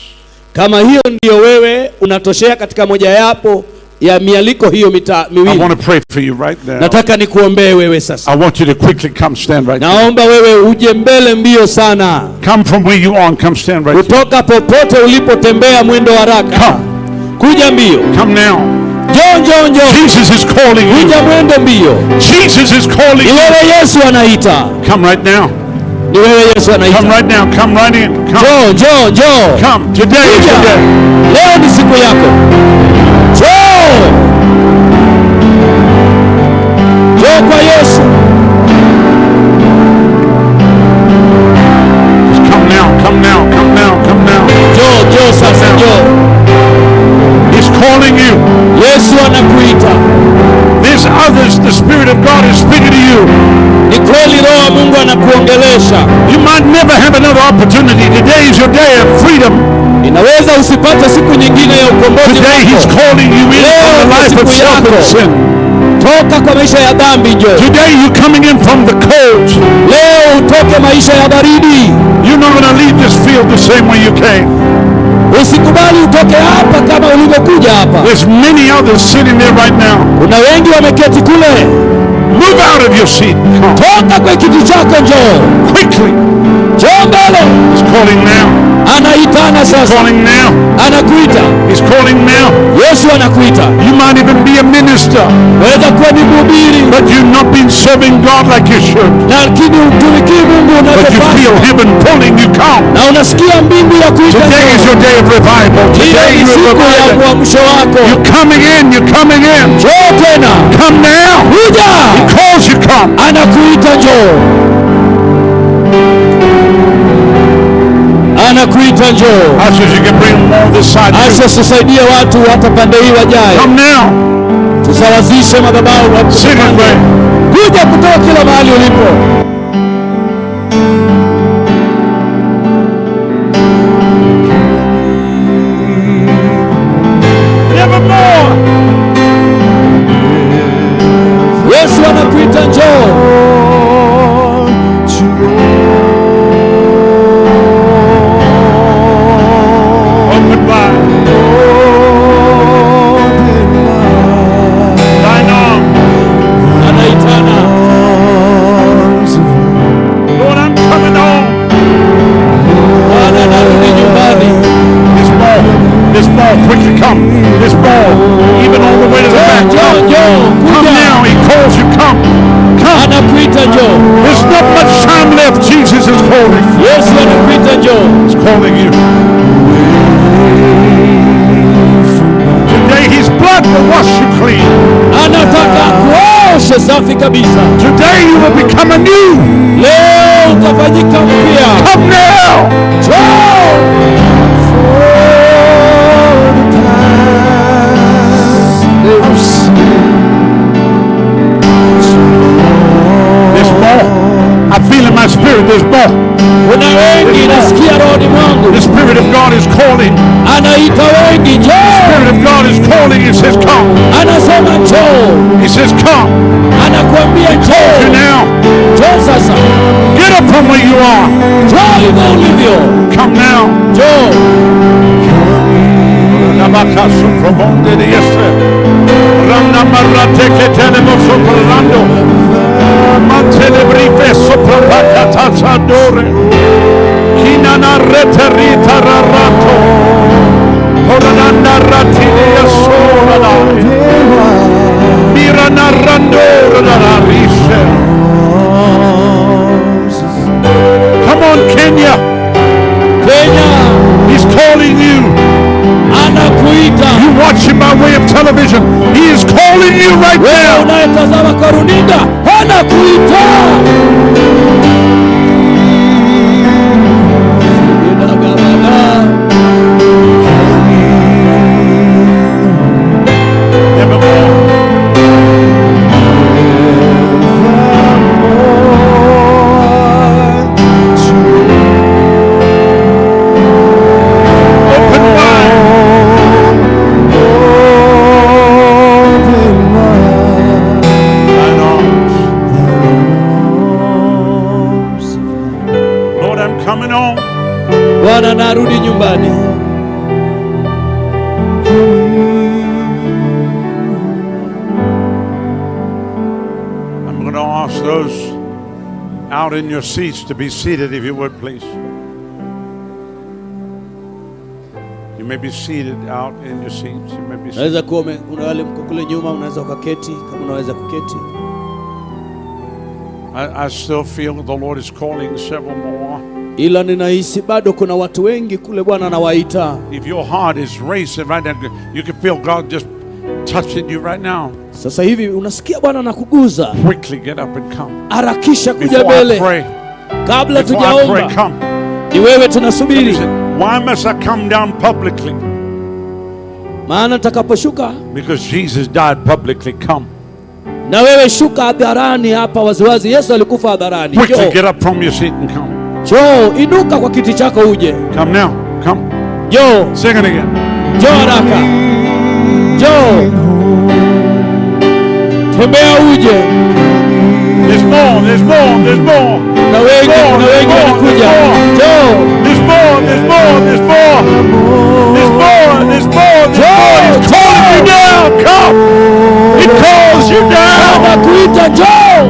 Kama hiyo ndiyo wewe unatoshea katika moja yapo ya mialiko hiyo miwili, I want to pray for you right now. Nataka nikuombee wewe sasa. I want you to quickly come stand right now. Naomba wewe uje mbele mbio sana. Come from where you are and come stand right here. Kutoka popote ulipotembea mwendo haraka. Come. Kuja mbio. Come now. Njoo, njoo, njoo. Jesus is calling you. Kuja mwendo mbio. Jesus is calling you. Ni wewe Yesu anaita. Come right now. Ni wewe Yesu anaita. Come right now. Come right in. Come. Njoo, njoo, njoo. Come. Today is Kuja. the day. Leo ni siku yako. Njoo. Njoo kwa Yesu. Just come now, come now, come now, come now. Njoo, njoo sasa, njoo. He's calling you. Yesu anakuita. There's others, the Spirit of God is speaking to you. Ni kweli Roho wa Mungu anakuongelesha. You might never have another opportunity. Today is your day of freedom. Inaweza usipate siku nyingine ya ukombozi. Today he's calling you in from the life of self and sin. Toka kwa maisha ya dhambi njoo. Today you're coming in from the cold. Leo utoke maisha ya baridi. You're not going to leave this field the same way you came. Usikubali utoke hapa kama ulivyokuja hapa. There's many others sitting there right now. Kuna wengi wameketi kule. Move out of your seat. Come. Toka kwa kiti chako njoo. Quickly. Njoo mbele. He's calling now. Anaitana sasa. Calling now. Anakuita. He's calling now. Yesu anakuita. You might even be a minister. Waweza kuwa ni mhubiri. But you've not been serving God like you should. Lakini hutumikii Mungu But you feel unavyopaswa. heaven pulling you. Come. Na unasikia mbingu ya kuita. Today is your day of revival. Today Ni you siku ya are uamsho wako. You're coming in. You're coming in. Njoo tena. Come now. Kuja. He calls you. Come. Anakuita njoo. Anakuita njoo. Ushers, you can bring them all this side. Asha, tusaidie watu hata pande hii wajae. Come now. Tusawazishe madhabahu. Kuja kutoka kila mahali ulipo. Nevermore. Yesu anakuita njoo. Open wide. Thine arms. Anaitana. Lord, I'm coming home. Bwana, narudi nyumbani. There's more. There's more. Quickly come. There's more. Even all the way to the back. Njoo, njoo, Come kuja. now. He calls you. Come. Come. Anakuita njoo. There's not much time left. Jesus is calling. Yesu anakuita njoo. He's calling you. Today his blood will wash you clean. Anataka kuoshe safi kabisa. Today you will become anew. Leo utafanyika mpya. Come now. Njoo. There's more. I feel in my spirit there's more. Kuna wengi nasikia rohoni mwangu. The Spirit of God is calling. Anaita wengi The njoo. Spirit of God is calling. He says come. Anasema njoo. He says come. Anakuambia njoo. You now. Njoo sasa. Get up from where you are. Njoo hivyo ulivyo. Come now. Njoo. Telebrife soprapakata sandore. Kinana reterita rarato. Korananda ratile sola. Mirana randora la rishe. Come on, Kenya. Kenya He's calling you. anakuita. You watch him by way of television. He is calling you right Wewe now. unayetazama kwa runinga, anakuita. Nevermore. Open wide. Thine arms. Lord, I'm coming home. Bwana, narudi nyumbani. I'm going to ask those out in your seats to be seated, if you would, please. You may be seated out in your seats. You may be seated. Unaweza kuwa kuna wale mko kule nyuma, unaweza ukaketi kama unaweza kuketi. I still feel the Lord is calling several more. Ila ninahisi bado kuna watu wengi kule Bwana anawaita. If your heart is racing right now, you can feel God just touching you right now. Sasa hivi unasikia Bwana anakuguza, Quickly get up and come. harakisha kuja Before I mbele pray, kabla before I pray, tujaomba. come. Ni wewe tunasubiri, Why must I come down publicly? maana nitakaposhuka Because Jesus died publicly. Come. na wewe shuka hadharani hapa waziwazi. Yesu alikufa hadharani. Quickly Njoo, get up from your seat and come. njoo, inuka kwa kiti chako uje. Come now. Come. Njoo, Sing it again. njoo haraka, njoo, tembea uje. There's more, there's more, there's more. Na wengi, More, kuna wengi more, wanakuja. more. Njoo, There's more, there's more, there's more. There's more, there's more, there's more. He's calling you down. Come. He calls you down. anakuita, njoo,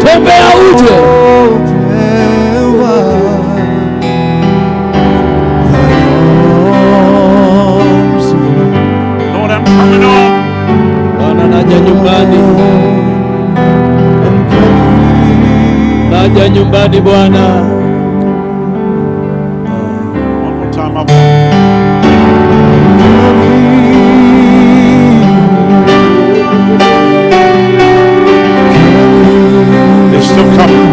tembea uje. Lord, I'm coming home. Bwana, naja nyumbani, naja nyumbani Bwana. One more time. Up. They're still coming.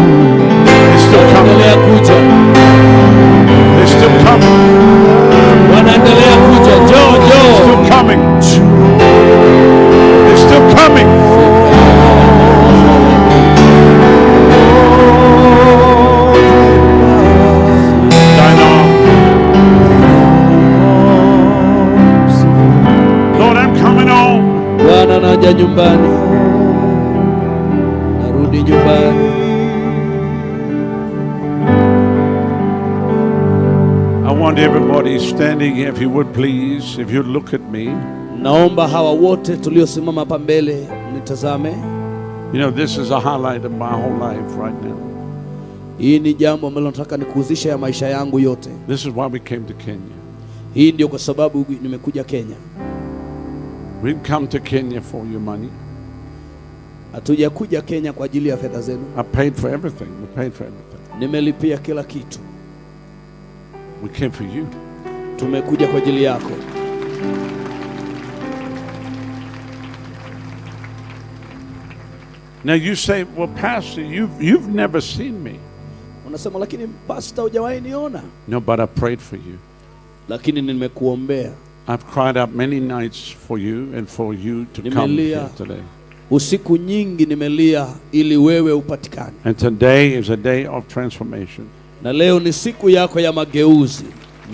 They're still coming. Endelea kuja, They're still coming. wanaendelea kuja, njoo, njoo. Still coming. They're still coming. Thine arms. Lord, I'm coming home. Bwana, naja nyumbani, narudi nyumbani. I want everybody standing here, if you would please, if you'd look at me. Naomba hawa wote tuliosimama hapa mbele mnitazame. You know, this is a highlight of my whole life right now. Hii ni jambo ambalo nataka nikuhusisha ya maisha yangu yote. This is why we came to Kenya. Hii ndio kwa sababu nimekuja Kenya. We didn't come to Kenya for your money. Hatujakuja Kenya kwa ajili ya fedha zenu. I paid for everything. We paid for everything. Nimelipia kila kitu. We came for you. Tumekuja kwa ajili yako. Now you say, well, Pastor, you've never seen me. Unasema, lakini pastor, hujawahi niona. No, but I prayed for you. Lakini nimekuombea I've cried out many nights for you and for you to come Nimelia. here today. usiku nyingi, nimelia ili wewe upatikane, And today is a day of transformation. na leo ni siku yako ya mageuzi.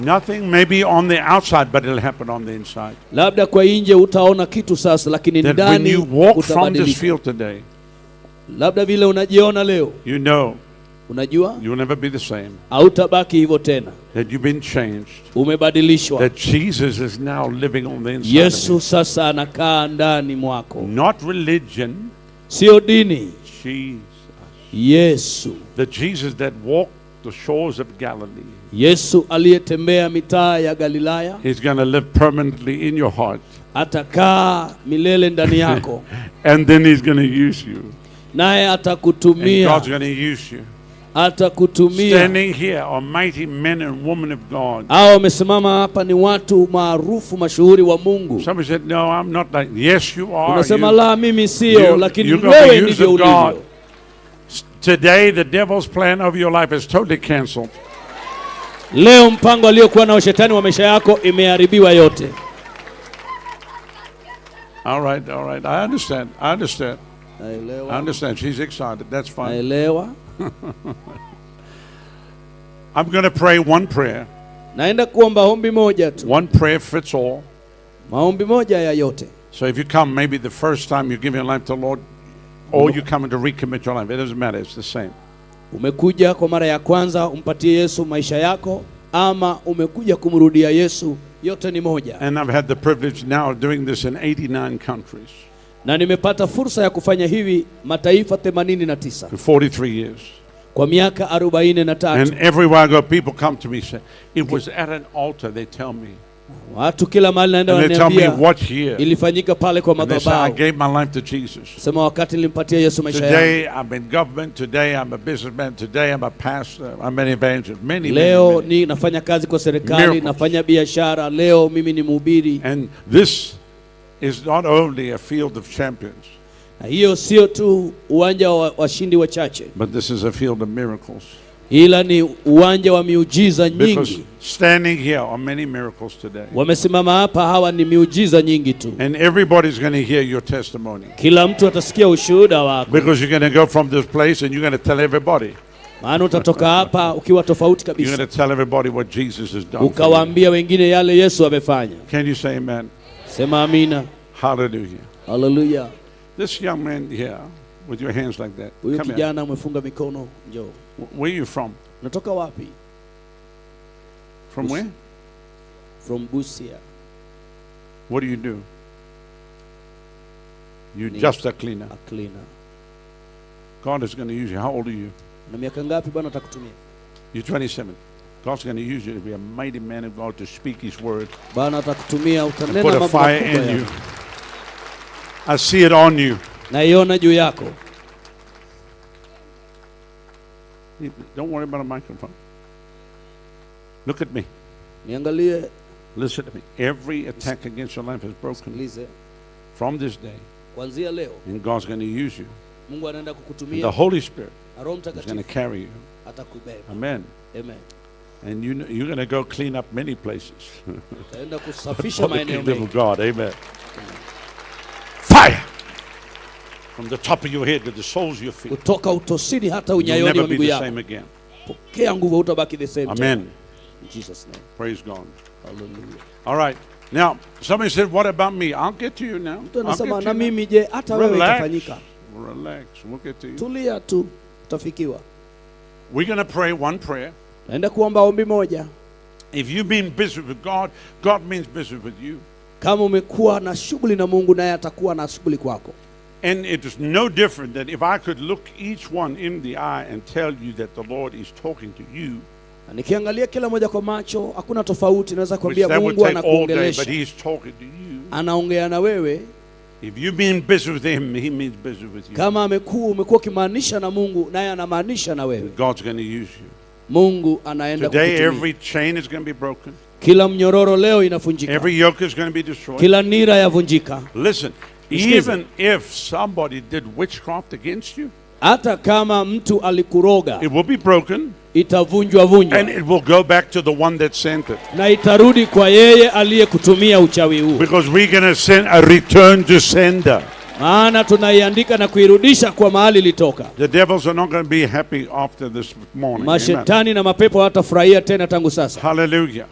Nothing may be on the outside, but it'll happen on the inside. Labda kwa nje utaona kitu sasa, lakini That when ndani you walk from this utabadilika. field today, Labda vile unajiona leo, you know unajua you'll never be the same. hautabaki hivyo tena, That you've been changed. umebadilishwa. That Jesus is now living on the inside. Of Yesu you. sasa anakaa ndani mwako, Not religion, sio dini. Jesus. Yesu. The Jesus that walked the shores of Galilee Yesu aliyetembea mitaa ya Galilaya is going to live permanently in your heart. Atakaa milele ndani yako. And then he's going to use you. Naye And atakutumia. God's going to use you. Atakutumia. Standing here are mighty men and women of God. Hao wamesimama hapa ni watu maarufu mashuhuri wa Mungu. Somebody said, "No, I'm not like." Yes, you are. Unasema la, mimi sio, lakini You're gonna be wewe used ndivyo of God. ulivyo. Today, the devil's plan of your life is totally cancelled. Leo mpango aliokuwa nao shetani wa maisha yako imeharibiwa yote. All right, all right. I understand. I understand. I Naelewa. understand. She's excited. That's fine. Naelewa. I'm going to pray one prayer. Naenda kuomba ombi moja tu. One prayer fits all. Maombi moja ya yote. So if you come, maybe the first time you give your life to the Lord, or you come to recommit your life, it doesn't matter. It's the same. Umekuja kwa mara ya kwanza umpatie Yesu maisha yako, ama umekuja kumrudia Yesu, yote ni moja. And I've had the privilege now of doing this in 89 countries Na nimepata fursa ya kufanya hivi mataifa 89 for 43 years. Kwa miaka 43. And everywhere I go, people come to me and say, it was at an altar, they tell me. Watu kila mahali naenda And they tell me wananiambia what year. Ilifanyika pale kwa And they say, I madhabahu. gave my life to Jesus. Sema wakati nilimpatia Yesu maisha yangu. Today I'm in government, today I'm a businessman, today I'm a pastor, I'm an evangelist. Many, many, Leo many. ni nafanya kazi kwa serikali, Miracles. nafanya biashara, leo mimi ni mhubiri. And this is not only a field of champions, Na hiyo sio tu uwanja wa washindi wachache, but this is a field of miracles. Ila ni uwanja wa miujiza Because nyingi. standing here are many miracles today. Wamesimama hapa hawa ni miujiza nyingi tu. And everybody's going to hear your testimony. Kila mtu atasikia ushuhuda wako. Because you're going to go from this place and you're going to tell everybody. Maana utatoka hapa ukiwa tofauti You're kabisa. going to tell everybody what Jesus has done for you. Ukawaambia wengine yale Yesu amefanya. Can you say amen? Sema amina. Hallelujah. Hallelujah. This young man here with your hands like that. Huyu Come here. kijana umefunga mikono, njoo. Where are you from? Unatoka wapi? From where? From Busia. What do you do? You're Ni just a cleaner. A cleaner. God is going to use you. How old are you? Na miaka ngapi Bwana atakutumia? You're 27. God's going to use you to be a mighty man of God to speak His word. Bwana atakutumia, And utanena put a mambo fire makubwa in ya you. I see it on you. Naiona juu yako. Don't worry about a microphone. Look at me. Niangalie. Listen to me. Every attack against your life is broken. Nisikilize. From this day. Kuanzia leo. And God's going to use you. Mungu anaenda And kukutumia. the Holy Spirit Na Roho is going to Mtakatifu carry you. atakubeba. Amen. Amen. And you're going to go clean up many places. Utaenda kusafisha For the maeneo kingdom mengi. of God. Amen. Fire! From the top of your head to the soles of your feet. Kutoka utosini hata You'll unyayoni never wa be miguu the yako. same again. Pokea nguvu, hutabaki the same. Amen. In Jesus' name. Praise God. Hallelujah. All right. Now, somebody said, what about me? I'll get to you now. Mtu I'll anasema, get to na you now. mimi je, hata wewe Relax. itafanyika. Relax. We'll get to you. Tulia tu, utafikiwa. We're going to pray one prayer. Naenda kuomba ombi moja. If you mean business with God, God means business with you. Kama umekuwa na shughuli na Mungu, naye atakuwa na shughuli kwako. And it is no different than if I could look each one in the eye and tell you that the Lord is talking to you. Na nikiangalia kila moja kwa macho, hakuna tofauti. Naweza Which kuambia that would Mungu take all day, anakuongelesha. but he's talking to you. Anaongea na wewe. If you mean business with him, he means business with you. Kama umekuwa ukimaanisha na Mungu, naye anamaanisha na wewe. God's going to use you. Mungu anaenda Today kukutumia. every chain is going to be broken. Kila mnyororo leo inafunjika. Every yoke is going to be destroyed. Kila nira yavunjika. Listen, Nisikize. even if somebody did witchcraft against you, hata kama mtu alikuroga, it will be broken. Itavunjwa vunjwa. And it will go back to the one that sent it. Na itarudi kwa yeye aliyekutumia uchawi huo. Because we're going to send a return to sender. Maana tunaiandika na kuirudisha kwa mahali ilitoka. The devils are not going to be happy after this morning. Amen. Mashetani na mapepo hawatafurahia tena tangu sasa. Hallelujah.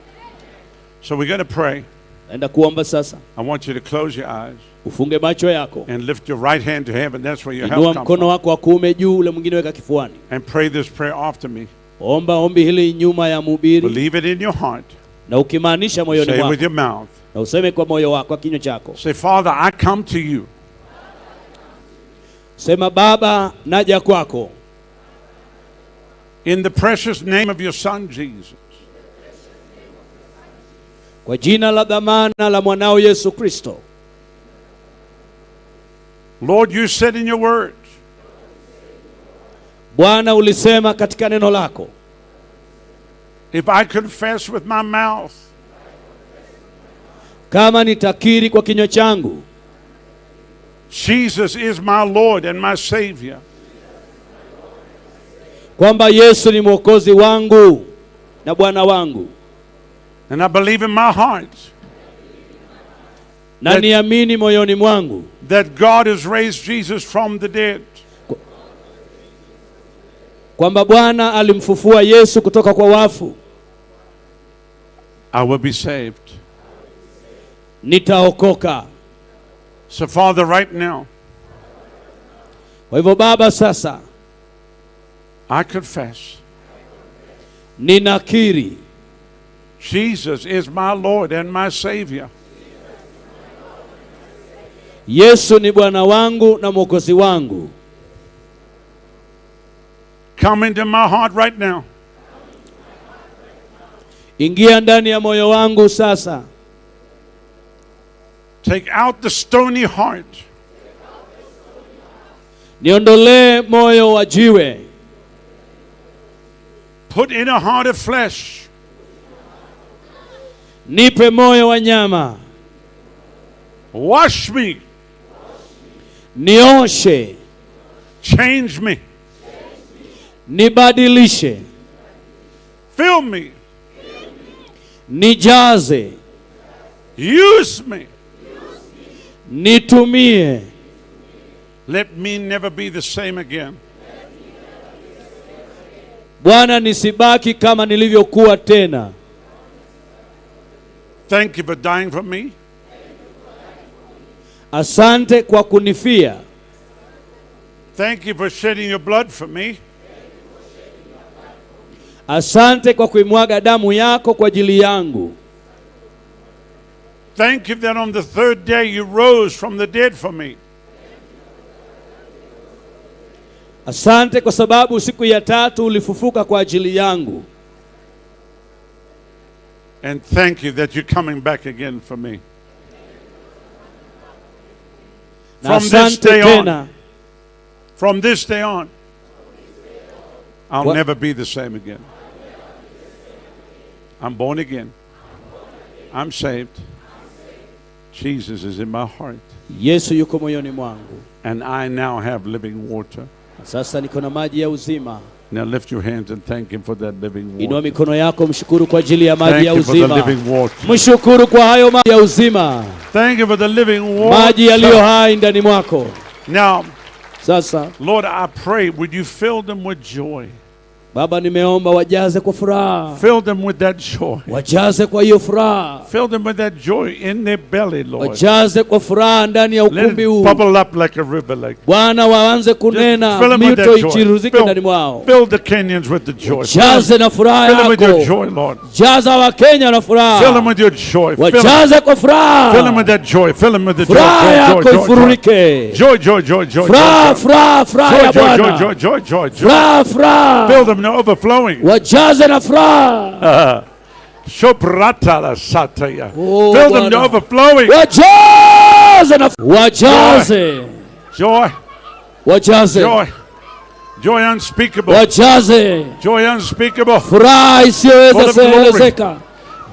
So we're going to pray. Naenda kuomba sasa. I want you to close your eyes. Ufunge macho yako. And lift your right hand to heaven. That's where your help Inua comes mkono from. wako wa kuume juu, ule mwingine weka kifuani. And pray this prayer after me. Omba ombi hili nyuma ya mhubiri. Believe it in your heart. Na ukimaanisha moyoni Say it mwako. with your mouth. Na useme kwa moyo wako, kwa kinywa chako. Say, Father, I come to you. Sema, Baba, naja kwako. In the precious name of your Son, Jesus. Kwa jina la dhamana la mwanao Yesu Kristo. Lord, you said in your word, Bwana, ulisema katika neno lako, if I confess with my mouth kama nitakiri kwa kinywa changu Jesus is my Lord and my Savior, kwamba Yesu ni mwokozi wangu na Bwana wangu, and I believe in my heart na niamini moyoni mwangu that God has raised Jesus from the dead, kwamba Bwana alimfufua Yesu kutoka kwa wafu, I will be saved. Nitaokoka. So, Father, right now, Kwa hivyo Baba, sasa I confess ninakiri Jesus is my Lord and my Savior. Yesu ni Bwana wangu na Mwokozi wangu. Come into my heart right now. Ingia ndani ya moyo wangu sasa. Take out the stony heart. Niondolee moyo wa jiwe. Put in a heart of flesh. Nipe moyo wa nyama. Wash me. Nioshe. Change me. Nibadilishe. Fill me. Nijaze. Use me. Nitumie. Let me never be the same again. Bwana, nisibaki kama nilivyokuwa tena. Thank you for dying for me. Asante kwa kunifia. Thank you for shedding your blood for me. Asante kwa kuimwaga damu yako kwa ajili yangu. Thank you that on the third day you rose from the dead for me. Asante kwa sababu siku ya tatu ulifufuka kwa ajili yangu. And thank you that you're coming back again for me. Na From this asante day on, tena. from this day on, I'll What? never be the same again. I'm born again. I'm saved. Jesus is in my heart. Yesu yuko moyoni mwangu. And I now have living water. Sasa niko na maji ya uzima. Now lift your hands and thank him for that living Inua water. mikono yako, mshukuru kwa ajili ya maji Thank ya you for the uzima. living water. Mshukuru kwa hayo maji ya uzima. Thank you for the living Maji yaliyo water. hai ndani mwako. Now, Sasa Lord, I pray, would you fill them with joy? Baba, nimeomba wajaze kwa furaha. Fill them with that joy. Wajaze kwa hiyo furaha. Fill them with that joy in their belly, Lord. Wajaze kwa furaha ndani ya Let ukumbi it huu. bubble up like a river. Like Bwana, waanze just kunena, fill them with mito that joy. ichiruzike ndani mwao. Fill the Kenyans with the joy. Fill Jaze na furaha them with your yako. joy, Lord. Jaza Wakenya na Fill them furaha. with your joy. Fill them, Wajaze kwa fill them furaha. with that joy. Fill them with the joy. Furaha Joy, joy, yako joy, joy. ifururike. Joy, joy, joy, joy, Furaha, joy, furaha, furaha joy, ya joy, joy, Bwana. joy, joy, joy, joy. Furaha, furaha. Fill them to overflowing. Wajaze na furaha. Shobrata la sataya. Oh, Fill them to Bwana. overflowing. Wajaze na wajaze. Joy, Wajaze. joy, joy unspeakable. Wajaze. Joy unspeakable. Furaha isiyoweza Full of glory. kuelezeka.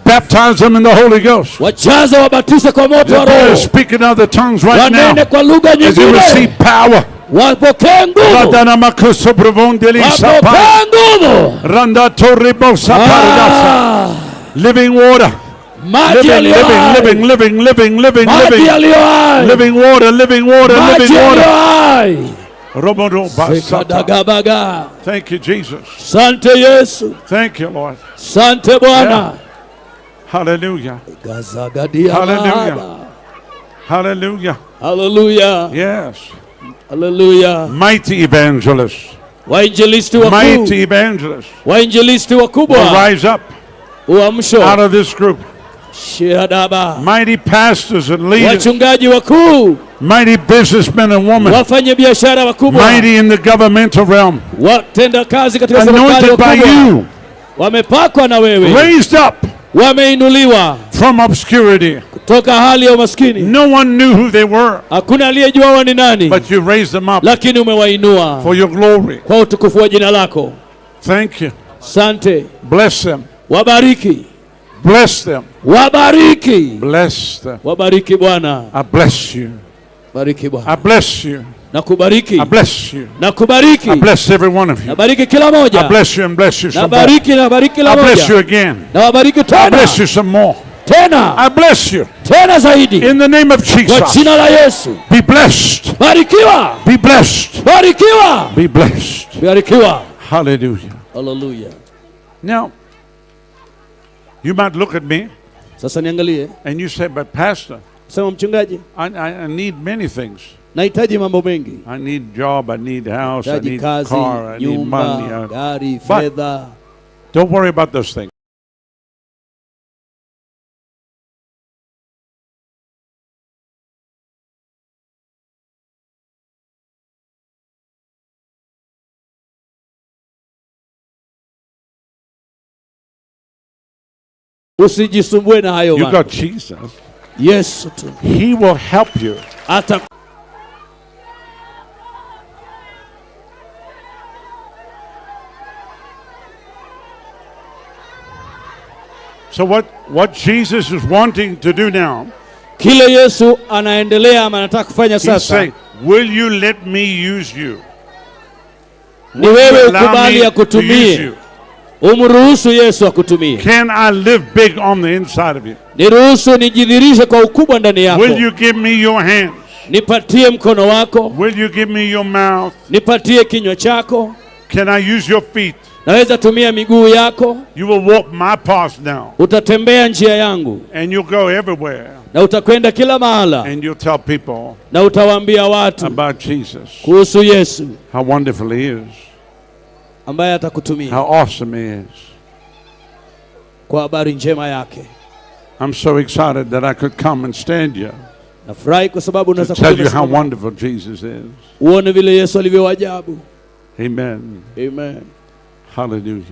Baptize them in the Holy Ghost. Wajaze, wabatise kwa moto wa They're Roho. speaking other tongues right Wanene now. kwa lugha As you nyingine. receive power. Wapokee nguvu. Radanamakosoprovondelisapa. Wapokee nguvu. Randatoribosaparadasa. Ah, Living water. maji Living, yaliyo living, hai. living, living, living, living, Maji living. yaliyo hai. Living water, living water, Maji living yaliyo water. hai. Romorobasata. Sekadagabaga. Thank you, Jesus. Sante Yesu. Thank you, Lord. Sante Bwana. Hallelujah. Gazagadia Hallelujah. mahaba. Hallelujah. Hallelujah. Yes. Hallelujah. Mighty evangelists. Wainjilisti wakuu. Mighty evangelists Wainjilisti will wakubwa. rise up Uamsho. out of this group. Shiadaba. Mighty pastors and leaders. Wachungaji wakuu. Mighty businessmen and women. Wafanye biashara wakubwa. Mighty in the governmental realm. Watenda kazi katika serikali Anointed by wakubwa. you. Wamepakwa na wewe. Raised up Wameinuliwa from obscurity. kutoka hali ya umaskini. No one knew who they were, Hakuna aliyejua wao ni nani, but you raised them up lakini umewainua for your glory. kwa utukufu wa jina lako. Thank you. Asante. Bless them. Wabariki. Bless them. Wabariki. Bless them. Wabariki Bwana. I bless you. Bariki Bwana. I bless you. Nakubariki. I bless you. Nakubariki. I bless every one of you. Nabariki kila moja. I bless you and bless you some more. Nabariki, nabariki kila I bless you moja. again. Nawabariki I tena. bless you some more. Tena. I bless you. Tena zaidi. In the name of Kwa Jesus. jina la Yesu. Be blessed. Barikiwa. Be blessed. Barikiwa. Be blessed. Barikiwa. Hallelujah. Hallelujah. Now, you might look at me Sasa niangalie. and you say, but Pastor, Sema mchungaji, I need many things. nahitaji mambo mengi. I need job, I need house, I Nahitaji need kazi, car, I need money. nyumba, gari, But- fedha. Don't worry about those things. Usijisumbue na hayo You mambo. got Jesus. Yesu tu He will help you. ata So what Jesus is wanting to do now, kile Yesu anaendelea ama anataka kufanya he's sasa saying, will you let me use you? ni wewe Allow ukubali me to use akutumie, you. umruhusu Yesu akutumie. Can I live big on the inside of you? Niruhusu nijidhirishe kwa ukubwa ndani yako. Will you give me your hands? Nipatie mkono wako, Will you give me your mouth? nipatie kinywa chako. Can I use your feet? Naweza tumia miguu yako. You will walk my path now. Utatembea njia yangu And you'll go everywhere. na utakwenda kila mahala And you'll tell people na utawaambia watu about Jesus. kuhusu Yesu How wonderful he is. ambaye atakutumia How awesome he is. kwa habari njema yake. I'm so excited that I could come and stand here Nafurahi kwa sababu to unaweza tell you kuja how wonderful Jesus is. uone vile Yesu alivyo ajabu. Amen. Amen. Hallelujah.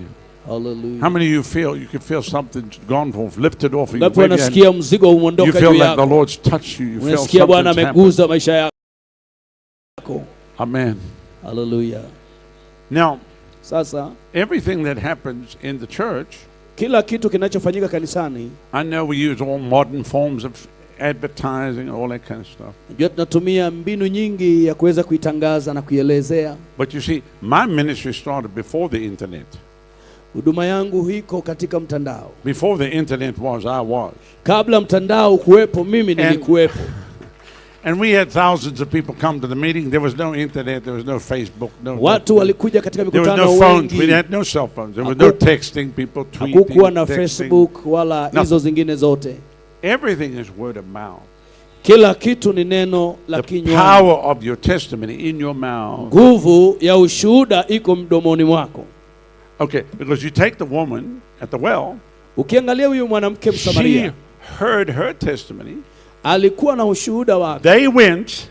Hallelujah. How many of you feel you can feel something's gone off, lifted off of you? Ngapi Wave your hand. wanasikia mzigo You umeondoka feel juu like the yako? Lord's touched you. You feel Unasikia Bwana something's happened. ameguza maisha yako. Amen. Hallelujah. Now, Sasa everything that happens in the church, kila kitu kinachofanyika kanisani, I know we use all modern forms of advertising, all that kind of stuff. najua tunatumia mbinu nyingi ya kuweza kuitangaza na kuielezea. But you see, my ministry started before the internet. Huduma yangu iko katika mtandao. Before the internet was, I was. Kabla mtandao kuwepo, mimi nilikuwepo. And we had thousands of people come to the meeting. There was no internet, there was no Facebook, no. Watu walikuja katika There was mikutano no phones. We wengi. had no cell phones. There was no texting, people tweeting, Hakukuwa na texting. Facebook wala hizo zingine zote. Everything is word of mouth. Kila kitu ni neno la The kinywani. power of your testimony in your mouth. Nguvu ya ushuhuda iko mdomoni mwako. Okay, because you take the woman at the well, Ukiangalia huyu mwanamke she Msamaria heard her testimony. alikuwa na ushuhuda wake, They went,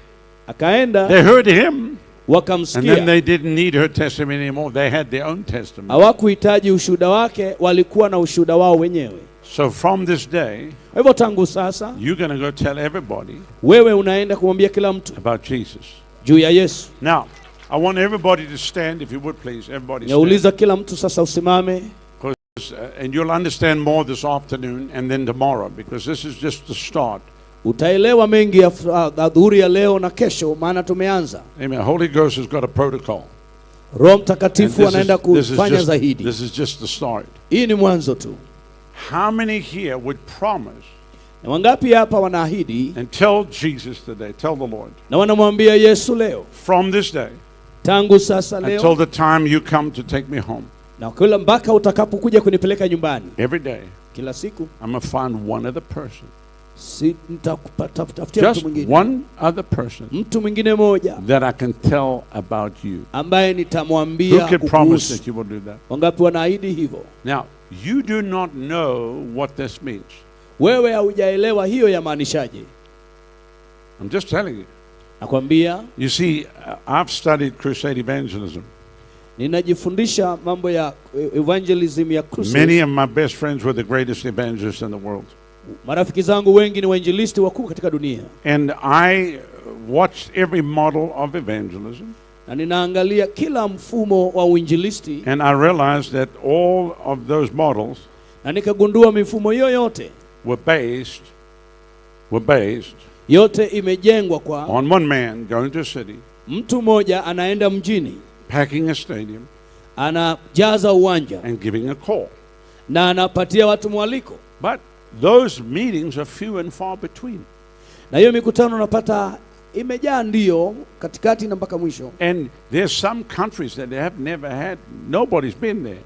akaenda they heard him, and then wakamsikia. they didn't need her testimony anymore. They had their own testimony. Hawakuhitaji ushuhuda wake, walikuwa na ushuhuda wao wenyewe. So from this day, Kwa hivyo tangu sasa you're going to go tell everybody wewe unaenda kumwambia kila mtu about Jesus. juu ya Yesu. Now, I want everybody to stand, if you would please. Everybody stand. Nauliza kila mtu sasa usimame, And you'll understand more this afternoon and then tomorrow, because this is just the start. utaelewa mengi ya adhuhuri ya leo na kesho, maana tumeanza. Amen. Holy Ghost has got a protocol. Roho And Mtakatifu anaenda kufanya zaidi. this is just the start. Hii ni mwanzo tu. How many here would promise Na wangapi hapa wanaahidi and tell Jesus today, tell the Lord, na wanamwambia Yesu leo, from this day tangu sasa until leo the time you come to take me home, na kila mpaka utakapokuja kunipeleka nyumbani, every day, kila siku I'm going to find one other person. si nitakutafutia mtu Just mwingine, one other person mtu mwingine moja that I can tell about you. ambaye Who nitamwambia can promise kukuhusu. that you will do that? Wangapi wanaahidi hivyo? Now, you do not know what this means. Wewe haujaelewa hiyo yamaanishaje. I'm just telling you. Nakwambia, You see, I've studied crusade evangelism. Ninajifundisha mambo ya evangelism ya crusade. Many of my best friends were the greatest evangelists in the world. Marafiki zangu wengi ni wainjilisti wakuu katika dunia. And I watched every model of evangelism. Na ninaangalia kila mfumo wa uinjilisti. And I realized that all of those models na nikagundua mifumo hiyo yote were based yote imejengwa kwa on one man going to a city, mtu mmoja anaenda mjini, packing a stadium, anajaza uwanja and giving a call. Na anapatia watu mwaliko. But those meetings are few and far between. Na hiyo mikutano unapata imejaa ndio katikati na mpaka mwisho. And there's some countries that have never had, nobody's been there.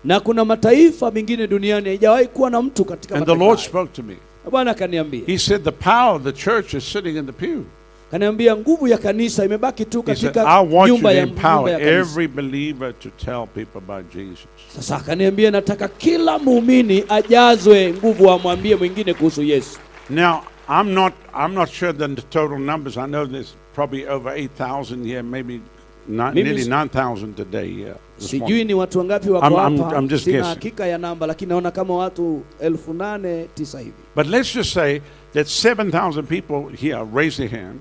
Na kuna mataifa mengine duniani haijawahi kuwa na mtu katika And the mataifa Lord hayo. spoke to me. Na Bwana akaniambia, He said, "The power of the church is sitting in the pew." kaniambia nguvu ya kanisa imebaki tu He said, katika "I want you nyumba to ya, nyumba empower ya kanisa. every believer to tell people about Jesus." Sasa akaniambia nataka kila muumini ajazwe nguvu amwambie mwingine kuhusu Yesu. Now, I'm not sure the total numbers. I know there's probably over 8,000 here, maybe not, Mimi nearly 9,000 today. Yeah, this Sijui morning. ni watu wangapi wako hapa, I'm just sina guessing. hakika ya namba, lakini naona kama watu 8,900 hivi. But let's just say that 7,000 people here raise their hand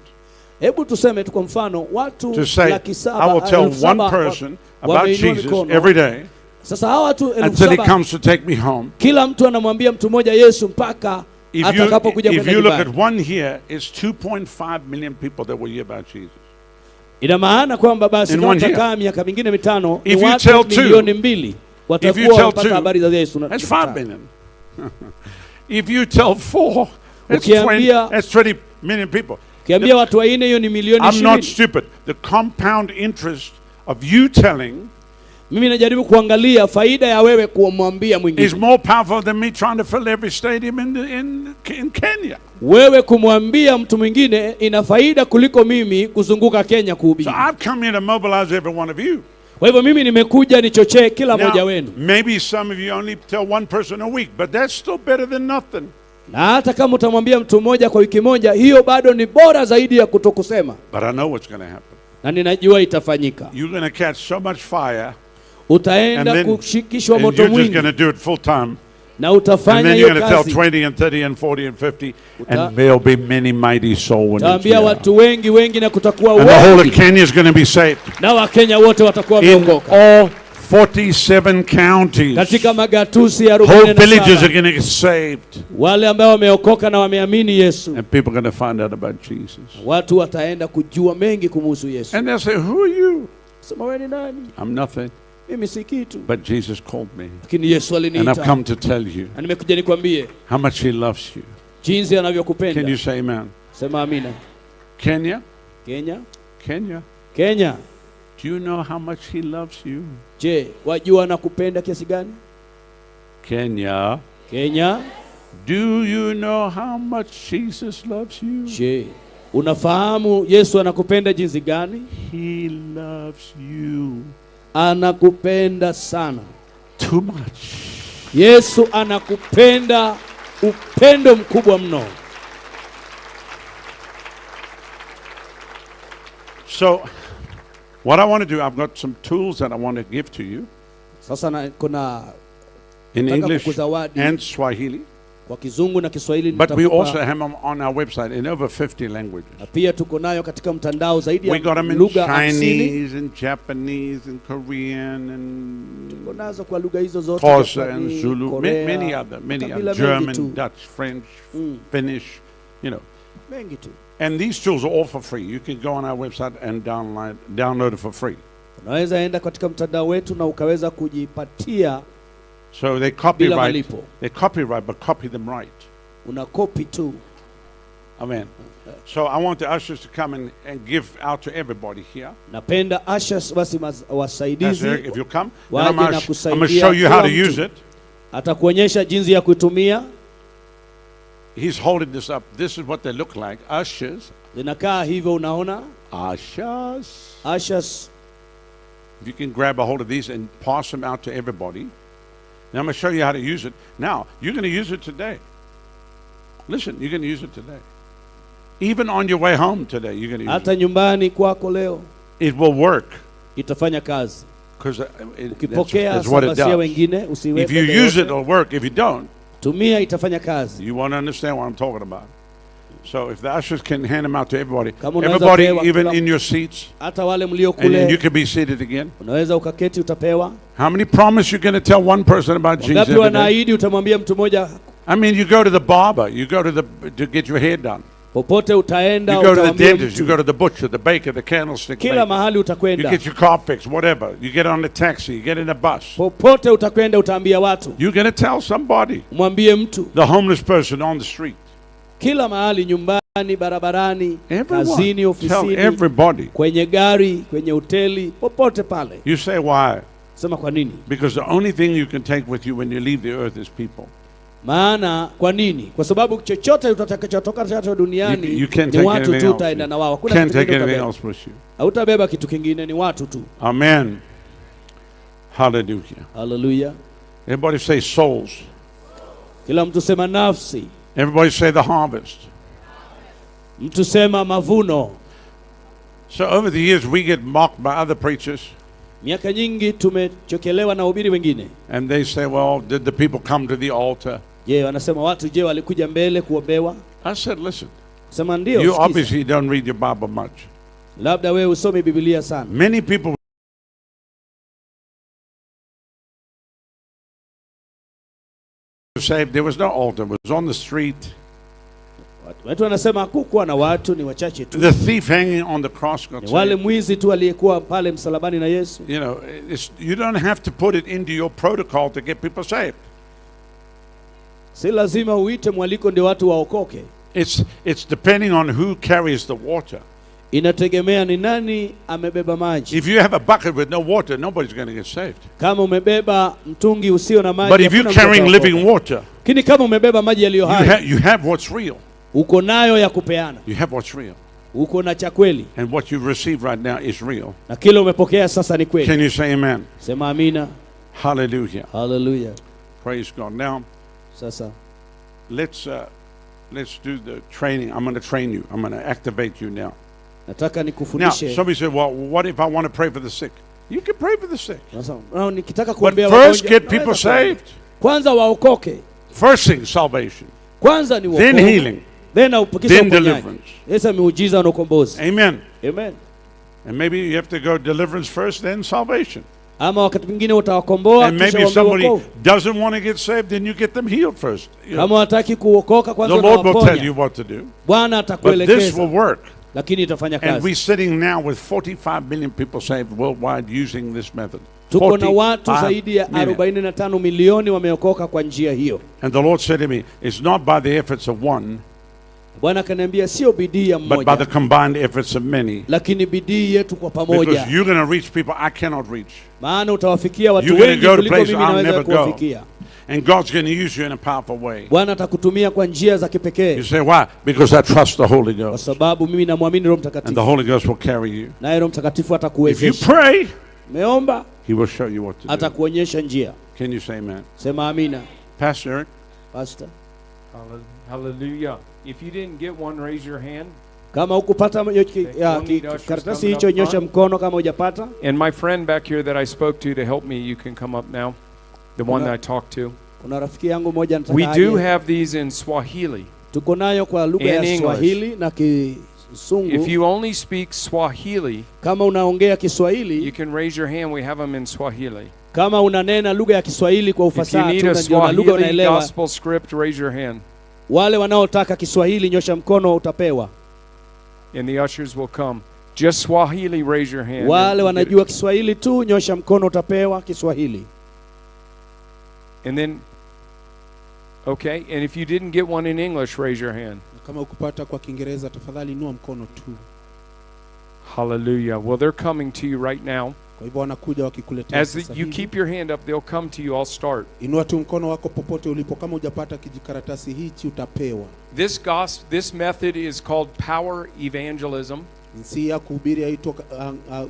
Hebu tuseme tu kwa mfano watu to say, 700,000 "I will tell elfu one saba person about wameinua Jesus mikono. every day Sasa hawa watu elfu until he saba comes to take me home." kila mtu anamwambia mtu mmoja Yesu mpaka atakapokuja If kwenda you look nyumbani. at one here, it's 2.5 million people that will hear about Jesus. Ina maana kwamba basi In kama one year. tutakaa miaka mingine mitano ni If you watu tell two, 2 milioni if you watakuwa tell wamepata two, habari za Yesu na that's tukutana. 5 million. If you tell four, that's 20, that's 20 million people. Ukiambia watu wanne hiyo ni milioni I'm not 20. stupid. The compound interest of you telling Mimi najaribu kuangalia faida ya wewe kumwambia is mwingine. more powerful than me trying to fill every stadium in Kenya. Wewe kumwambia mtu mwingine ina faida kuliko mimi kuzunguka Kenya So kuhubiri. I've come here to mobilize every one of you. Kwa hivyo mimi nimekuja nichochee kila mmoja Now, wenu, maybe some of you only tell one person a week, but that's still better than nothing. Na hata kama utamwambia mtu mmoja kwa wiki moja, hiyo bado ni bora zaidi ya kutokusema, But I know what's going to happen. Na ninajua itafanyika. You're going to catch so much fire, Utaenda kushikishwa and moto you're just mwingi going to do it full time. Na And utafanya then hiyo you're going to tell kazi. 20 and 30 and 40 and 50, and there'll be many mighty soul winners Utaambia here. watu wengi wengi na kutakuwa And the whole of wengi, Kenya is going to be saved. Na Wakenya wote watakuwa In wameokoka all 47 counties. Katika magatuzi ya Whole villages 47. are going to get saved. Wale ambao wameokoka na wameamini Yesu, And people are going to find out about Jesus. Watu wataenda kujua mengi kumuhusu Yesu. And they'll say, "Who are you?" Sema, wewe ni nani? "I'm nothing. Mimi si kitu. But Jesus called me. Lakini Yesu And I've aliniita. come to tell you Na nimekuja nikwambie how much he loves you." Jinsi anavyokupenda. Can you say amen? Sema amina. Kenya? Kenya? Kenya? Kenya. Do you know how much he loves you? Je, wajua anakupenda kiasi gani? Kenya. Kenya. Do you know how much Jesus loves you? Je, unafahamu Yesu anakupenda jinsi gani? He loves you Anakupenda sana. Too much. Yesu anakupenda upendo mkubwa mno. So, what I want to do, I've got some tools that I want to give to you Sasa na, kuna in nataka English kukuzawadi and Swahili. Kwa Kizungu na Kiswahili But we nitakupa. also have them on our website in over 50 languages. Na pia tuko nayo katika mtandao zaidi ya We got them in lugha 50. Chinese and Japanese and Korean and Tuko nazo kwa lugha hizo zote, Xhosa and Japanese, Zulu, Korea, many other, many makabila other, mengi German, tu. Dutch, French, Finnish. Mengi tu. And these tools are all for free. You can go on our website and download it for free. Unaweza enda katika mtandao wetu na ukaweza kujipatia So they bila copyright, malipo. they copyright, but copy them right. Una copy tu. Amen. So I want the ushers to come and give out to everybody here. Napenda ushers basi wasaidizi Pastor Eric, if you come, then waje I'm na gonna kusaidia show you how to kila mtu. use it. Atakuonyesha jinsi ya kuitumia. He's holding this up. This is what they look like. Ushers. Zinakaa hivyo unaona? Ushers. Ushers. If you can grab a hold of these and pass them out to everybody. Now I'm going to show you how to use it. Now, you're going to use it today. Listen, you're going to use it today. Even on your way home today, you're going to use Hata it. Nyumbani kwako leo It will work itafanya kazi. because Ukipokea, that's what it sambazia does. wengine, usiweke If you mbele use it, yote. it'll work. If you don't, Tumia, itafanya kazi. you won't understand what I'm talking about. So if the ushers can hand them out to everybody, Kama unaweza everybody, pewa even kila in your seats, hata wale mlio and then you kule, can be seated again. Unaweza ukaketi, utapewa. How many promise you going to tell one person about Jesus Wangapi every day? wanaahidi utamwambia mtu mmoja? I mean, you go to the barber, you go to get your hair done. Popote utaenda You go to the utaambia dentist, you mtu. go to the butcher, the baker, the candlestick Kila maker. mahali You utakwenda, get your car fixed, whatever. You get on the taxi, you get in a bus. Popote utakwenda utaambia watu, You're going to tell somebody. Mwambie mtu. The homeless person on the street. Kila mahali, nyumbani, barabarani, Everyone. kazini, Tell ofisini, everybody. Kwenye gari, kwenye hoteli, popote pale. You say why? Sema kwa nini? Because the only thing you can take with you when you leave the earth is people. Maana kwa nini? Kwa sababu chochote utakachotoka nacho duniani You can't ni take watu anything tu else. utaenda na wao. Hakuna Can't kitu take kingine anything utabeba. else with you. Hautabeba kitu kingine, ni watu tu. Amen. Hallelujah. Haleluya. Everybody say souls. Kila mtu sema nafsi. Everybody say the harvest. Mtu sema mavuno. So over the years, we get mocked by other preachers. Miaka nyingi tumechokelewa na wahubiri wengine. And they say, "Well, did the people come to the altar?" Je, wanasema watu, je, walikuja mbele kuombewa? I said, "Listen, Sema ndio. You Sikiza. Obviously don't read your Bible much." Labda wewe usome Biblia sana. Many people were saved. There was no altar. It was on the street. Watu wanasema hakukuwa na watu, ni wachache tu. The thief hanging on the cross got Ni wale saved. mwizi tu aliyekuwa pale msalabani na Yesu. You don't have to put it into your protocol to get people saved. Si lazima uite mwaliko ndio watu waokoke. It's depending on who carries the water. Inategemea ni nani amebeba maji. If you have a bucket with no water, nobody's going to get saved. Kama umebeba mtungi usio na maji, But if you're hakuna mtu carrying ataokoka. living water, Lakini kama umebeba maji yaliyo hai, you have what's real. Uko nayo ya kupeana. You have what's real. Uko na cha kweli. And what you've received right now is real. Na kile umepokea sasa ni kweli. Can you say amen? Sema amina. Hallelujah. Hallelujah. Praise God. Now, Sasa let's do the training. I'm going to train you. I'm going to activate you now. Nataka Now, nikufundishe. somebody said, "Well, what if I want to pray for the sick?" You can pray for the sick. Sasa, no, nikitaka But kuombea first, wagonjwa, get people naweza kuombea. saved. Kwanza waokoke. First thing, salvation. Kwanza ni Then wokovu. healing. Then upokesha Then uponyaji. deliverance. Sasa miujiza na ukombozi. Amen. Amen. And maybe you have to go deliverance first, then salvation. Ama wakati mwingine utawakomboa And kisha maybe if waombe somebody wokovu. doesn't want to get saved, then you get them healed first. Kama hataki kuokoka kwanza The Lord will tell unawaponya. you what to do. Bwana But this atakuelekeza. will work. Lakini itafanya And kazi. we're sitting now with 45 million people saved worldwide using this method. Tuko na watu 45 zaidi ya million. 45 milioni wameokoka kwa njia hiyo. And the Lord said to me, it's not by the efforts of one, Bwana akaniambia sio bidii ya but by mmoja, the combined efforts of many. lakini bidii yetu kwa pamoja. Because you're going to reach people I cannot reach. Maana utawafikia watu You're gonna wengi go to kuliko places mimi I'll naweza never go. kuwafikia. And God's going to use you in a powerful way. Bwana atakutumia kwa njia za kipekee. You say, why? Because I trust the Holy Kwa Ghost. sababu mimi namwamini Roho And the Mtakatifu. Holy Ghost will carry you. Naye Roho Mtakatifu If you atakuwezesha. pray, Umeomba, He will show you what to do. atakuonyesha njia. Can you say amen? Sema amina. Pastor Eric? Pastor. Hallelujah. If you didn't get one, raise your hand. Kama hukupata We'll need ushers karatasi coming hicho, up nyosha front. mkono kama hujapata. And my friend back here that I spoke to help me, you can come up now. The one that I talked to. Kuna rafiki yangu mmoja anataka We do aje. have these in Swahili. Tuko nayo kwa lugha And ya English. Swahili na Kisungu. If you only speak Swahili, kama unaongea Kiswahili, you can raise your hand. We have them in Swahili. Kama unanena lugha ya Kiswahili kwa If you ufasaha need tu a na ndio na lugha Swahili unaelewa. gospel script, raise your hand. Wale wanaotaka Kiswahili nyosha mkono utapewa. And the ushers will come. Just Swahili, raise your hand. Wale And we'll get it. wanajua Kiswahili tu nyosha mkono utapewa Kiswahili. And then, okay, and if you didn't get one in English, raise your hand. Kama ukupata kwa Kiingereza tafadhali inua mkono tu. Hallelujah. Well, they're coming to you right now. Kwa hivyo wanakuja wakikuletea As sasa you hivi. keep your hand up, they'll come to you. I'll start. Inua tu mkono wako popote ulipo, kama hujapata kijikaratasi hichi utapewa. This method is called power evangelism. Jinsi ya kuhubiri yaitwa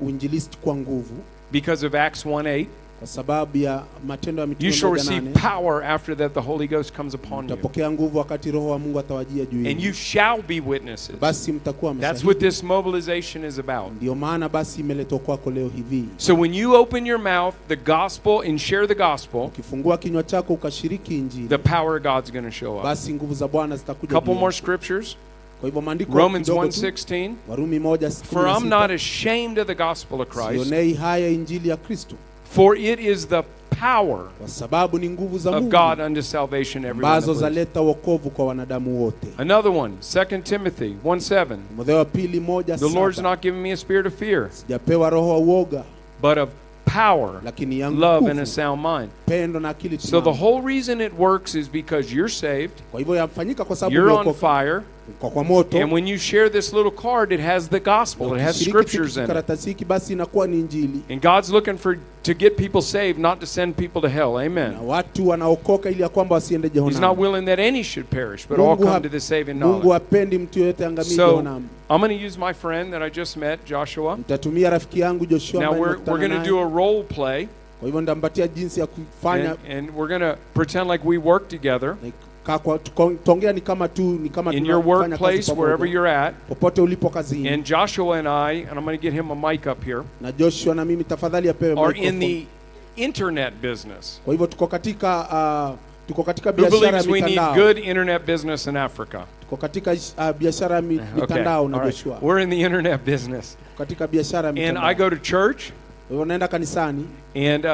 uinjilisti kwa nguvu. Because of Acts 1:8. Kwa Kwa sababu ya Matendo ya You Mitume shall moja receive nane, power after that the Holy Ghost comes upon you. mtapokea nguvu wakati Roho wa Mungu atawajia juu And yenu, you shall be witnesses. basi mtakuwa That's mashahidi. what this mobilization is about. Ndio maana basi imeletwa kwako leo hivi. So when you open your mouth, the gospel, and share the gospel, Ukifungua kinywa chako ukashiriki Injili, the power of God's going to show up. basi nguvu za Bwana zitakuja Couple juu more yako. scriptures. Kwa hivyo maandiko Romans kidogo tu, 1:16. Warumi moja For kumi I'm na not sita, ashamed of the gospel of Christ, sionei haya Injili ya Kristo, for it is the power kwa sababu ni nguvu za of Mungu God unto salvation everyone that ambazo believes. zaleta wokovu kwa wanadamu wote. Another one, 2 Timothy 1:7. Timotheo wa pili moja The Lord's saba, not giving me a spirit of fear, sijapewa roho wa uoga, but of power, lakini ya love, and a nguvu, sound mind. pendo na akili So the timamu. whole reason it works is because you're saved, Kwa hivyo yafanyika kwa sababu you're on umeokoka fire, kwa moto. and when you share this little card, it has the gospel, it has Ukishiriki scriptures in it. karatasi hiki basi inakuwa ni Injili, And God's looking for to get people saved, not to send people to hell. na Amen. watu wanaokoka ili ya kwamba wasiende He's not jehanamu. willing that any should perish, but all Mungu, come ha to the saving Mungu knowledge. hapendi mtu yoyote angamie So jehanamu. I'm going to use my friend that I just met, Joshua. Nitatumia rafiki yangu Joshua Now ambaye we're nimekutana going to do naye. a role play, Kwa hivyo nitampatia jinsi ya kufanya and we're going to pretend like we work together tuongea ni kama tu ni kama in your tunafanya kazi workplace, wherever pamoja, you're at. popote ulipo kazini. And Joshua and I, and I'm going to get him a mic up here, Na Joshua na mimi tafadhali apewe are in microphone. the internet business. Kwa hivyo tuko katika Who biashara ya believes we need mitandao. good internet business in Africa? Tuko katika biashara ya Okay. mitandao na All right. Joshua. We're in the internet business. Tuko katika biashara ya And mitandao. I go to church, Kwa hivyo naenda kanisani and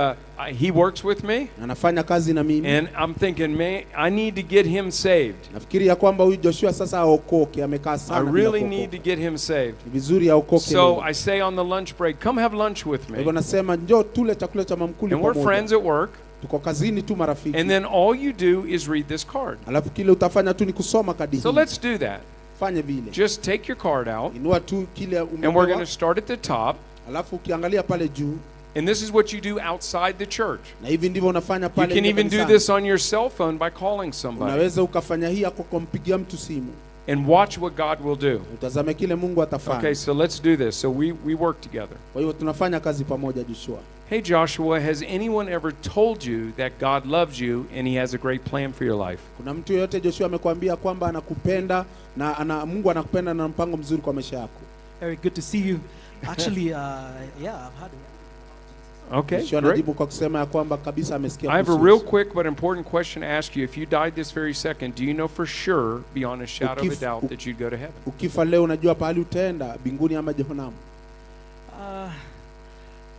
he works with me, na anafanya kazi na mimi. and I'm thinking, man, I need to get him saved. Nafikiri ya kwamba huyu Joshua sasa aokoke, amekaa I sana bila really need to kuokoka. get him saved. Ni vizuri aokoke. So leo. I say on the lunch break, come have lunch with Kwa hivyo me. nasema njoo tule chakula cha mamkuli And we're pamoja. friends at work. Tuko kazini tu marafiki. And then all you do is read this card. Alafu kile utafanya tu ni kusoma kadi So hii. let's do that. Fanye vile. Just take your card out, Inua tu kile and we're going umepewa. to start at the top. Alafu ukiangalia pale juu, And this is what you do outside the church. na hivi ndivyo unafanya You pale can nje even do kanisani. this on your cell phone by calling somebody Unaweza ukafanya hii kwa kumpigia mtu simu. and watch what God will do. Utazame kile Mungu atafanya. Okay, so let's do this. So we work together. Kwa hivyo tunafanya kazi pamoja Joshua. Hey, Joshua, has anyone ever told you that God loves you and he has a great plan for your life? Kuna mtu yeyote Joshua amekwambia kwamba anakupenda na Mungu anakupenda na mpango mzuri kwa maisha yako? Eric, good to see you. Actually, yeah, I've had it. Okay, Joshua great. anajibu kwa kusema ya kwamba kabisa amesikia I have a kuhusu real Yesu. quick but important question to ask you. If you died this very second, do you know for sure, beyond a shadow of a doubt, that you'd go to heaven? Ukifa leo unajua pahali utaenda, mbinguni ama jehanamu?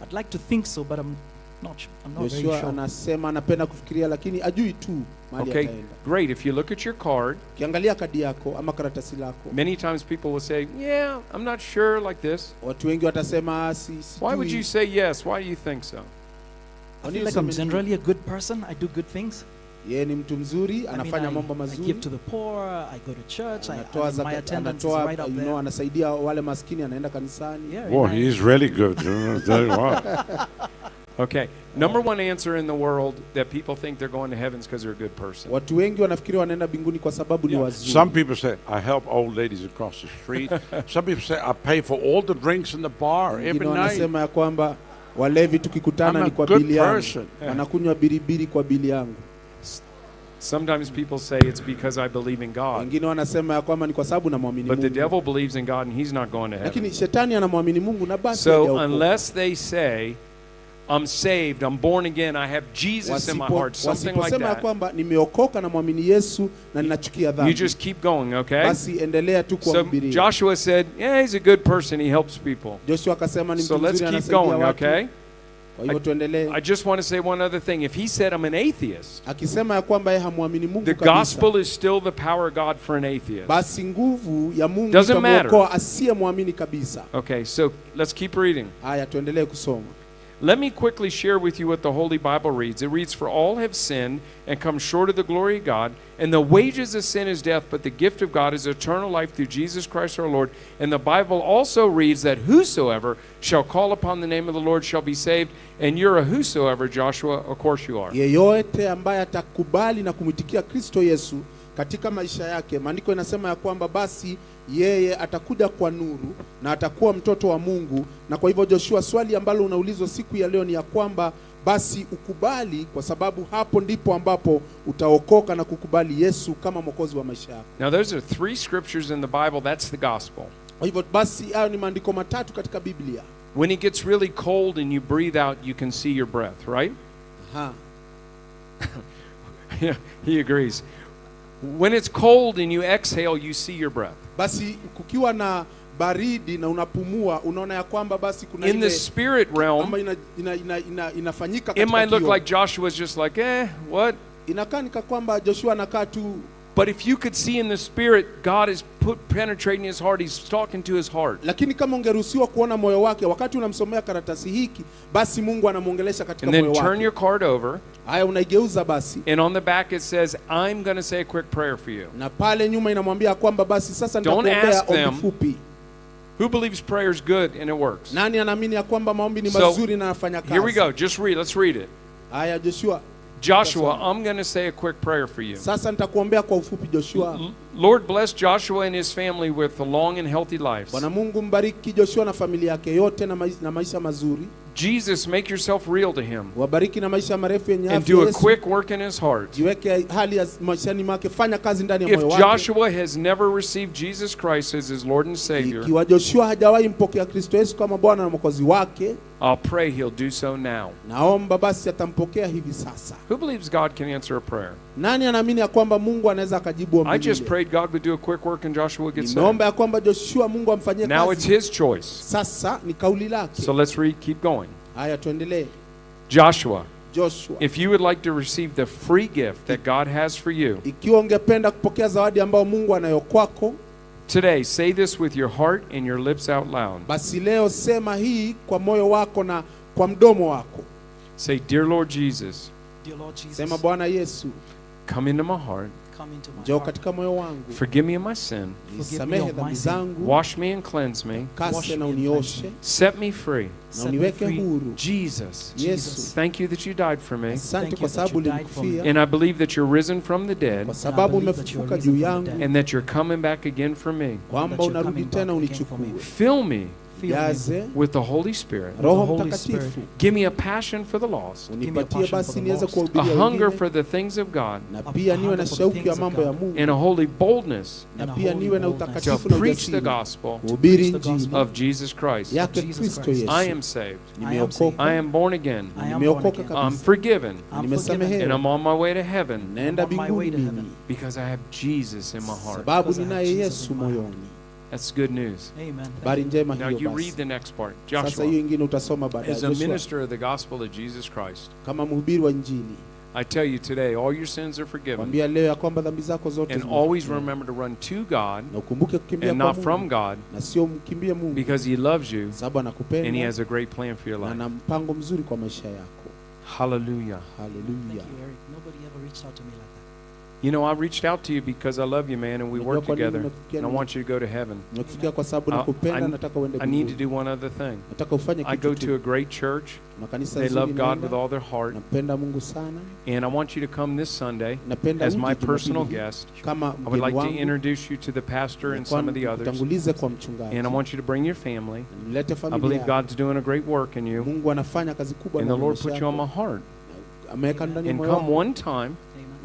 I'd like to think so, but I'm not very Joshua sure. anasema anapenda kufikiria lakini ajui tu mahali Okay, ataenda. great. If you look at your card, Ukiangalia kadi yako ama karatasi lako, many times people will say, yeah, I'm not sure, like this. watu wengi watasema Why would sijui. you say yes? Why do you think so? I feel like I'm generally a good person. I do good things. Yeye ni mtu mzuri, anafanya mambo I mazuri. give to the poor, I go to church, Anatoa I mean, my zaka, attendance is anatoa, right up you know, there. anasaidia wale maskini, anaenda kanisani. Yeah, Boy, he's really good. Okay. Number one answer in the world that people think they're going to heaven is because they're a good person. Watu wengi wanafikiri wanaenda mbinguni kwa sababu ni wazuri. Some people say, I help old ladies across the street. Some people say, I pay for all the drinks in the bar every Wengine night. wanasema ya kwamba walevi tukikutana I'm ni a kwa good bili yangu. person. Wanakunywa biribiri kwa bili yangu. Sometimes people say it's because I believe in God. Wengine wanasema ya kwamba ni kwa sababu namwamini But the Mungu. devil believes in God and he's not going to heaven. Lakini shetani anamwamini Mungu na basi So hajaokoka. unless they say, I'm saved, I'm born again, I have Jesus in my heart, something like Wasiposema ya that, kwamba nimeokoka na mwamini Yesu na ninachukia you dhambi, just keep going, okay? basi endelea tu So kuwahubiria. Joshua said, yeah, he's a good person, he helps people. Joshua akasema ni So mtu let's mzuri, keep anasaidia going, watu. okay? Kwa hivyo tuendelee. I just want to say one other thing. If he said, I'm an atheist, Akisema ya kwamba yeye hamwamini Mungu the kabisa, gospel is still the power of God for an atheist. basi nguvu ya Mungu Doesn't matter. itamuokoa asiyemwamini kabisa. Okay, so let's keep reading. Haya, tuendelee kusoma. Let me quickly share with you what the Holy Bible reads. It reads, For all have sinned and come short of the glory of God, and the wages of sin is death, but the gift of God is eternal life through Jesus Christ our Lord. And the Bible also reads that whosoever shall call upon the name of the Lord shall be saved. And you're a whosoever, Joshua, of course you are. Yeyote ambaye atakubali na kumwitikia Kristo Yesu katika maisha yake, maandiko inasema ya kwamba basi yeye atakuja kwa nuru na atakuwa mtoto wa Mungu. Na kwa hivyo Joshua, swali ambalo unaulizwa siku ya leo ni ya kwamba basi ukubali, kwa sababu hapo ndipo ambapo utaokoka na kukubali Yesu kama mwokozi wa maisha yako. Now, those are 3 scriptures in the Bible. That's the gospel. Kwa hivyo basi hayo ni maandiko matatu katika Biblia. When it gets really cold and you breathe out, you can see your breath, right? Aha. Yeah, he agrees. When it's cold and you exhale, you see your breath. Basi kukiwa na baridi na unapumua, unaona ya kwamba basi kuna In the ile spirit realm, ama inafanyika it katika might look kioo. like Joshua's just like, what? Inakaa ni kwamba Joshua anakaa tu. But if you could see in the spirit, God is penetrating his heart. He's talking to his heart. Lakini kama ungeruhusiwa kuona moyo wake wakati unamsomea karatasi hiki, basi Mungu anamuongelesha katika And then moyo turn wake. your card over. Haya, unaigeuza basi. And on the back it says, I'm going to say a quick prayer for you. Na pale nyuma inamwambia kwamba basi sasa Don't nitakuombea ask them ombi fupi. Who believes prayer is good and it works? Nani anaamini ya kwamba maombi ni So, mazuri na yanafanya kazi? Here we go. Just read. Let's read it. Haya, Joshua. Joshua, I'm going to say a quick prayer for you. Sasa nitakuombea kwa ufupi Joshua. Lord, bless Joshua and his family with a long and healthy lives. Bwana Mungu mbariki Joshua na familia yake yote na maisha mazuri. Jesus, make yourself real to him. Wabariki na maisha marefu yenye And afya. do a quick work in his heart. Jiweke hali ya maishani mwake, fanya kazi ndani ya If moyo wake. Joshua has never received Jesus Christ as his Lord and Savior, Ikiwa Joshua hajawahi mpokea Kristo Yesu kama Bwana na Mwokozi wake, I'll pray he'll do so now. Naomba basi atampokea hivi sasa. Who believes God can answer a prayer? Nani anaamini ya kwamba Mungu anaweza akajibu ombi? I just prayed God would do a quick work and Joshua would get saved. Nimeomba ya kwamba Joshua Mungu amfanyie kazi. Now it's his choice. Sasa ni kauli lake. So let's read, keep going. Haya, tuendelee. Joshua, Joshua, if you would like to receive the free gift that God has for you, ikiwa ungependa kupokea zawadi ambayo Mungu anayo kwako, today, say this with your heart and your lips out loud. Basi leo sema hii kwa moyo wako na kwa mdomo wako. Say, Dear Lord Jesus, Dear Lord Jesus, sema Bwana Yesu, come into my heart. Come into my njoo heart. katika moyo wangu. Forgive me of my sin. Nisamehe dhambi zangu. Wash me and cleanse me. Kase na unioshe. Set me free. Na uniweke huru. Jesus. Yesu. Thank you that you died for me. Asante kwa sababu ulinikufia. And I believe that you're risen from the dead. Kwa sababu umefufuka juu yangu. And that you're coming back again for me. Kwamba unarudi tena unichukue. Fill me Jaze with the Holy Spirit. Roho Mtakatifu. Give me a passion for the lost. Unipatie basi niweze A kuwahubiria hunger wengine. for the things of God. Na pia niwe na shauku ya mambo ya Mungu. And a holy boldness Na pia niwe na to utakatifu na preach the ujasiri. gospel Kuhubiri injili of Jesus Christ. yake Kristo Yesu. I am saved. Nimeokoka. I am born again. Nimeokoka I'm kabisa. forgiven. Nimesamehewa. And I'm on my way to heaven Naenda mbinguni mimi. because I have Jesus in my heart. Sababu ninaye Yesu moyoni. That's good news. Amen. Habari njema Now hiyo you basi. read the next part. Sasa Joshua, hiyo ingine utasoma baadaye. as a Joshua, minister of the gospel of Jesus Christ, kama mhubiri wa injili, I tell you today, all your sins are forgiven. kwambia leo ya kwamba dhambi zako zote And always zimesamehewa. remember to run to God Na ukumbuke kukimbia and kwa not from Mungu God na sio mkimbie Mungu, because He loves you sababu and He anakupenda has a great plan for your na life. ana mpango mzuri kwa maisha yako. Hallelujah. Haleluya. Thank you, Eric. Nobody ever reached out to me like that. You know, I reached out to you because I love you, man, and we Unajua work kwa nini together. nimekufikia And I want you to go to heaven. Nimekufikia kwa sababu nakupenda, nataka uende I need to mbinguni. do one other thing. Nataka ufanye I kitu go to tu. a great church. Na kanisa They nzuri love God naenda. with all their heart. Napenda Mungu sana. And I want you to come this Sunday Napenda as uje my personal Jumapili hii guest. kama I would mgeni like to wangu. introduce you to the pastor and some of the others. Kutangulize kwa mchungaji. And I want you to bring your family. Nilete I familia believe yako. God's doing a great work in you. Mungu anafanya kazi kubwa And the ndani ya Lord maisha put you on my yako. heart. Ameweka ndani ya And moyo come wako. one time.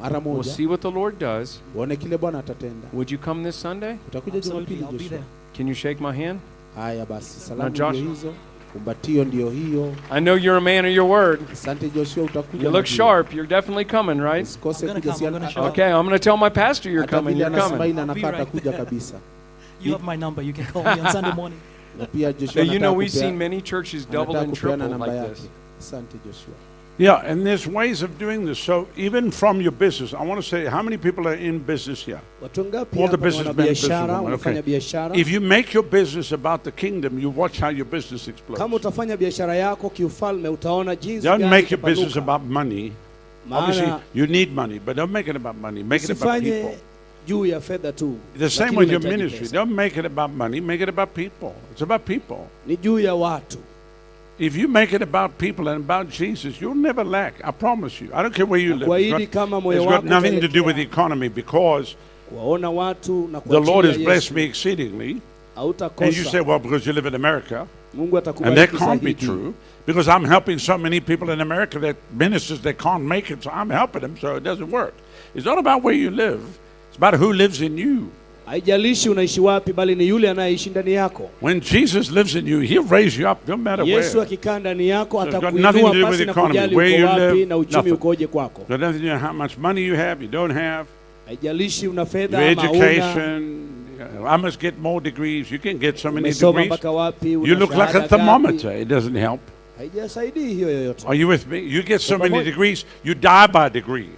Mara We'll moja. see what the Lord does. Uone kile Bwana atatenda. Would you come this Sunday? Utakuja Absolutely, Jumapili I'll be Joshua. there. Can you shake my hand? Haya basi, salamu Joshua. ndio hizo, kumbatio ndio hiyo. I know you're a man of your word. Asante Joshua, utakuja. You look najua. sharp. You're definitely coming, right? Usikose I'm gonna kuja come, I'm gonna siana. show up. Okay, I'm going to tell my pastor you're Hata coming. vile You're ana coming. smile I'll be anakaa right atakuja there. kabisa. You have my number. You can call me on Sunday morning. Na pia Joshua Now, you know, anataka we've seen kupea- many churches double anataka and kupeana triple namba like yake. this. Asante Joshua. Yeah, and there's ways of doing this. So even from your business, I want to say, how many people are in business here? Watu wangapi All the hapa ni businessmen, wanabiashara, businesswomen. wanafanya Okay. biashara? If you make your business about the kingdom, you watch how your business explodes. Kama utafanya biashara yako kiufalme, utaona jinsi Don't gani make your business itapanuka. about money. Obviously, Maana you need money, but don't make it about money. Make it about usifanye people. juu ya fedha tu. The same lakini with your unahitaji ministry. pesa. Don't make it about money. Make it about people. It's about people. Ni juu ya watu. If you make it about people and about Jesus, you'll never lack. I promise you. I don't care where you live. It's Nakuahidi got, kama moyo it's got wako nothing to do with the utaelekea economy because kuwaona watu na the Lord kuachilia has blessed Yesu, me exceedingly. And you say, hautakosa. well, because you live in America. Mungu And that atakubariki can't be zaidi. true because I'm helping so many people in America that ministers that can't make it, so I'm helping them, so it doesn't work. It's not about where you live, it's about who lives in you. Haijalishi unaishi wapi, bali ni yule anayeishi ndani yako. When Jesus lives in you, he'll raise you up no matter Yesu where. akikaa ndani yako So it's got nothing atakuinua to do with pasi na economy, kujali where uko you wapi live, na uchumi nothing. ukoje kwako. It's got nothing to do with how much money you have, you don't have, Haijalishi una fedha your ama huna, education. I must get more degrees. You can get so many umesoma degrees. mpaka wapi, You una look like a shahada thermometer. gapi. It doesn't help. Haijasaidii hiyo yoyote. Are you with me? You get so many pamoja. degrees, you die by degree.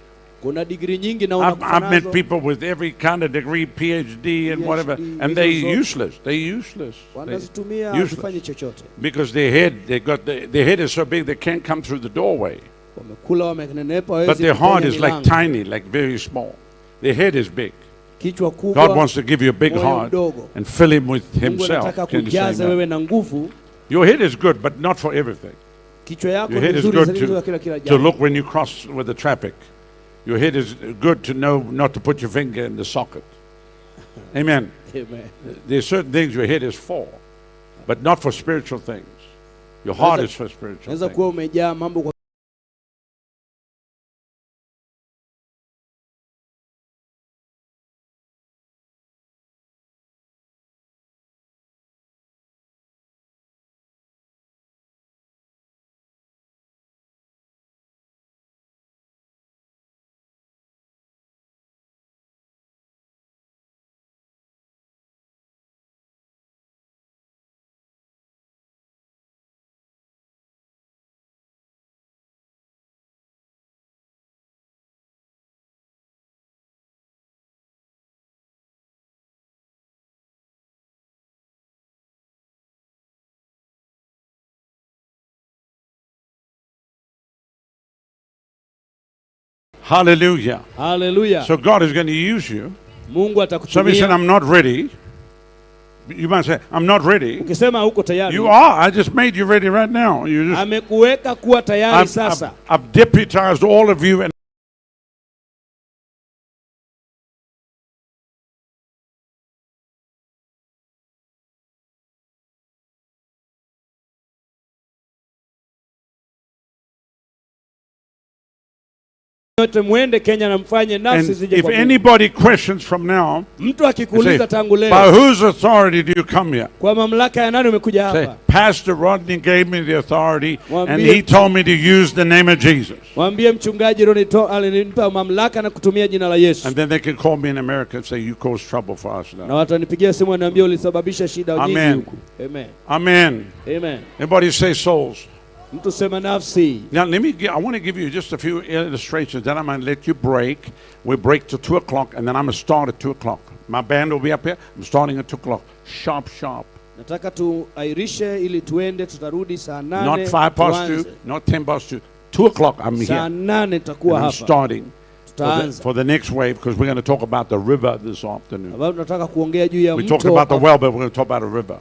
Kuna digrii nyingi na unakufa I've met nazo. people with every kind of degree, PhD and whatever, PhD, and they hizo zote. useless. They useless. They Wanazitumia useless. hazifanyi chochote. Because their head, they got their head is so big they can't come through the doorway. Wamekula, wamenenepa, But hawawezi their heart kupenya is like milango. tiny, like very small. Their head is big. Kichwa God kubwa, wants to give you a big moyo heart mdogo. and fill him with Mungu himself. anataka Can you say kujaza amen? wewe na nguvu. Your head is good, but not for everything. Kichwa yako Your ni head is nzuri good zaidi kwa kila kila to jambo. look when you cross with the traffic. Your head is good to know not to put your finger in the socket. Amen. Amen. There's certain things your head is for, but not for spiritual things. Your heart is for spiritual Unaweza things. kuwa umejaa mambo kwa Hallelujah. Hallelujah. So God is going to use you. Mungu Somebody said, atakutumia. I'm not ready. You might say, I'm not ready. Ukisema huko tayari, You are. I just made you ready right now. You just, amekuweka kuwa tayari sasa. I've deputized all of you and Yote mwende Kenya na mfanye nafsi And zije if kwa Mungu. anybody questions from now, Mtu they say, akikuuliza tangu by leo, whose authority do you come here? kwa mamlaka ya nani umekuja Say, hapa? Pastor Rodney gave me the authority and Mwambie- he told me to use the name of Jesus. Mwambie mchungaji Ronnie alinipa mamlaka na kutumia jina la Yesu. And then they can call me in America and say, you caused trouble for us Na now. watanipigia simu waniambia ulisababisha shida nyingi Amen. huku. Amen. Amen. Amen. Everybody say souls. Mtu sema nafsi. Now, I want to give you just a few illustrations. Then I'm going to let you break. We break to 2 o'clock, and then I'm going to start at 2 o'clock. My band will be up here. I'm starting at 2 o'clock. Sharp, sharp. Nataka tuairishe ili tuende, tutarudi saa Not nane. 2:05, tuanze. not 2:10. 2 o'clock, I'm here. Saa nane tutakuwa And I'm hapa. starting Tutaanza. for the next wave because we're going to talk about the river this afternoon. Sababu tunataka kuongea juu ya We talked mto. about the well, but we're going to talk about a river.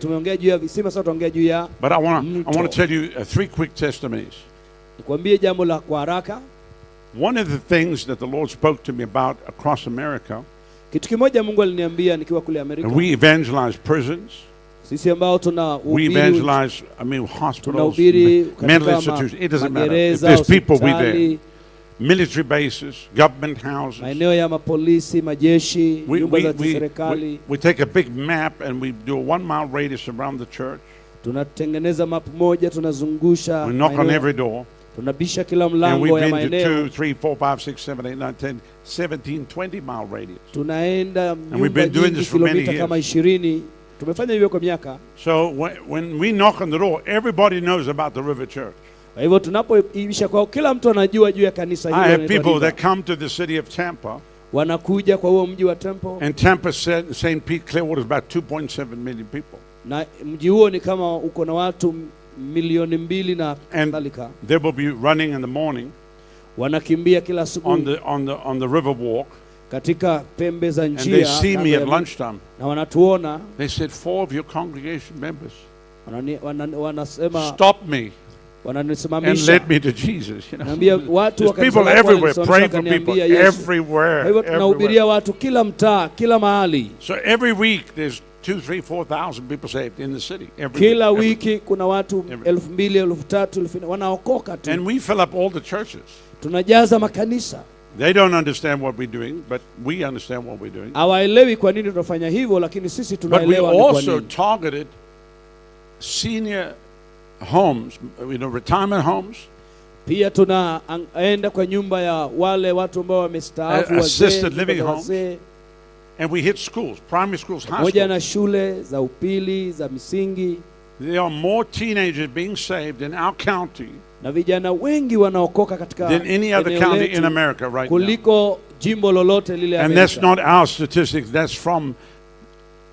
Tumeongea juu ya visima, sasa tutaongea juu ya But I want to mto. tell you 3 quick testimonies. Nikwambie jambo la kwa haraka. One of the things that the Lord spoke to me about across America, Kitu kimoja Mungu aliniambia nikiwa kule Amerika. and we evangelize prisons. Sisi ambao We tunahubiri evangelize, I mean, hospitals, tunahubiri mental katika institutions. It doesn't matter. If magereza, there's people, we there. hospitali, Military bases, government houses. maeneo ya mapolisi, majeshi, We, nyumba we, za we, serikali. we take a big map and we do a 1 mile radius around the church. Tunatengeneza map moja, tunazungusha We knock on maeneo, every door. tunabisha kila And mlango we've ya been to maeneo. 2, 3, 4, 5, 6, 7, 8, 9, 10, 17, 20 mile radius. Tunaenda we've nyumba been doing nyingi this for many kilomita years. kama 20. Tumefanya hivyo kwa miaka. So when we knock on the door, everybody knows about the River Church. Kwa hivyo tunapoisha kwao, kila mtu anajua juu ya kanisa hilo. I have linaloitwa people River. that come to the city of Tampa, Wanakuja kwa huo mji wa Temple, and Tampa St. Pete Clearwater is about 2.7 million people. na mji huo ni kama uko na watu 2 milioni na And kadhalika. they will be running in the morning Wanakimbia kila asubuhi on the river walk, katika pembe za and they njia see kando me ya at mji. lunchtime. Na wanatuona They said 4 of your congregation members wanasema stop me and wananisimamisha led me to Jesus. You know? Naambia watu There's wa kanisa people lako everywhere walinisimamisha praying for people wakaniambia Yesu. everywhere. Kwa hivyo everywhere. tunahubiria watu kila mtaa, kila mahali. So every week there's 2, 3, 4,000 people saved in the city every Kila week, every wiki kuna watu Every- 2,000, 3,000, 4,000 wanaokoka tu. And we fill up all the churches. Tunajaza makanisa. They don't understand what we're doing, but we understand what we're doing. Hawaelewi kwa nini tunafanya hivyo, lakini sisi But we tunaelewa ni kwa also nini. targeted senior homes, retirement homes, Pia tunaenda kwa nyumba ya wale watu ambao wamestaafu, wazee, assisted nyumba living za homes, wazee, and we hit schools, primary schools, high pamoja schools. na shule za upili za misingi, There are more teenagers being saved in our county na vijana wengi wanaokoka katika than any other eneo county in letu America right now. kuliko jimbo lolote lile And that's Amerika. not our statistics, that's from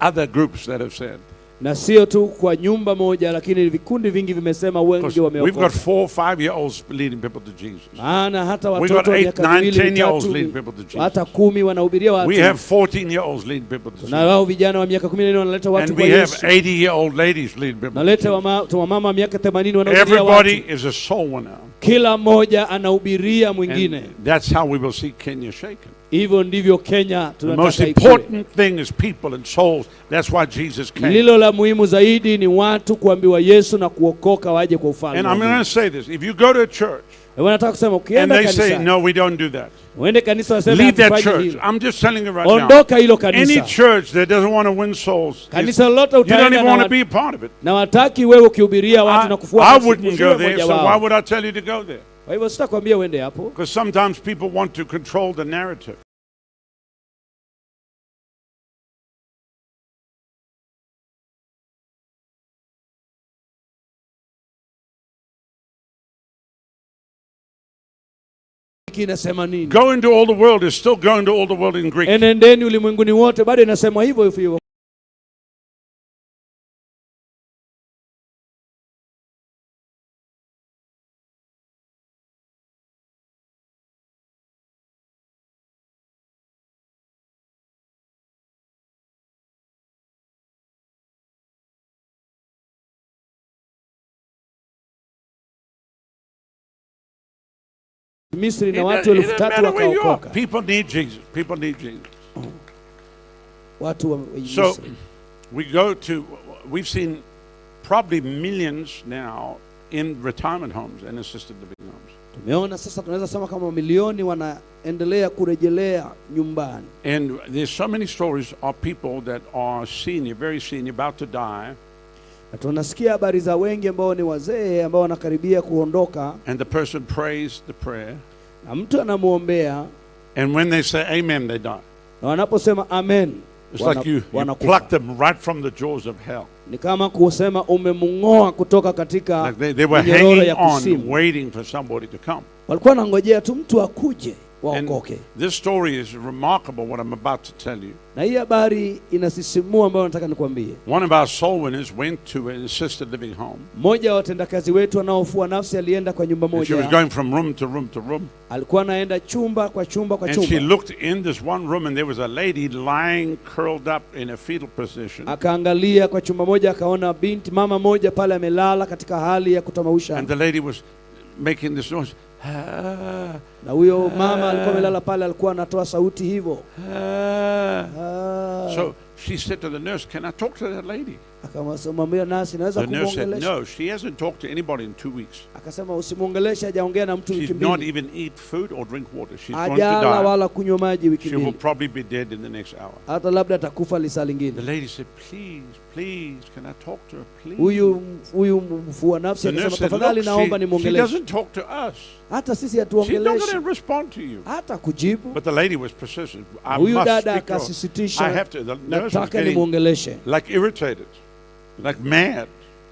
other groups that have said. Na sio tu kwa nyumba moja, lakini vikundi vingi vimesema wengi 'Cause we've got wameokoka. 4, 5-year-olds leading people to Jesus. Maana hata We've got watoto wa 8, miaka 9, miwili 10-year-olds mitatu, leading people to Jesus. hata 10 wanahubiria watu. We have 14-year-olds leading people to Na Jesus. wao vijana wa miaka 14 wanaleta watu And kwa we have Yesu. 80-year-old ladies leading people to Naleta Jesus. wamama wa miaka 80 wanahubiria Everybody watu. is a soul winner. Kila mmoja anahubiria mwingine. And that's how we will see Kenya shaken. Hivyo ndivyo Kenya The most tunataka ikue. important thing is people and souls. That's why Jesus came. Lilo la muhimu zaidi ni watu kuambiwa Yesu na kuokoka waje kwa ufalme And wa I'm going Mungu. to say this. If you go to a church Na nataka kusema and ukienda they say, kanisa, no, we don't do that. uende kanisa waseme Leave that hatufanyi church. hilo. I'm just telling you right now. Ondoka hilo Any kanisa. church that doesn't want to win souls, Kanisa lolote you don't utaenda even na, want to be a part of it. na wataki wewe ukihubiria watu na kufuata I wouldn't usiwe go there, mmoja so why wao. would I tell you to go there? Kwa hivyo sitakwambia uende hapo, Because sometimes people want to control the narrative. Hiki inasema nini? Go into all the world is still going to all the world in Greek. Enendeni ulimwenguni wote, bado inasema hivyo hivyo. Misri It na watu it elfu doesn't tatu matter where you are. wakaokoka. People need Jesus. People need Jesus. Watu wa So Misri. we go to, we've seen probably millions now in retirement homes and assisted living homes. Tumeona sasa, tunaweza sema kama mamilioni wanaendelea kurejelea nyumbani, And there's so many stories of people that are senior, very senior, about to die, na tunasikia habari za wengi ambao ni wazee ambao wanakaribia kuondoka, and the person prays the prayer, na mtu anamwombea, and when they say amen, they die. na wanaposema amen It's like you wanakufa. pluck them right from the jaws of hell. Ni kama kusema umemng'oa kutoka katika Like they were minyororo hanging ya on, kuzimu. waiting for somebody to come. Walikuwa wanangojea tu mtu akuje And waokoke. this story is remarkable, what I'm about to tell you. Na hii habari inasisimua ambayo nataka nikwambie. One of our soul winners went to an assisted living home. Mmoja wa watendakazi wetu wanaofua nafsi alienda kwa nyumba And she was moja, going from room to room to room. alikuwa anaenda chumba kwa chumba kwa And she chumba, looked in this one room, and there was a lady lying curled up in a fetal position. akaangalia kwa chumba moja, akaona binti mama moja pale amelala katika hali ya kutamausha, And the lady was making this noise. Ah, na huyo mama alikuwa amelala pale, alikuwa anatoa sauti hivyo. ah. Ah. So she said to the nurse, "Can I talk to that lady?" Akamwambia nasi, naweza The nurse said, kumwongelesha? "No, she hasn't talked to anybody in 2 weeks. Akasema usimwongeleshe, hajaongea na mtu wiki She's not mbili, even eat food or drink water. She's going to hajala die. wala kunywa maji wiki She will mbili, probably be dead in the next hour." hata labda atakufa lisaa The lingine. lady said, "Please, please, can I talk to her, please?" Huyu mfua nafsi The nurse akasema, said, tafadhali "Look, naomba she nimwongeleshe. doesn't talk to us. Hata sisi She's not going hatuongeleshi, to respond to you." hata kujibu. But the lady was persistent. I Huyu must dada speak to her. I akasisitisha, have to. The nurse was nataka getting nimwongeleshe. like irritated, like mad.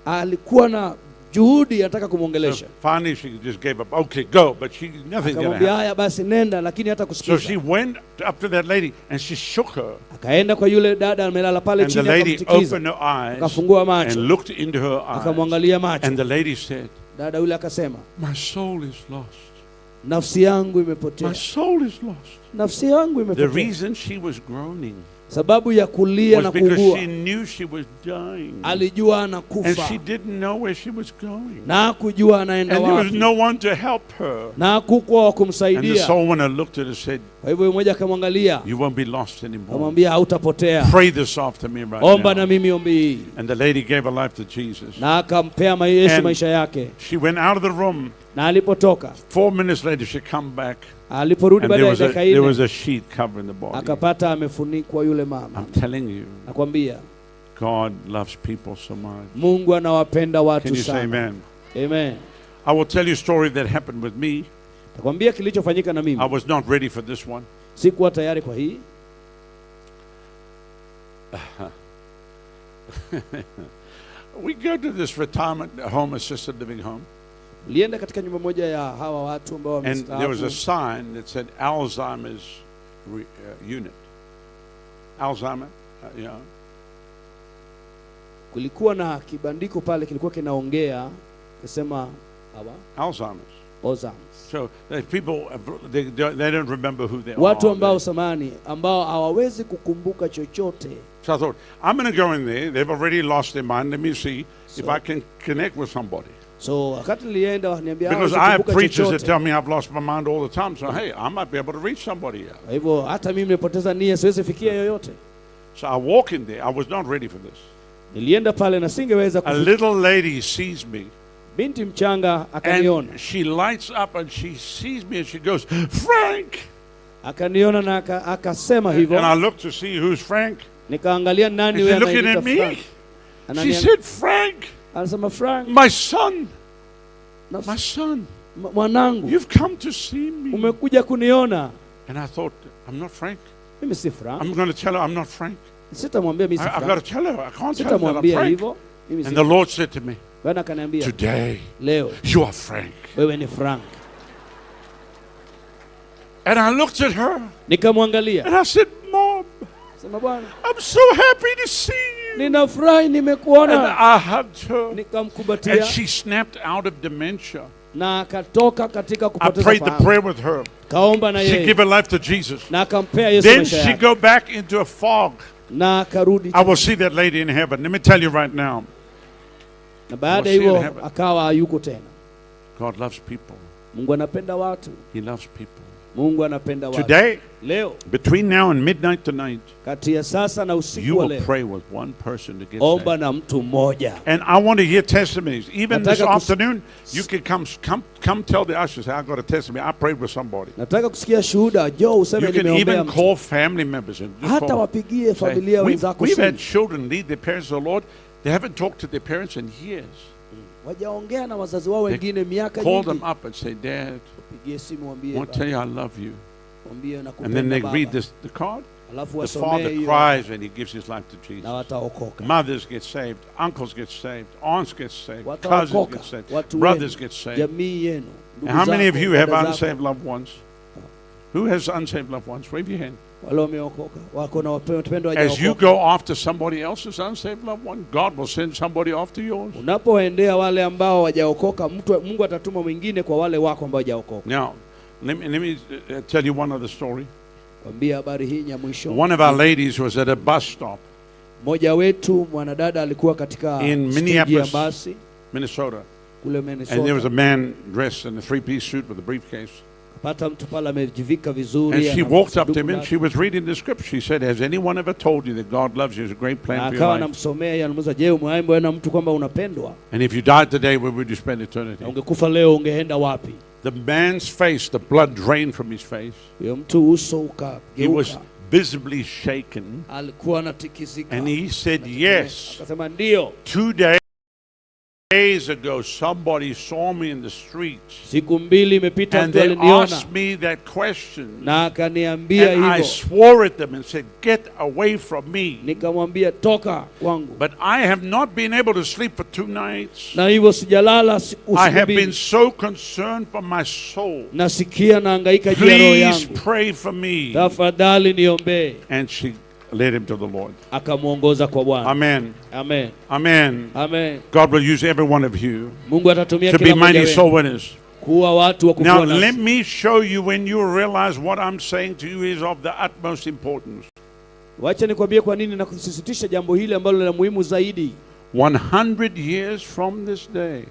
Alikuwa na juhudi, anataka So kumwongelesha. finally, she just gave up. Okay, go. But she nothing's going to Akamwambia happen. haya basi nenda, lakini hata So kusikiza. she went up to that lady and she shook her. Akaenda kwa yule dada amelala pale And the chini, lady akamtikiza, opened her eyes akafungua and macho, looked into her eyes. akamwangalia macho. And the lady said, Dada yule akasema, "My soul is lost. nafsi yangu imepotea, My soul is lost." nafsi yangu The imepotea. reason she was groaning Sababu ya kulia was na because kuugua, she knew she was dying. alijua And anakufa she didn't know where she was going. na hakujua anaenda And there was wapi no one to help her. na hakukuwa wa And the kumsaidia. soul winner looked at her and said, Kwa hivyo mmoja akamwangalia, "You won't be lost anymore. akamwambia hautapotea, Pray this after me right omba na now." mimi ombi hii. And the lady gave her life to Jesus. Na akampea Yesu And maisha yake. she went out of the room. Na alipotoka, 4 minutes later, she come back. Aliporudi And baada there ya was a, dakika there 4, was a sheet covering the body. akapata amefunikwa yule mama. I'm telling you, Nakwambia, God loves people so much. Mungu anawapenda Can watu you say sana. amen? Amen. I will tell you a story that happened with me. Nakwambia kilichofanyika na I mimi. was not ready for this one. Sikuwa tayari kwa hii. We go to this retirement home, assisted living home, Nilienda katika nyumba moja ya hawa watu ambao and there was a wamestaafu. sign that said Alzheimer's unit. Alzheimer, yeah. Kulikuwa na kibandiko pale kilikuwa kinaongea kisema hawa Alzheimer's. Alzheimer's. So the people, they don't remember who they Watu are. ambao samani ambao hawawezi kukumbuka chochote. So I thought, I'm going to go in there. They've already lost their mind. Let me see if I can connect with somebody. So wakati nilienda wakaniambia Because hawawezi I have kukumbuka preachers that chochote. tell me I've lost my mind all the time. So, hey, I might be able to reach somebody here. Kwa hivyo hata mimi nimepoteza nia, siwezi fikia yoyote. So I walk in there. I was not ready for this. Nilienda pale na singeweza A kufikia. little lady sees me. Binti mchanga akaniona. And she lights up and she sees me and she goes, "Frank!" Akaniona na akasema hivyo. And I look to see who's Frank. Nikaangalia nani Is huyo she looking anaitwa at me? Frank. She said, "Frank." Anasema Frank. My son. My son. Mwanangu. You've come to see me. Umekuja kuniona. And I thought, I'm not Frank. Mimi si Frank. I'm going to tell her I'm not Frank. Sitamwambia mimi si I've Frank. got to tell her. I can't tell her that I'm Sitamwambia Frank. hivyo. Mimi si And the Lord said to me, Bwana akaniambia, "Today, leo you are Frank." Wewe ni Frank. And I looked at her. Nikamwangalia. And I said, "Mom, Sema Bwana, I'm so happy to see you." Ninafurahi nimekuona. And I hugged her. Nikamkumbatia. And she snapped out of dementia. Na akatoka katika I kupoteza prayed the fahamu. prayer with her. Kaomba na She yeye. gave her life to Jesus. Na akampea Yesu Then maisha she yake. go back into a fog. Na akarudi. I will see that lady in heaven. Let me tell you right now. Na baada I will see her in hivyo heaven. akawa hayuko tena. God loves people. Mungu anapenda watu. He loves people. Mungu anapenda watu. Today, Leo, between now and midnight tonight, kati ya sasa na usiku you wa will leo, pray with one person to get omba saved. na mtu mmoja. And I want to hear testimonies. Even this Nataka afternoon, you can come tell the ushers, "I got a testimony. I prayed with somebody." Nataka kusikia shuhuda. Njoo useme You can nimeombea even mtu. call family members and just Hata call. wapigie Say, familia wenzako we've had simu. children lead their parents to the Lord. They haven't talked to their parents in years. Wajaongea na wazazi wao They wengine miaka call nyingi. them up and say, "Dad, Wapigie simu waambie, I want to tell you I love you." waambie And then nakupenda they baba. read this the card. Alafu The wasomee father hiyo. cries and he gives his life to Jesus. Na wataokoka. Mothers get saved, uncles get saved, aunts get saved, cousins Wataokoka. get saved, Watu brothers wenu, get saved. jamii yenu, ndugu And how many of zako, you have dada zako. unsaved loved ones? Who has unsaved loved ones? Wave your hand. Wale wameokoka wako na wapendwa As you hawajaokoka. go after somebody else's unsaved loved one, God will send somebody after yours. Unapoendea wale ambao hawajaokoka, mtu Mungu atatuma mwingine kwa wale wako ambao hawajaokoka. Now, let me tell you one other story. Kwambia habari hii ya mwisho. One of our ladies was at a bus stop Mmoja wetu mwanadada alikuwa katika in steji ya Minneapolis, basi Minnesota. kule And there was Minnesota. a man dressed in a three-piece suit with a briefcase. Pata mtu pale amejivika vizuri. And she ana walked up to sanduku him and lake. she was reading the scripture. She said, "Has anyone ever told you that God loves you? There's a great plan Na for your akawa life. anamsomea yeye, anamuuliza, je, umewahi na mtu kwamba unapendwa? And if you died today, where would you spend eternity?" Na ungekufa leo ungeenda wapi? The man's face, the blood drained from his face. Huyo mtu uso He was ukageuka, visibly shaken. alikuwa anatikisika. And he said, "Yes." Akasema ndio. 2 days ago, somebody saw me in the street. Siku mbili imepita, And mtu they aliniona asked me that question. na akaniambia And I hivyo, swore at them and said, "Get away from me." nikamwambia toka kwangu. But I have not been able to sleep for 2 nights. Na hivyo sijalala I usiku have been mbili, so concerned for my soul. nasikia nahangaika juu ya roho Please yangu, pray for me. tafadhali niombee. And she led him to the Lord. Akamwongoza kwa Bwana. Amen. Amen. Amen. Amen. God will use every one of you Mungu atatumia to be kila mmoja mighty wenu soul winners. kuwa watu wa Now, kuvua let nafsi. me show you when you realize what I'm saying to you is of the utmost importance. Wacha nikwambie kwa nini nakusisitisha jambo hili ambalo ni la muhimu zaidi. 100 years from this day,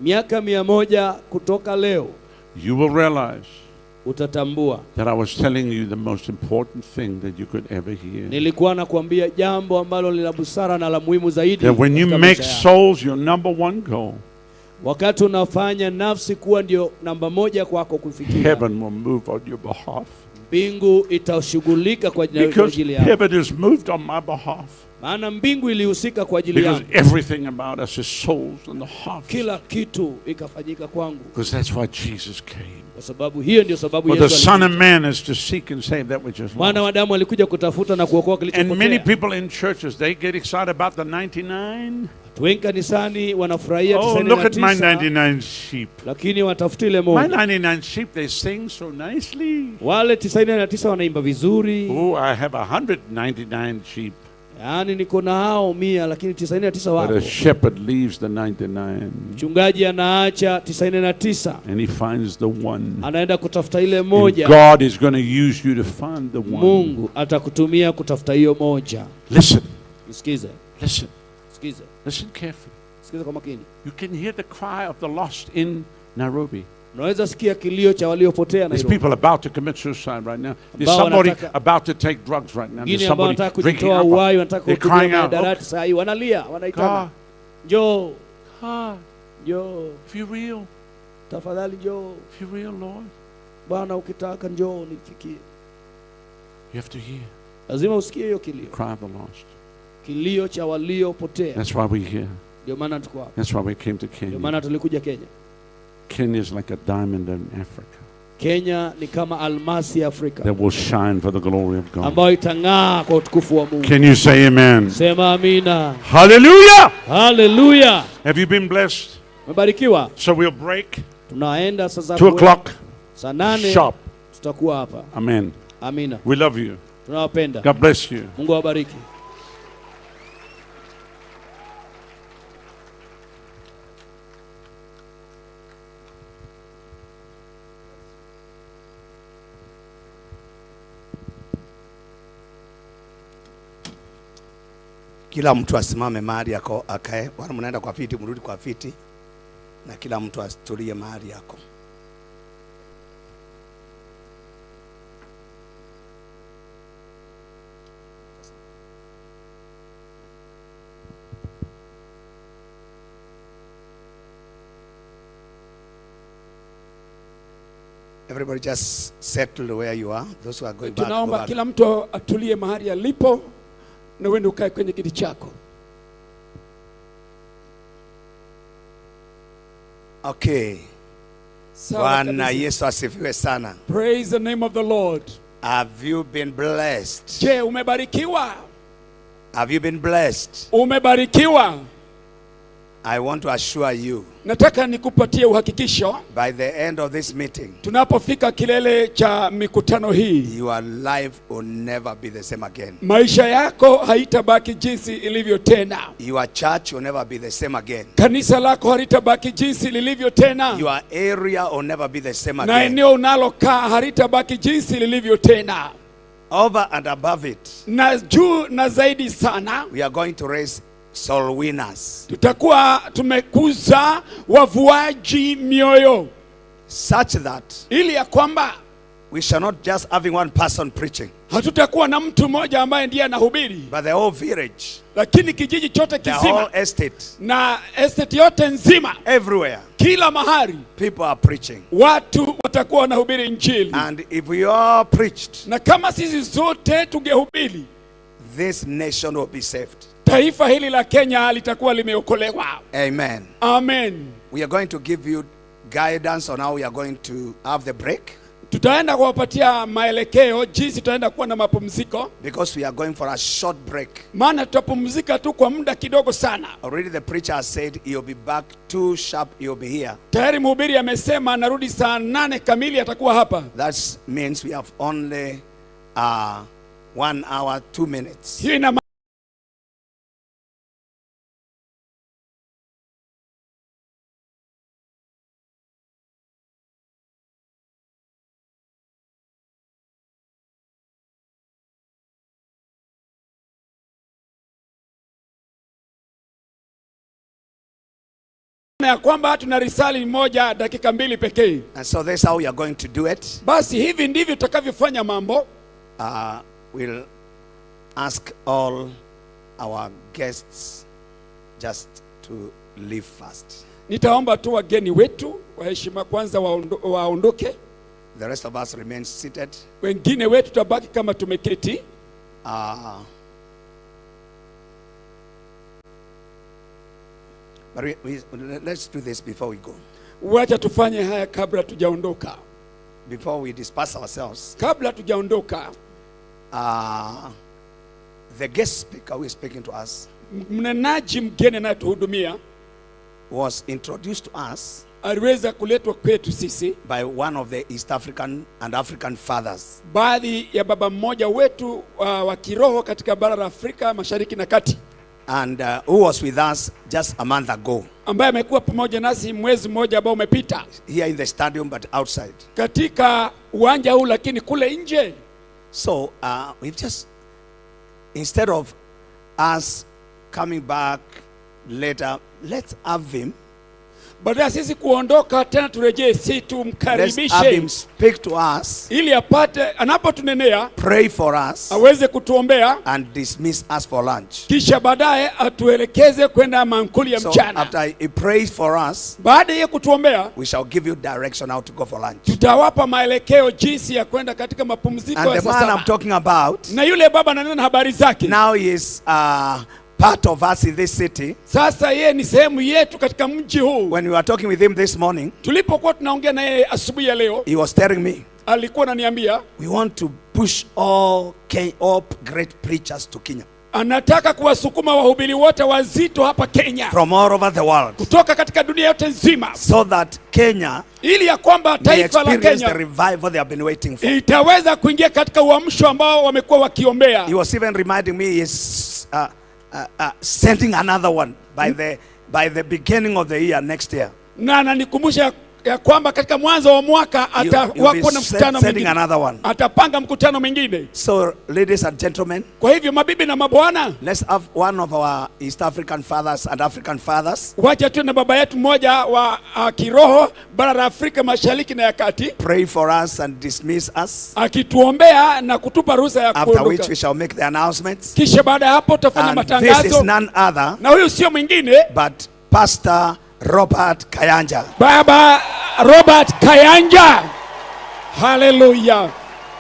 Miaka 100 kutoka leo, you will realize utatambua that I was telling you the most important thing that you could ever hear. nilikuwa nakwambia jambo ambalo ni la busara na la muhimu zaidi That when you katika make maisha yako. souls your number one goal, Wakati unafanya nafsi kuwa ndio namba moja kwako kufikia, heaven will move on your behalf. mbingu itashughulika kwa Because ajili yako. heaven is moved on my behalf. Maana mbingu ilihusika kwa ajili Because yangu. everything about us is souls and the harvest. Kila kitu ikafanyika kwangu. Because that's why Jesus came. Kwa sababu hiyo ndio sababu For the Yesu Son alikuja. of Man is to seek and save that which is Mwana lost. wa Adamu alikuja kutafuta na kuokoa And many kilichopotea. people in churches, they get excited about the 99. Watu wengi kanisani wanafurahia Oh, look at my 99, 99 sheep. lakini watafuta ile My moja. 99 sheep, they sing so nicely. Wale 99 wanaimba vizuri. Oh, I have 199 sheep. Yaani niko na hao 100 lakini 99 But wapo. a shepherd leaves the 99 Mchungaji anaacha 99, and he finds the one. anaenda kutafuta ile And moja. God is going to use you to find the one. Mungu atakutumia kutafuta hiyo moja. Listen, Sikize, listen, sikize, listen carefully. sikize kwa makini. You can hear the cry of the lost in Nairobi. Unaweza sikia kilio cha waliopotea There's Nairobi. people about to commit suicide right now. There's Ambao somebody wanataka- about to take drugs right now. There's Wengine ambao somebody wanataka drinking kujitoa alcohol. uhai, wanataka They're kutumia crying out, mihadarati saa hii, wanalia, wanaitana, God, njoo, God, njoo, if you're real, tafadhali njoo, if you're real, Lord, Bwana, ukitaka njoo nifikie. you have to hear Lazima usikie hiyo kilio, the cry of the lost. kilio cha waliopotea. That's why we're here. Ndio maana tuko hapa, That's why we came to ndio Kenya. maana tulikuja Kenya. Kenya is like a diamond in Africa Kenya ni kama almasi ya Afrika that will shine for the glory of God. ambayo itang'aa kwa utukufu wa Mungu. Can you say amen? Sema amina. Hallelujah! Haleluya. Have you been blessed? Umebarikiwa. So we'll break Tunaenda sasa 2 o'clock saa 8 sharp. tutakuwa hapa. Amen. Amina. We love you. Tunawapenda. God bless you. Mungu awabariki. Kila mtu asimame mahali yako akae. Wala mnaenda kwa viti, mrudi kwa viti, na kila mtu asitulie mahali yako. Everybody just settle where you are. Those who are going back, go Tunaomba back. kila mtu atulie mahali alipo na uende ukae kwenye kiti chako. Okay. Sawa Bwana kabisa. Yesu asifiwe sana. Praise the name of the Lord. Have you been blessed? Je, umebarikiwa? Have you been blessed? Umebarikiwa? I want to assure you, Nataka nikupatie uhakikisho, by the end of this meeting, tunapofika kilele cha mikutano hii, your life will never be the same again. maisha yako haitabaki jinsi ilivyo tena. Your church will never be the same again. Kanisa lako halitabaki jinsi lilivyo tena, Your area will never be the same na again. eneo unalokaa halitabaki jinsi lilivyo tena. Over and above it, Na juu na zaidi sana, we are going to raise soul winners tutakuwa tumekuza wavuaji mioyo, such that ili ya kwamba we shall not just having one person preaching, hatutakuwa na mtu mmoja ambaye ndiye anahubiri, but the whole village, lakini kijiji chote the kizima whole estate, na estate yote nzima, everywhere, kila mahali people are preaching. watu watakuwa wanahubiri Injili. And if we all preached, Na kama sisi sote tungehubiri, this nation will be saved. taifa hili la Kenya litakuwa limeokolewa. Amen. Amen. We are going to give you guidance on how we are going to have the break Tutaenda kuwapatia maelekeo jinsi tutaenda kuwa na mapumziko, because we are going for a short break. maana tutapumzika tu kwa muda kidogo sana. Already the preacher has said he'll be back 2 sharp, he'll be here. Tayari mhubiri amesema anarudi saa 8 kamili atakuwa hapa. That means we have only 1 hour, 2 minutes. Hiyo ina ya kwamba tuna risali moja dakika mbili pekee. And so that's how we are going to do it. Basi hivi ndivyo tutakavyofanya mambo. We'll ask all our guests just to leave first. Nitaomba tu wageni wetu wa heshima kwanza waondoke. The rest of us remain seated. Wengine wetu tutabaki kama tumeketi. But let's do this before we go. Wacha tufanye haya kabla tujaondoka. Before we disperse ourselves. Kabla tujaondoka. The guest speaker who is speaking to us Mnenaji mgeni anayetuhudumia was introduced to us aliweza kuletwa kwetu sisi by one of the East African and African fathers. Baadhi ya baba mmoja wetu wa kiroho katika bara la Afrika Mashariki na Kati. And who was with us just a month ago. Ambaye amekuwa pamoja nasi mwezi mmoja ambao umepita. Here in the stadium but outside. Katika uwanja huu lakini kule nje. So we've just, instead of us coming back later, let's have him. Baada sisi kuondoka tena turejee, si tumkaribishe. Let's have him speak to us. Ili apate anapotunenea, pray for us, aweze kutuombea, and dismiss us for lunch. Kisha baadaye atuelekeze kwenda mankuli ya mchana. So after he prays for us, baada ya kutuombea, we shall give you direction how to go for lunch. Tutawapa maelekeo jinsi ya kwenda katika mapumziko And ya the man sasa. I'm talking about, na yule baba ananena habari zake, now he is part of us in this city. Sasa yeye ni sehemu yetu katika mji huu. When we were talking with him this morning, tulipokuwa tunaongea na yeye asubuhi ya leo, he was telling me, alikuwa ananiambia, we want to push all great preachers to Kenya. Anataka kuwasukuma wahubiri wote wazito hapa Kenya. From all over the world. Kutoka katika dunia yote nzima. So that Kenya ili ya kwamba taifa la Kenya the revival they have been waiting for. Itaweza kuingia katika uamsho ambao wamekuwa wakiombea. He was even reminding me he is sending another one by the beginning of the year next year. Na ananikumbusha ya kwamba katika mwanzo wa mwaka atakuwa na mkutano mwingine. Another one. Atapanga mkutano mwingine. So ladies and gentlemen, kwa hivyo mabibi na mabwana, let's have one of our East African fathers and African fathers. Wacha tu na baba yetu mmoja wa kiroho bara la Afrika Mashariki na ya Kati. Pray for us and dismiss us. Akituombea na kutupa ruhusa ya kuondoka. After which we shall make the announcements. Kisha baada ya hapo tutafanya matangazo. This is none other. Na huyu sio mwingine but Pastor Robert Kayanja. Baba Robert Kayanja. Hallelujah.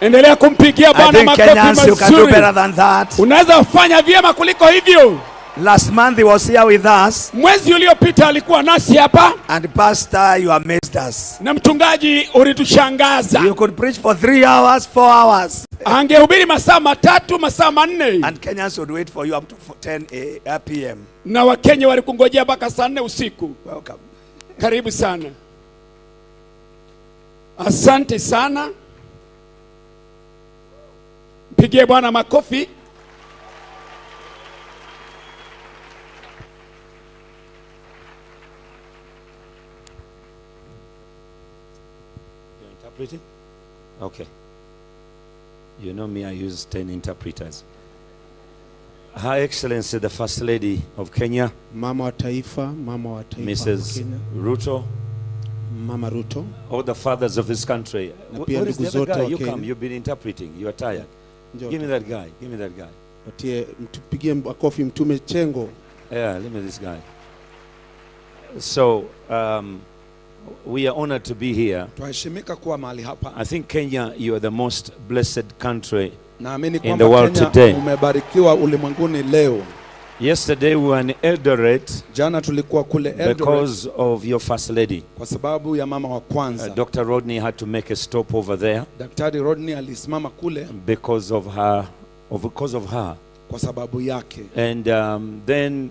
Endelea kumpigia Bwana makofi mazuri. You can do better than that. Unaweza kufanya vyema kuliko hivyo. Last month he was here with us. Mwezi uliopita alikuwa nasi hapa. And pastor, you amazed us. Na mchungaji ulitushangaza. You could preach for 3 hours, 4 hours. Angehubiri masaa matatu, masaa manne. And Kenyans would wait for you up to 10 p.m. Na Wakenya walikungojea mpaka saa 4 usiku. Welcome. Karibu sana. Asante sana. Mpigie Bwana makofi. You're interpreting? Okay. You know me, I use 10 interpreters. Her Excellency, the First Lady of Kenya, Mama wa Taifa, Mama wa Taifa, Mrs. Kenya. Ruto, Mama Ruto, all the fathers of this country. Na pia What is ndugu the other zote guy? wa You Kenya. come, you've been interpreting, you are tired. Njoo. Give me that guy, give me that guy. Patie, mtupigie makofi Mtume Chengo. Yeah, let me this guy. So, we are honored to be here. Twaheshimika kuwa mahali hapa. I think Kenya, you are the most blessed country Naamini in kwamba the world Kenya today. umebarikiwa ulimwenguni leo. Yesterday we were in Eldoret. Jana tulikuwa kule Eldoret because of your first lady. Kwa sababu ya mama wa kwanza. Dr. Rodney had to make a stop over there. Daktari Rodney alisimama kule because of her, because of her. Kwa sababu yake. And then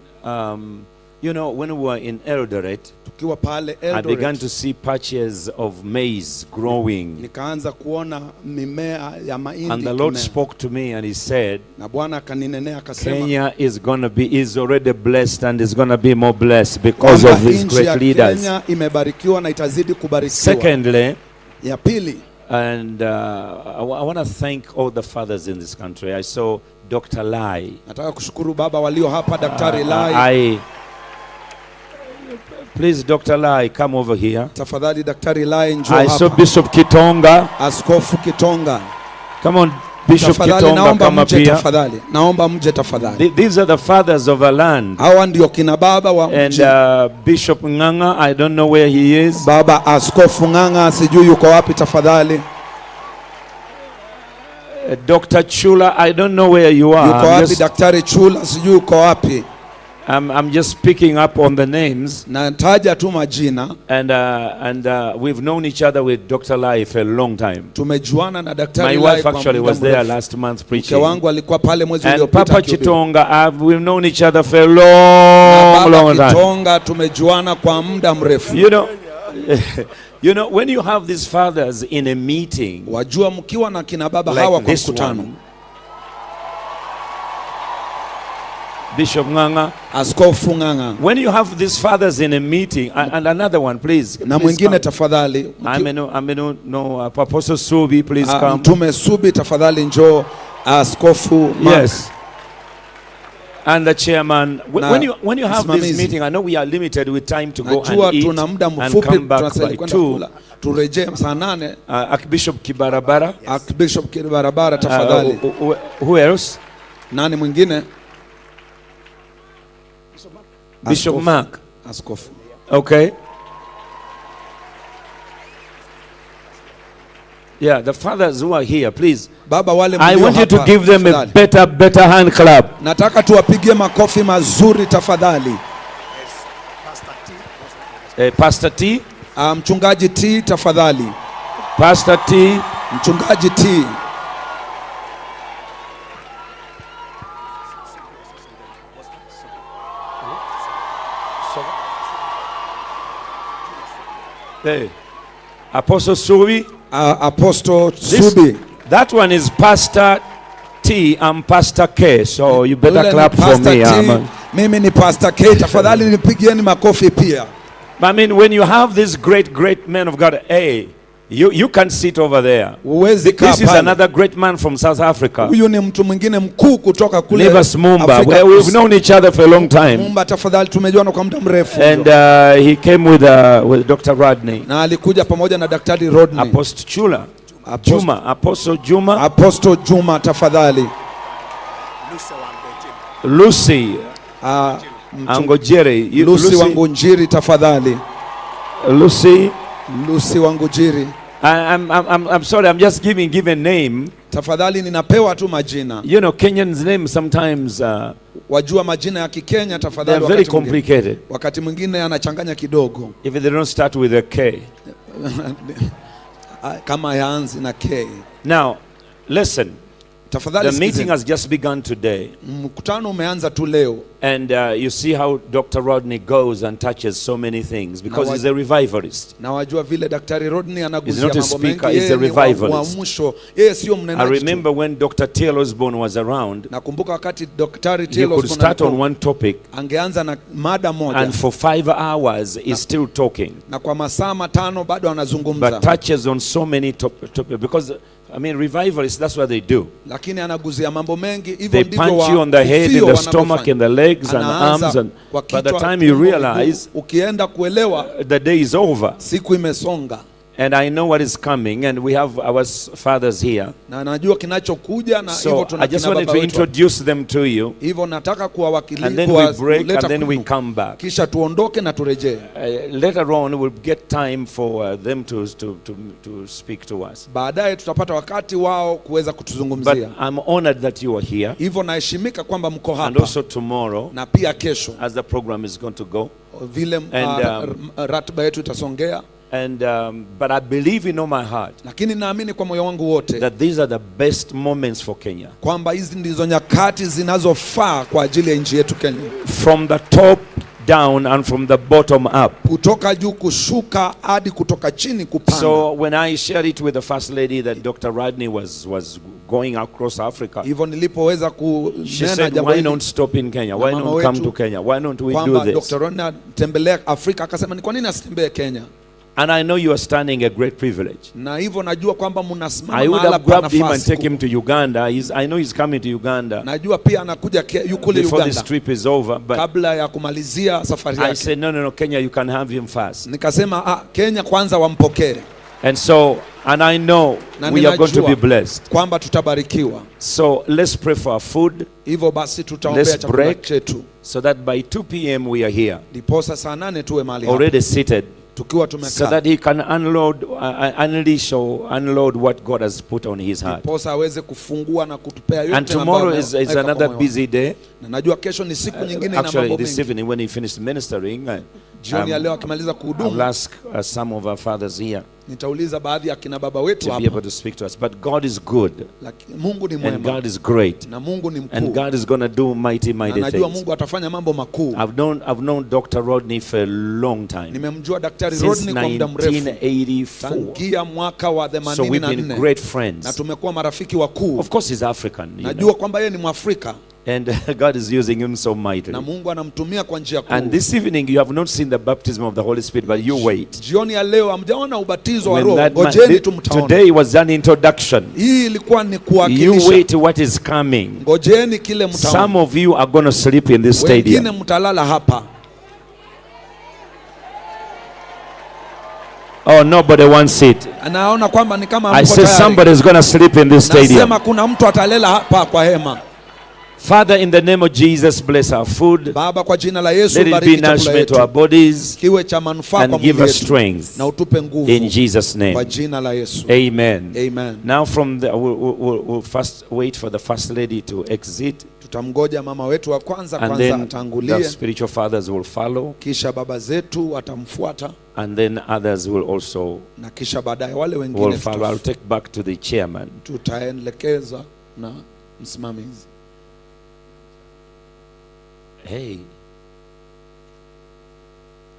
you know, when we were in Eldoret, tukiwa pale I began Eldoret, to see patches of maize growing. Nikaanza kuona mimea ya mahindi. And the Lord ikimea. spoke to me and he said, Na Bwana akaninenea akasema, Kenya is going to be, is already blessed and is going to be more blessed because kwamba of his nchi ya great leaders. Kenya imebarikiwa na itazidi kubarikiwa. Secondly, ya pili, and I want to thank all the fathers in this country. I saw Dr. Lai. Nataka kushukuru baba walio hapa, Daktari Lai. Please, Dr. Lai, come over here. Tafadhali Daktari Lai, njoo I saw hapa. Bishop Kitonga. Askofu Kitonga. Come on, Bishop Tafadhali Kitonga, naomba come up mje here. tafadhali. Naomba mje tafadhali. These are the fathers of the land. Hawa ndio kina baba wa And mji. Bishop Nganga, I don't know where he is. Baba Askofu Ng'ang'a sijui yuko wapi tafadhali. Dr. Chula, I don't know where you are. Yuko I'm wapi just, Daktari Chula sijui yuko wapi. I'm just picking up on the names. Nataja tu majina. And we've known each other with Dr. Lai for a long time. Tumejuana na Daktari My Lai wife kwa actually muda was there mrefu. last month Mke preaching. wangu alikuwa pale mwezi And uliopita Papa akihubiri. Chitonga, we've known each other for a Na long, Baba long time. Kitonga tumejuana kwa muda mrefu. You know, when you have these fathers in a meeting, Wajua mkiwa na kina baba like hawa kwa this mkutano. one, Bishop Nganga, Askofu Ng'ang'a when you have these fathers in a meeting, and another one, please. Na please mwingine come. tafadhali. I'm no, Apostle Subi, please come. Mtume Subi tafadhali njoo. Askofu Mark. Yes. And the chairman, Na when you have this msimamizi. Meeting, I know we are limited with time to go Najua and eat tuna muda and mfupi come back tunastahili by kwenda 2. kula. Turejee saa 8. Archbishop Kibarabara. Archbishop Kibarabara tafadhali. Who else? Nani mwingine? Bishop Askofu. Mark. Askofu. Okay. Yeah, the fathers who are here, please. Baba wale I mlio want you to hapa, give them a tafadhali. better, better hand clap. Nataka tuwapigie makofi mazuri tafadhali. Pastor T. Mchungaji T tafadhali. Pastor T. Mchungaji T. Hey. Apostle Subi. Apostle Subi. That one is Pastor T. I'm Pastor K. So you better Yule ni clap for Pastor me. T. Mimi ni Pastor K. Tafadhali nipigieni makofi pia. I mean, when you have this great, great man of God, hey, you can sit over there. Huwezi kaa This is pale. Another great man from South Africa. Huyu ni mtu mwingine mkuu kutoka kule Nevas Mumba. Afrika Well, we've Kusini. known each other for a long time. Mumba, tafadhali tumejuana kwa muda mrefu. And he came with Dr. Rodney. Na alikuja pamoja na Daktari Rodney. Apostle Chula. Juma, Apostle Juma. Apostle Juma tafadhali. Lucy. Angojere. Lucy Wangunjiri tafadhali. Lucy. Lucy Wangunjiri. I'm sorry, I'm just giving name. Tafadhali ninapewa tu majina. You know, Kenyans' names sometimes Wajua majina ya Kikenya tafadhali they're very wakati mwingine. complicated. Wakati mwingine anachanganya kidogo. If they don't start with a K. Kama yaanzi na K. Now, listen. Tafadhali The meeting sikizeni. has just begun today. Mkutano umeanza tu leo. And you see how Dr. Rodney goes and touches so many things because Na he's a revivalist. Na wajua vile Daktari Rodney anaguzia He's not a mambo speaker, mengi. he's a Yeye ni revivalist. mwamusho. Yeye sio I mnenaji tu. remember when Dr. T.L. Osborne was around, Nakumbuka wakati Daktari he T.L. could Osborne start on alikuwa- one topic angeanza na mada moja and for 5 hours he's still talking. Na kwa masaa matano bado anazungumza. But touches on so many topics because, I mean, revivalists, that's what they do. Lakini anaguzia mambo mengi hivyo They ndivyo punch you on the head, in wafufio the stomach, wanavyofanya. in the legs and Anaanza arms, and kwa by the kichwa, time you tumbo, miguu. realize, Ukienda kuelewa the day is over. Siku imesonga. And I know what is coming, and we have our fathers here. Na najua kinachokuja na hivyo So tuna I just kina wanted baba to wetu. introduce them to you. Hivyo nataka And then we break, kuwaleta and then we kwenu. come back. Kisha tuondoke na turejee. Later on, we'll get time for them to speak to us. Baadaye tutapata wakati wao kuweza But kutuzungumzia. I'm honored that you are here. Hivyo naheshimika kwamba mko And hapa. also tomorrow, Na pia kesho. as the program is going to go. Vile And, ratiba yetu itasongea. And but I believe in all my heart Lakini naamini kwa moyo wangu wote that these are the best moments for Kenya. kwamba hizi ndizo nyakati zinazofaa kwa ajili ya nchi yetu Kenya. From the top down and from the bottom up. Kutoka juu kushuka hadi kutoka chini kupanda. So when I shared it with the first lady that Dr. Rodney was going across Africa, Hivyo nilipoweza she kunena said, jambo why hili not stop in Kenya? na Why mama not come wetu to Kenya? Why don't we do kwamba this? Dr. Rodney atembelea Afrika, akasema ni kwa nini asitembee Kenya? And I know you are standing a great privilege. Na hivyo najua kwamba mnasimama I would mahala have pa grabbed him and nafasi take him to Uganda. I know he's coming to Uganda Najua pia anakuja kule before this Uganda trip is over. But kabla ya kumalizia safari I yake. said, no, no, no, Kenya, you can have him first. Nikasema Kenya kwanza wampokee. And so, and I know Na we are going to be ninajua blessed. kwamba tutabarikiwa. So let's pray for our food. Hivyo basi tutaombea Let's chakula break chetu. so that by 2 p.m. we are here, Ndiposa saa 8 tuwe mahali hapa already seated, tukiwa so tumekaa. that he can unload, unleash or unload what God has put on his heart. Ndiposa aweze kufungua na kutupea yote And tomorrow ambayo is ameweka kwa another moyo wake. busy day. Na najua kesho ni siku nyingine ina Actually, mambo this mengi. evening when he finished ministering, Jioni ya leo akimaliza kuhudumu, I'll ask some of our fathers here nitauliza baadhi ya kina baba wetu to be hapa. able to speak to us. But God is good, Lakini Mungu ni and mwema God is great, na Mungu ni and mkuu. God is going to do mighty, Na mighty najua things. Mungu atafanya mambo makuu. I've known Dr. Rodney for a long time, Nimemjua Daktari since Rodney kwa muda mrefu 1984. tangia mwaka wa So we've been 84 great friends. na tumekuwa marafiki wakuu. Of course, he's African, you Najua know, kwamba yeye ni Mwafrika and God is using him so mightily. na Mungu anamtumia kwa njia kuu. And this evening, you have not seen the baptism of the Holy Spirit, but you wait. Jioni ya leo hamjaona ubatizo wa When Roho, that man, ngojeni tu mtaona. today was an introduction. Hii ilikuwa ni You kuwakilisha. wait what is coming. Ngojeni kile Some mtaona. of you are going to sleep in this Wengine stadium. mtalala hapa. Oh, nobody wants it. Naona kwamba ni kama I hamko say tayari. somebody is going to sleep in this stadium. Nasema kuna mtu atalela hapa kwa hema. Father, in the name of Jesus, bless our food. Baba, kwa jina la Yesu Let it be bariki chakula nourishment to our yetu, bodies kiwe cha manufaa and kwa give mwili us yetu strength. na utupe nguvu In Jesus' kwa name. jina la Yesu. Amen. Amen. Now from the, we'll first wait for the first lady to exit, Tutamgoja mama wetu wa kwanza and kwanza then the atangulie, spiritual fathers will follow, kisha baba zetu watamfuata, and then others will also na kisha baadaye wale will wengine follow. I'll take back to the chairman. tutaelekeza na msimamizi. Hey,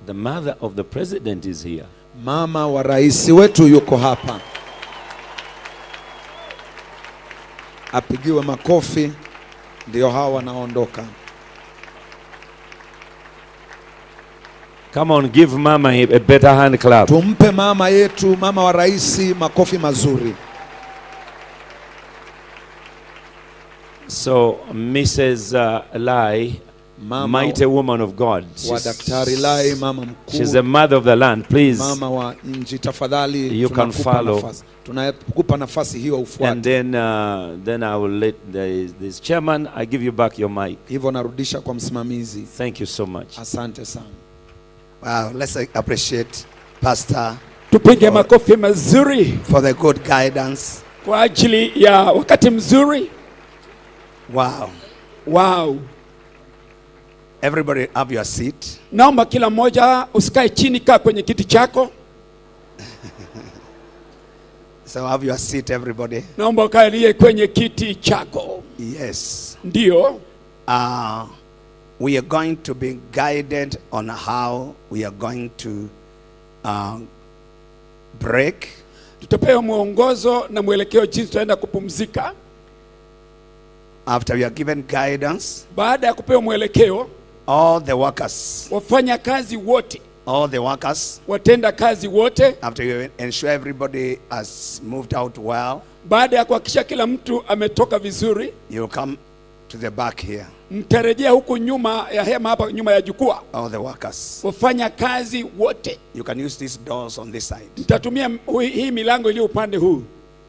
the mother of the president is here. Mama wa rais wetu yuko hapa, apigiwe makofi. Ndio hawa wanaondoka. Come on, give mama a better hand clap. Tumpe mama yetu, mama wa rais, makofi mazuri. So, Mrs. Lai, Mama mighty woman of God. wa Daktari Lai, mama mkuu, She's the mother of the land. Please. mama wa nchi, tafadhali You can tunakupa follow. nafasi, tunakupa nafasi hiyo ufuate. And then I will let this chairman, I give you back your mic. Hivyo narudisha kwa msimamizi. Thank you so much. Asante sana. Wow, let's appreciate Pastor Tupige makofi mazuri for the good guidance. kwa ajili ya wakati mzuri. Wow. Wow. Everybody have your seat. Naomba kila mmoja usikae chini, kaa kwenye kiti chako. So have your seat, everybody. Naomba ukalie kwenye kiti chako. Yes. Ndio. We are going to be guided on how we are going to break. Tutapewa mwongozo na mwelekeo jinsi tutaenda kupumzika. After we are given guidance, Baada ya kupewa mwelekeo, all the workers, wafanya kazi wote, all the workers, watenda kazi wote, after you ensure everybody has moved out well, baada ya kuhakikisha kila mtu ametoka vizuri, you come to the back here. mtarejea huku nyuma ya hema, hapa nyuma ya jukwaa. All the workers. Wafanya kazi wote, You can use these doors on this side. mtatumia hii milango iliyo upande huu.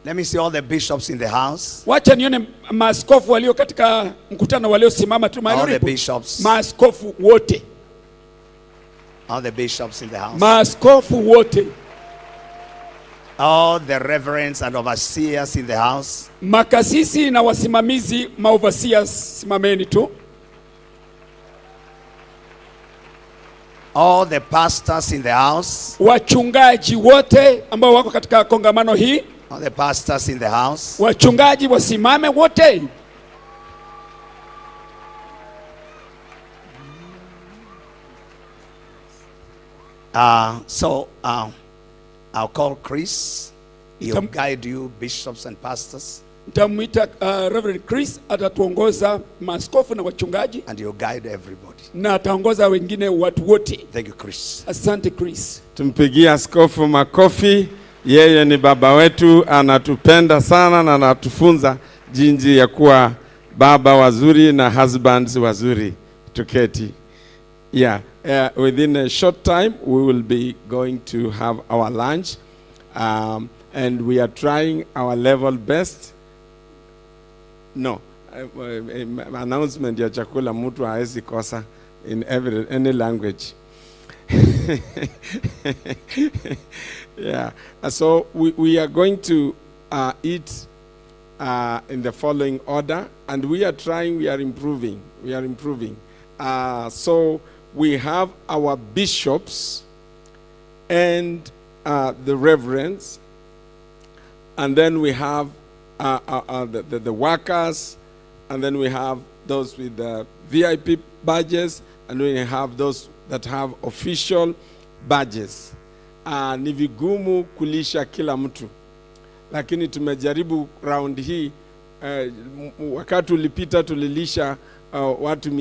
Let me see all the bishops in the house. Wacha nione maaskofu walio katika mkutano waliosimama tu mahali All the ulipo. bishops. Maaskofu wote, All the bishops in the house. maaskofu wote, All the reverends and overseers in the house. makasisi na wasimamizi, maovasia, simameni tu. All the pastors in the house. Wachungaji wote ambao wako katika kongamano hii, All the pastors in the house. wachungaji wasimame wote. So I'll call Chris. He'll guide you, bishops and pastors. Nitamwita Reverend Chris atatuongoza maaskofu na wachungaji and he'll guide everybody. Na ataongoza wengine watu wote. Thank you, Chris. Asante, Chris. Tumpigie askofu makofi. Yeye ni baba wetu, anatupenda sana na anatufunza jinsi ya kuwa baba wazuri na husbands wazuri. Tuketi. Yeah, within a short time we will be going to have our lunch, and we are trying our level best. No, announcement ya chakula mtu haezi kosa in any language. Yeah, so we are going to eat in the following order, and we are trying, we are improving, we are improving. So we have our bishops and the reverends, and then we have the workers, and then we have those with the VIP badges, and we have those that have official badges. Ni vigumu kulisha kila mtu, lakini tumejaribu round hii. Wakati ulipita tulilisha watu